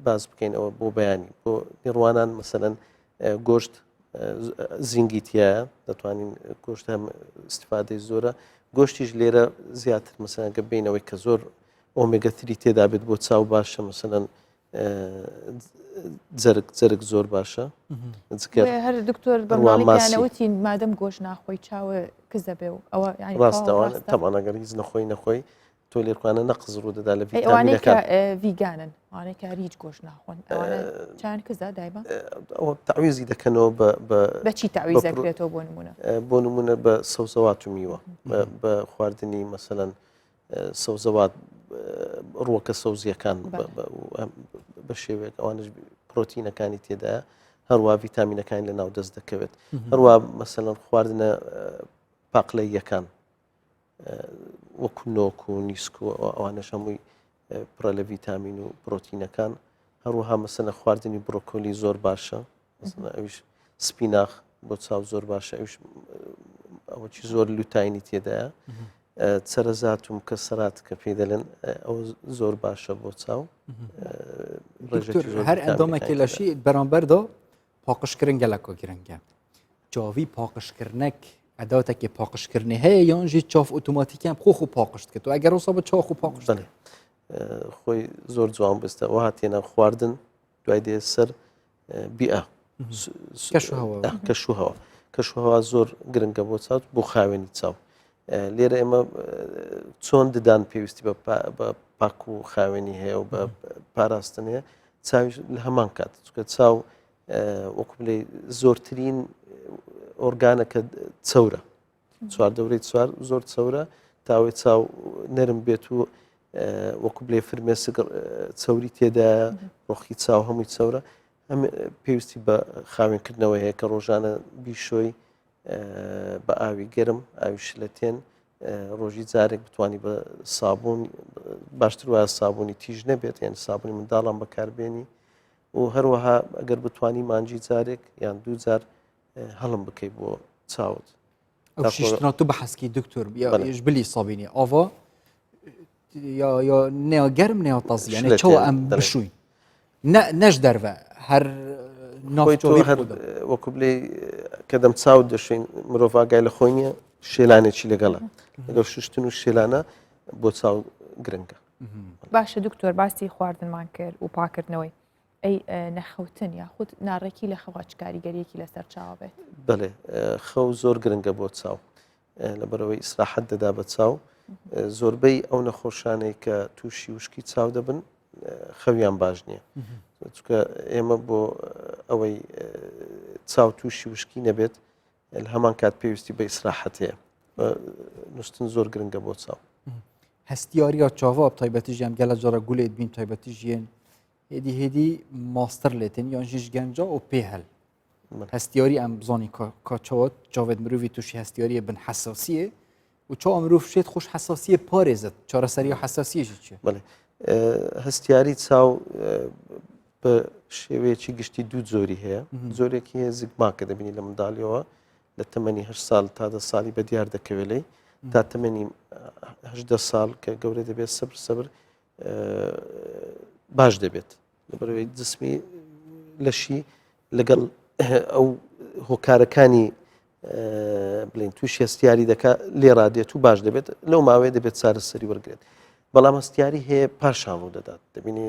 باز بکەین ئەوە بۆ بەیانی بۆ نیڕوانان مەسەەن گۆشت زینگی تایە دەتوانین گۆشت هەم استفادەی زۆرە گۆشتیش لێرە زیاتر مەسەن گە بینەوەی کە زۆر ئۆمێگە تری تێدا بێت بۆ چاو باشە مەسەەن جەرگ جەرگ زۆر باشە جگەر هەر دکتۆر بەماڵیانەوتی مادەم گۆش ناخۆی چاوە کزە بێ و ئەوە ڕاستەوان تەمان ئەگەر هیچ نەخۆی نەخۆی تۆ لێرکوانە نەقز ڕوو دەدا لە ڤیتامینەکان ڤیگانن ئەوانەی کە هیچ گۆش ناخۆن چیان کزە دایبە ئەوە تعویزی دەکەنەوە بەچی تعویز دەکرێتەوە بۆ نمونە بۆ نمونە بە سەوزەوات و میوە بە خواردنی مەسەەن سەوزەوات ڕووەکە سەوزیەکان بە شێوەیەک ئەوانش پرۆتینەکانی تێدایە هەروە ڤیتامینەکانی لە ناو دەست دەکەوێت هەروە مەسەلەن خواردنە پاقلەیەکان وەکو نۆک و نیسک و ئەوانەش هەمووی پڕە لە ڤیتامین و پرۆتینەکان هەروەها مەسەلە خواردنی برۆکۆلی زۆر باشە ئەویش سپیناخ. بۆ چاو زۆر باشە ئەوش ئەوەی زۆر لوتاینی تێدایە چەرەزات و مکەسەرات کە پێی دەلێن ئەو زۆر باشە بۆ چاو هەر ئەندامێکی لەشی بەرامبەردا پاقشکردن گەلەکە گرنگە چاوی پاقشکردنەک ئەداتێکی پاقشکردنی هەیە یانژی چاف ئۆتۆماتیکیان خۆ خۆ پاقشت کرد و ئەگەر ڕۆسا بە چاخ و پاقش دەڵێ خۆی زۆر جوان بستە وهاتێنە خواردن دوای دێ سەر بیئە کەشوهەوا کەشوهەوا زۆر گرنگە بۆ چاو بۆ خاوێنی چاو لێرە ئێمە چۆن ددان پێویستی بە پاک و خاوێنی هەیە و بە پاراستن هەیە چاویش لە هەمان کات چکە چاو وەکو بلێ زۆرترین ئۆرگانە کە چەورە چواردەورەی چوار زۆر چەورە تاوەی چاو نەرم بێت و وەکو بلێ فرمێسک چەوری تێدایە ڕۆخی چاو هەمووی چەورە ئەم پێویستی بە خاوێنکردنەوە هەیە کە ڕۆژانە بیشۆی بە ئاوی گەرم ئاوی شلەتێن ڕۆژی جارێک بتانی بە سابوون باشتر وایە سابوونی تیژ نەبێت یان سابوونی منداڵان بەکاربێنی و هەروەها ئەگەر بتانی مانجی جارێک یان دوو جار هەڵم بکەی بۆ چاوت. ئەو شیشتنا تو بەحەسکی دکتۆر یش بلی سابینی ئاوا یا یا نیا گەرم نیا تازی یعنی چۆ ئەم بشوین نەش دەرڤە هەر هەر وەکو بلێ کە دەم چاو دەشوین مرۆڤ ئاگای لە خۆی نییە شێلانێکی لەگەڵە لەگەڵ شوشتن و شێلانە بۆ چاو گرنگە باشە دکتۆر باسی خواردنمان کرد و پاکردنەوەی ئەی نەخەوتن یاخود ناڕێکی لە خەوا چ کاریگەریەکی لەسەر چاوە بێت؟ بەڵێ خەو زۆر گرنگە بۆ چاو لەبەرەوەی ئیسراحەت دەدا بە چاو زۆربەی ئەو نەخۆشانەی کە تووشی وشکی چاو دەبن خەویان باش نییە چکە ئێمە بۆ ئەوەی چاو تووشی وشکی نەبێت لە هەمان کات پێویستی بە ئیسراحەت هەیە نووسن زۆر گرنگە بۆ چاو هەستیاریە چاوا تایبەتی ژیان گەلە جۆرە گولێت بین تایبەتی ژیان هێدی هێدی ماستەر لێتن یان ژیش گەنجا و پێ هەل هەستیاری ئەم بزانی کا چاوە چاوێت مرۆڤی تووشی هەستیاریە بن حەساسیە و چاو مرۆڤ شێت خۆش حەساسیە پارێزت چارەسەری و حەساسیەشی چیە بەڵێ هەستیاری چاو بە شێوەیەکی گشتی دوو جۆری هەیە جۆرێکی هەیە زگماکە دەبینی لە منداڵیەوە لە تەمەنی هە ساڵ تا دە ساڵی بە دیار دەکەوێت لی تا تەمەنی هەدە ساڵ کە گەورە دەبێت سەبر سەبر باش دەبێت لەبەرەوەی جسمی لەشی لەگەڵ ئەو هۆکارەکانی بڵین تووشی هەستیاری دەکات لێ ڕادێت و باش دەبێت لەو ماوەیە دەبێت چارەسەری وەرگێت بەڵام هەستیاری هەیە پاشان ڕوو دەدات دەبینی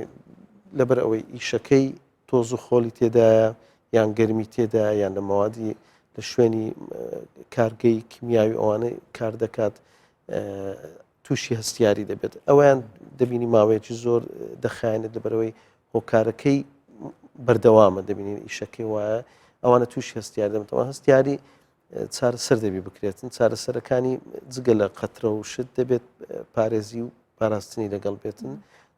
لەبەر ئەوەی ئیشەکەی تۆز و خۆڵی تێدایە یان گەرمی تێدا یان لە مەوادی لە شوێنی کارگەی کیمیاوی ئەوانەی کار دەکات تووشی هەستیاری دەبێت ئەویان دەبینی ماوەیەکی زۆر دەخایەنێت لەبەرەوەی هۆکارەکەی بەردەوامە دەبینین ئیشەکەی وایە ئەوانە تووشی هەستیار دەبێتەوە هەستیاری چارەسەر دەبی بکرێتن چارەسەرەکانی جگە لە قەترە و شت دەبێت پارێزی و پاراستنی لەگەڵ بێتن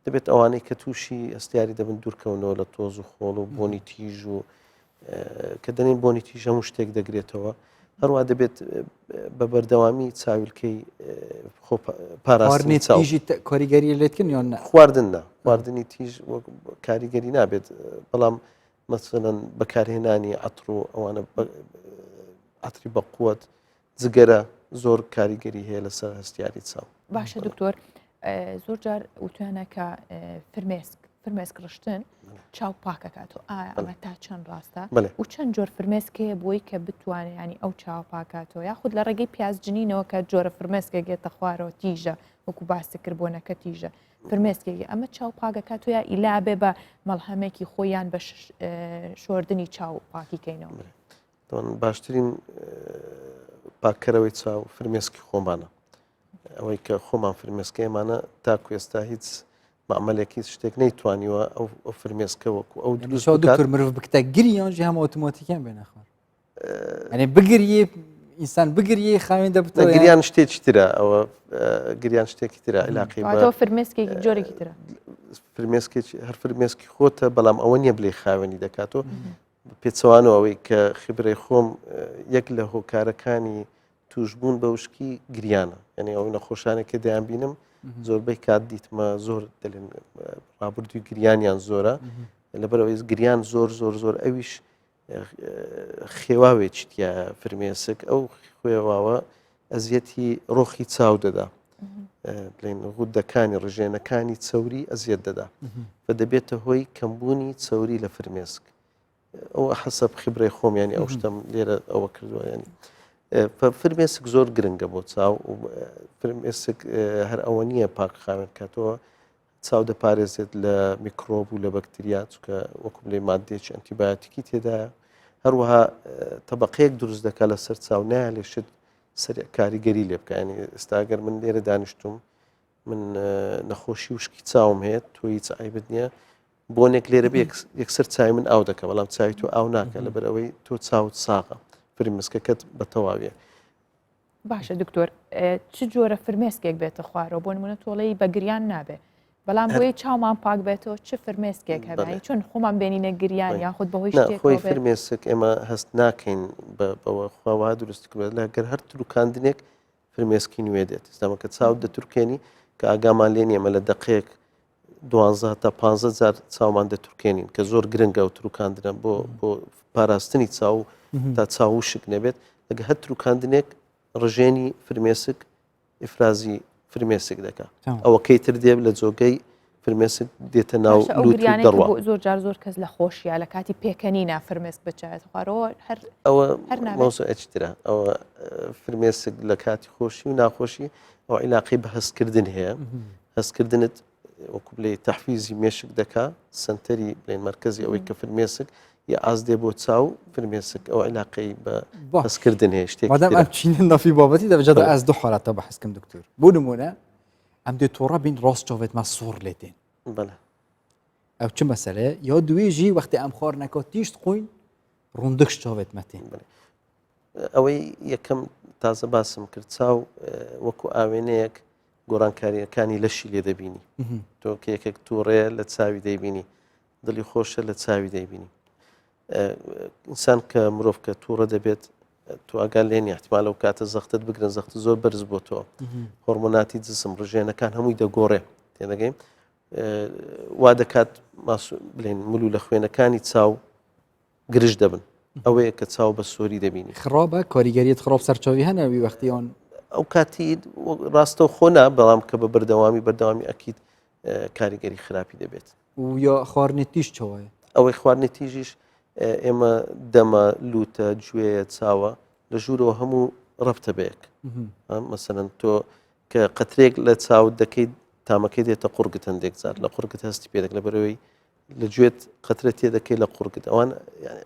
دەبێت ئەوانەی کە تووشی هەستیاری دەبن دوورکەونەوە لە تۆز و خۆڵ و بۆنی تیژ و کە دەنین بۆنی تیژ هەموو شتێک دەگرێتەوە هەروە دەبێت بە بەردەوامی چاویلکەی خۆ پاراستنی تیژی کاریگەری لێتکن یان خواردن نا خواردنی تیژ کاریگەری نابێت بەڵام مەسەلەن بەکارهێنانی عەتر و ئەوانە عەتری بەقوت جگەرە زۆر کاریگەری هەیە لەسەر هەستیاری چاو. باشە دکتۆر زۆر جار وتویانە کە فرمێسک فرمێسک ڕشتن چاو پاکەکاتەوە ئایا ئەمە تا چەند ڕاستە و چەند جۆر فرمێسک هەیە بۆی کە بتوانێت ینی ئەو چاو پاکاتەوە یاخود لە ڕێگەی پیاز جنینەوە کە جۆرە فرمێسکێک گێتە خوارەوە تیژە وەکو باسی کرد بۆنەکە تیژە فرمێسکێکی ئەمە چاو پاکەکاتەوە یا ئیلا بێ بە مەڵهەمێکی خۆیان بە شۆردنی چاو پاکی کەینەوە. باشترین پاککەرەوەی چاو فرمێسکی خۆمانە ئەوەی کە خۆمان فرمێسکە ئێمانە تاکو ئێستا هیچ معمەلێک هیچ شتێک نەیتوانیوە ئەو ئەو فرمێسکە وەکو ئەو دروست دکتۆر مرۆڤ بکتە گریان ژی هەمە ئۆتۆماتیکیان بێنە خوار ئەنێ بگریێ ئینسان بگریێ خاوێن دەبێت گریان شتێکی ترە ئەوە گریان شتێکی ترە علاقی فرمێسکێکی جۆرێکی ترە فرمێسکێکی هەر فرمێسکی خۆتە بەڵام ئەوە نییە بلێ خاوێنی دەکاتەوە پێچەوانەوە ئەوەی کە خبرەی خۆم یەک لە هۆکارەکانی توشببوون بە وشکی گریانە یعنی ئەو نەخۆشانێک کە دەیان بینم زۆربەی کات دیتمە زۆر دەلێن ڕابردووی گریانیان زۆرە لەبەرەوەی گریان زۆر زۆر زۆر ئەویش. خێواوێکی تیا فرمێسک ئەو خوێواوە ئەزیەتی ڕۆخی چاو دەدا بڵێن غودەکانی ڕژێنەکانی چەوری ئەزیەت دەدا و دەبێتە هۆی کەمبوونی چەوری لە فرمێسک ئەو حەسەب خبرەی خۆم ینی ئەو شتم لێرە ئەوە کردووە ینی فرمێسک زۆر گرنگە بۆ چاو فرمێسک هەر ئەوە نییە پاک خاوێن کاتەوە چاو دەپارێزێت لە میکرۆب و لە بەکتریا چونکە وەکو بلێ مادەیەکی ئەنتیبایۆتیکی تێدایە هەروەها تەبقەیەک دروست دەکات لەسەر چاو نایەلێ شت سەر کاریگەری لێ بکە ینی ئێستا گەر من لێرە دانیشتوم من نەخۆشی وشکی چاوم هەیە تۆ هیچ عیبت نییە بۆنێک لێرە بێ یەکسەر چاوی من ئاو دەکە بەڵام چاوی تۆ ئاو ناکە لەبەر ئەوەی تۆ چاوت ساغە فرمسکەکەت بە تەواویە باشە دکتۆر چ جۆرە فرمێسکێک بێتە خوارەوە بۆ نمونە تۆڵەی بە گریان نابێ بەڵام بۆی چاومان پاک بێتەوە چ فرمێسکێک هەبێ چۆن خۆمان بێنینە گریان یاخود بەهۆی خۆی فرمێسک ئێمە هەست ناکەین بەوە خواوا دروست کرد لە گەر هەر تروکاندنێک فرمێسکی نوێ دێت ئێستامە کە چاو دەتورکێنی کە ئاگامان لێ نییە ئەمە لە دقەیەک دوانزە تا پ جار چاومان دەتورکێنین کە زۆر گرنگە و تروکاندنە بۆ بۆ پاراستنی چاو تا چاوشک نەبێت لەگە هەر تروکاندنێک ڕژێنی فرمێسک ئیفرازی فرمێسک دەکا ئەوەکەی تر دێ لە جۆگەی فرمێسک دێتە ناو دەڕوا زۆر جار زۆر کەس لە خۆشیە لە کاتی پێکەنینا فرمێسک بچێت خوارەوە هەر ئەوە مەوزوعێکی ترە ئەوە فرمێسک لە کاتی خۆشی و ناخۆشی ئەو عیلاقی بە هەستکردن هەیە هەستکردنت وەکو بلێ تەحفیزی مێشک دەکا سنتەری بڵێن مرکزی ئەوەی کە فرمێسک یا ئاز دێ بۆ چاو فرمێسک ئەو عیلاقەی بە هەستکردن هەیە شتێک مادام ئەم چینە نافی بابەتی دەبجەدە ئەس دوو حالەتە بەحسکم دکتۆر بۆ نمونە ئەم دێ تۆڕە بین ڕاست چاوێت ما سوور لێ تێن بەڵێ ئەو چ مەسەلەیە یا دوێژی وەختی ئەم خوار نەکە تیشت قوین ڕوندکش چاوێت مەتێن ئەوەی یەکەم تازە باسم کرد چاو وەکو ئاوێنەیەک گۆڕانکاریەکانی لەشی لێ دەبینی تۆ کە یەکێک تووڕەیە لە چاوی دەیبینی دڵی خۆشە لە چاوی دەیبینی ئینسان کە مرۆڤ کە تووڕە دەبێت تو ئاگا لێ نیە احتمال ئەو کاتە زەختت بگرن زەخت زۆر بەرز بۆ تۆ هۆرمۆناتی جسم ڕژێنەکان هەمووی دەگۆڕێ تێدەگەین وا دەکات بڵێن ملو لە خوێنەکانی چاو گرژ دەبن ئەوەیە کە چاو بە سۆری دەبینی خراپە کاریگەریت خراپ سەرچاوی هەنە وی وەختیان ئەو کاتی ڕاستە خۆ نا بەڵام کە بە بەردەوامی بەردەوامی ئەکییت کاریگەری خراپی دەبێت و یا خواردنی تیژ چۆیە؟ ئەوەی خواردنی تیژیش ئێمە دەمە لوتە گوێیە چاوە لە ژوورەوە هەموو ڕەبتە بەیەک مەسەلەن تۆ کە قەترێک لە چاوت دەکەیت تامەکەی دێتە قوڕگت هەندێک جار لە قوڕگت هەستی پێ دەکەی لەبەرەوەی لە گوێت قەترە تێ دەکەی لە قوڕگت ئەوان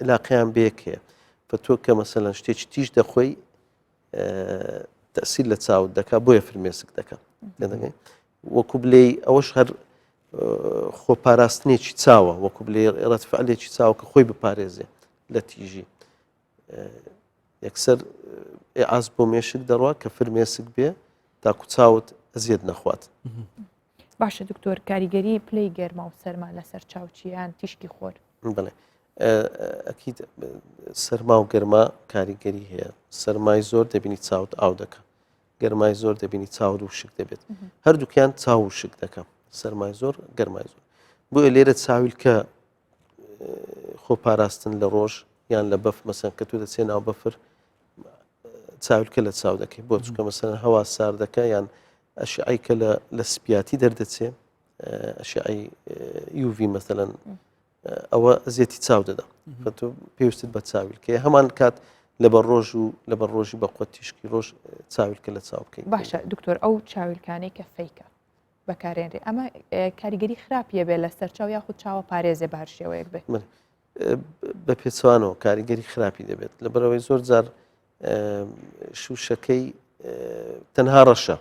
علاقەیان بەیەک هەیە فە تۆ کە مەسەلەن شتێکی تیژ دەخۆی تەسیر لە چاوت دەکا بۆیە فرمێسک دەکا وەکو بلێ ئەوەش هەر خۆپاراستنێکی چاوە وەکو بلێ ڕەتفعلێکی چاوە کە خۆی بپارێزێ لە تیژی یەکسەر ئاز بۆ مێشک دەڕوا کە فرمێسک بێ تاکو چاوت ئەزیەت نەخوات. باشە دکتۆر کاریگەری پلەی گەرما و سەرما لەسەر چاو چییە یان تیشکی خۆر؟ بڵێ ئەکید سەرما و گەرما کاریگەری هەیە سەرمای زۆر دەبینی چاوت ئاو دەکە گەرمای زۆر دەبینی چاوت وشک دەبێت هەردووکیان چاو وشک دەکەم سەرمای زۆر گەرمای زۆر بۆیە لێرە چاویلکە خۆپاراستن لە ڕۆژ یان لە بەف مەسەن کە تۆ دەچێ ناو بەفر چاویلکە لە چاو دەکەی بۆ چکە مەسەن هەوا ساردەکە یان ئەشعی کە لە سپیاتی دەردەچێ ئەشعی یوVی مەسەەن ئەوە ئەزیەتی چاو دەدا تۆ پێویستت بە چاویلکەیە هەمان کات لەبەر ڕۆژ و لەبەر ڕۆژی بە قوت تیشکی ڕۆژ چاویلکە لە چاو بکەیت باشە دکتۆر ئەو چاویلکانەی کە فەیکە بەکارێنرێ ئەمە کاریگەری خراپیە بێ لەسەر چاو یاخود چاوە پارێزێ بە هەر شێوەیەک بێ بە پێچوانەوە کاریگەری خراپی دەبێت لەبەرەوەی زۆر جار شوشەکەی تەنها ڕەشە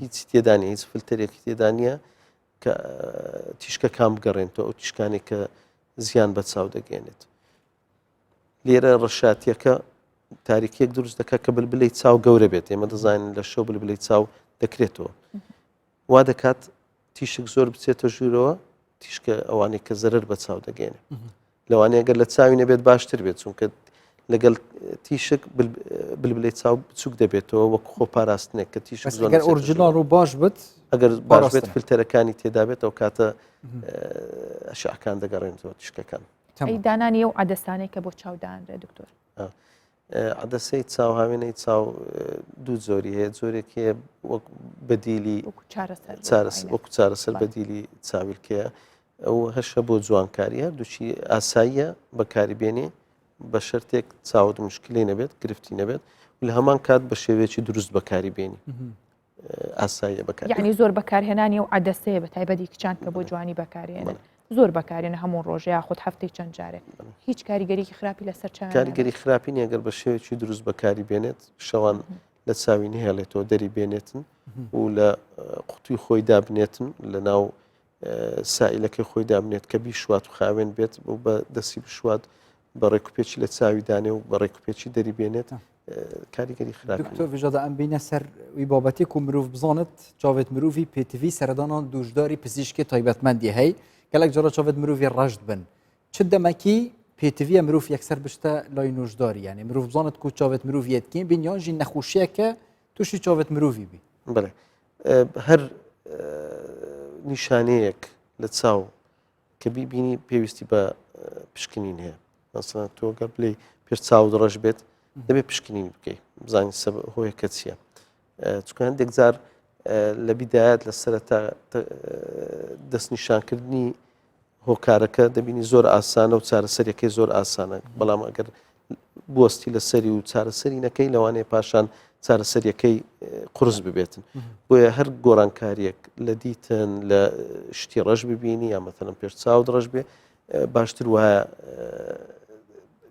هیچ تێدانی هیچ فلتەرێکی تێدانە کە تیشکەکان بگەڕێنەوە ئەو تیشکانێک کە زیان بە چاو دەگەێنێت لێرە ڕەشاتیەکە تاریکیەک دروست دەکات کە بلبلەی چاو گەورە بێت ئێمە دەزانین لە شەو بلبلەی چاو دەکرێتەوە وا دەکات تیشک زۆر بچێتە ژوورەوە تیشکە ئەوانەی کە زەرەر بە چاو دەگەێنێ لەوانەیە گەر لە چاوی نەبێت باشتر بێت چونکە لەگەڵ تیشک بلبلەی چاو بچوک دەبێتەوە وەک خۆ پاراستنێک کە تیشک زۆر ئەگەر original و باش بێت ئەگەر باش بێت فلتەرەکانی تێدا بێت ئەو کاتە ئەشعەکان دەگەڕێنەوە تیشکەکان. ئەی دانانی ئەو عەدەسانەی کە بۆ چاو دانرێ دکتۆر؟ عەدەسەی چاو هاوێنەی چاو دوو جۆری هەیە جۆرێک هەیە وەک بەدیلی وەکو چارەسەر بەدیلی چاویلکەیە ئەو هەشە بۆ جوانکاری هەردووچی ئاساییە بەکاری بێنێ بە شەرتێک چاوت مشکلی نەبێت گرفتی نەبێت و لە هەمان کات بە شێوەیەکی دروست بەکاری بێنی ئاساییە بەکار یعنی زۆر بەکارهێنانی و عدەسەیە بە تایبەتی کچان کە بۆ جوانی بەکارێنن زۆر بەکارێنە هەموو ڕۆژە یاخود هەفتەی چەند جارێ هیچ کاریگەریکی خراپی لەسەر چاو کاریگەری خراپی نیە گەر بە شێوەیەکی دروست بەکاری بێنێت شەوان لە چاوی نهێڵێتەوە دەری بێنێتن و لە قوتوی خۆی دابنێتن لە ناو سائیلەکەی خۆی دابنێت کە بیشوات و خاوێن بێت و بە دەستی بشوات بە ڕێکوپێکی لە چاوی دانێ و بە ڕێکوپێکی دەری بێنێت کاریگەری خراپ دکتۆر ڤژادە ئەم بینە سەر وی بابەتی کو مرۆڤ بزانێت چاوێت مرۆڤی پێتیڤی سەردانان دوژداری پزیشکی تایبەتمەندی هەی گەلک جۆرە چاوێت مرۆڤی ڕەشت بن چ دەمەکی پێتیڤە مرۆڤ یەکسەر بشتە لای نوژداری یعنی مرۆڤ بزانێت کو چاوێت مرۆڤیەتکین بین یانژی نەخۆشیەکە تووشی چاوێت مرۆڤی بی بڵێ هەر نیشانەیەک لە چاو کە بیبینی پێویستی بە پشکنین هەیە مەسەلەن تۆ گەر بلێ پێش چاوت ڕەش بێت دەبێت پشکنین بکەیت بزانین سەب هۆیەکە چییە چونکە هەندێک جار لە بیدایەت لە سەرەتا دەستنیشانکردنی هۆکارەکە دەبینی زۆر ئاسانە و چارەسەریەکەی زۆر ئاسانە بەڵام ئەگەر بوەستی لەسەری و چارەسەری نەکەی لەوانەیە پاشان چارەسەریەکەی قرس ببێتن بۆیە هەر گۆڕانکاریەک لە دیتن لە شتی ڕەش ببینی یا مەتەنم پێش چاوت ڕەش بێ باشتر وایە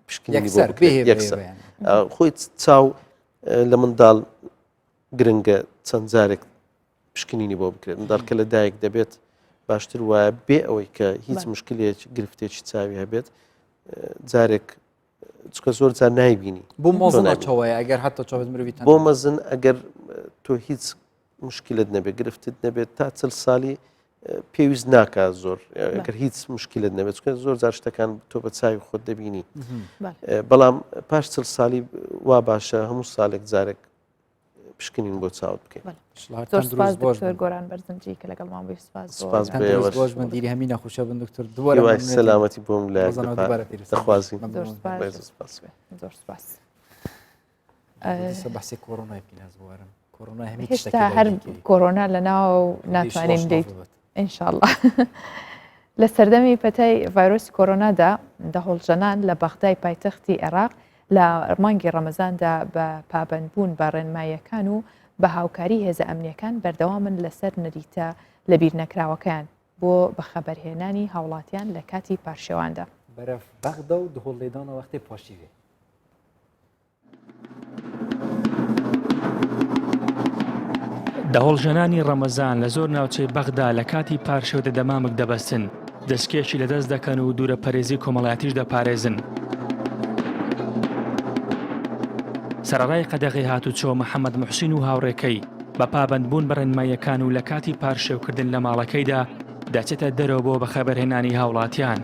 پشکنینی بۆ بکرێت یەکسەر خۆی چاو لە منداڵ گرنگە چەند جارێک پشکنینی بۆ بکرێت منداڵ کە لە دایک دەبێت باشتر وایە بێ ئەوەی کە هیچ مشکلێک گرفتێکی چاوی هەبێت جارێک چکە زۆر جار نایبینی بۆ مەزن چەوەیە ئەگەر حتا چاوت مرۆڤی بۆ مەزن ئەگەر تۆ هیچ مشکلت نەبێت گرفتت نەبێت تا چل ساڵی پێویست ناکات زۆر ئەگەر هیچ مشکلت نەبێت چکە زۆر جار شتەکان تۆ بە چاوی خۆت دەبینی بەڵام پاش چل ساڵی وا باشە هەموو ساڵێک جارێک پشکنین بۆ چاوت بکەین زۆر سپاس دکتۆر گۆران بەرزنجی کە لەگەڵمان بووی سپاس سپاس بۆ ئێوەش. باش بن دیری هەمی نەخۆشە بن دکتۆر دووبارە هیوای مەمنونێتین. سەلامەتی بۆم لایەک ڕۆزانەوە دەپا- دووبارە پیرۆز. دەخوازین. زۆر سپاس. بەڕێز سپاس. زۆر سپاس. دیسە بەحسی کۆرۆنای بکەین هەز بوارم کۆرۆنا هەمی هێشتا تشتێکی هەر داگیرکردی. کۆرۆنا لە ناو ناتوانین شڵاش لێی ببێت. ئینشاءاللە. لە سەردەمی پەتای ڤایرۆسی کۆرۆنادا دەهۆڵژەنان لە بەغدای پایتەختی عێراق لە مانگی ڕەمەزاندا بە پابەندبوون بە ڕێنماییەکان و بە هاوکاری هێزە ئەمنییەکان بەردەوامن لەسەر نەریتە لەبیرنەکراوەکەیان بۆ بەخەبەرهێنانی هاوڵاتیان لە کاتی پارشێواندا. بەرەف بەغدا و دهۆڵ لێدانە وەختێ پاشیوێ. دەهۆڵژەنانی ڕەمەزان لە زۆر ناوچەی بەغدا لە کاتی پارشێودا دەمامک دەبەستن، دەستکێشی لەدەست دەکەن و دوورە پەرێزی کۆمەڵایەتیش دەپارێزن. سەرەڕای قەدەغەی هاتوچۆ، محەمەد موحسین و هاوڕێکەی بە پابەندبوون بە ڕێنماییەکان و لە کاتی پارشێوکردن لە ماڵەکەیدا دەچێتە دەرەوە بۆ بەخەبەرهێنانی هاوڵاتیان.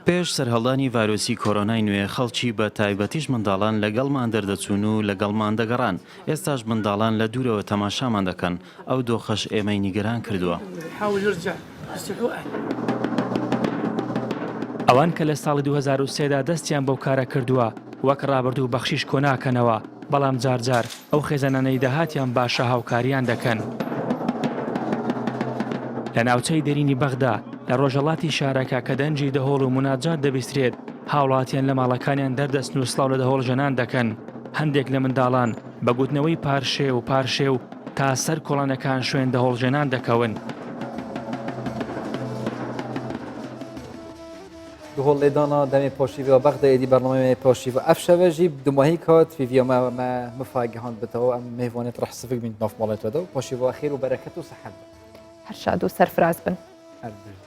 پێش سەرهەڵدانی ڤایرۆسی کۆرۆنای نوێ، خەڵکی بە تایبەتیش منداڵان لەگەڵمان دەردەچوون و لەگەڵمان دەگەڕان، ئێستاش منداڵان لە دوورەوە تەماشامان دەکەن، ئەو دۆخەش ئێمەی نیگەران کردووە. ئەوان کە لە ساڵی 2003 دا دەستیان بەو کارە کردووە، وەک ڕابردوو بەخشیش کۆناکەنەوە، بەڵام جارجار ئەو خێزانانەی داهاتیان باشە هاوکاریان دەکەن. لە ناوچەی دەرینی بەغدا لە ڕۆژهەڵاتی شارەکە کە دەنگی دەهۆڵ و موناجات دەبیسترێت، هاوڵاتیان لە ماڵەکانیان دەردەچن و سڵاو لە دەهۆڵژەنان دەکەن، هەندێک لە منداڵان بە گوتنەوەی پارشێو پارشێو تا سەر کۆڵانەکان شوێن دەهۆڵژەنان دەکەون. دهۆڵ لێدانا دەمێ پۆشیڤ بەغدا ئێدی بەرنامەێ پۆشیڤ ئەف شەوە ژی دوماهی کات فیڤیا مە مە مفا گەهاند بتەوە ئەم مێوانێت ڕەح سفک بین ناف ماڵێت وەدە و پۆشیڤ خێر و بەرەکەت و سەحەت بن. هەر شاد و سەرفراز بن. هەر بژین.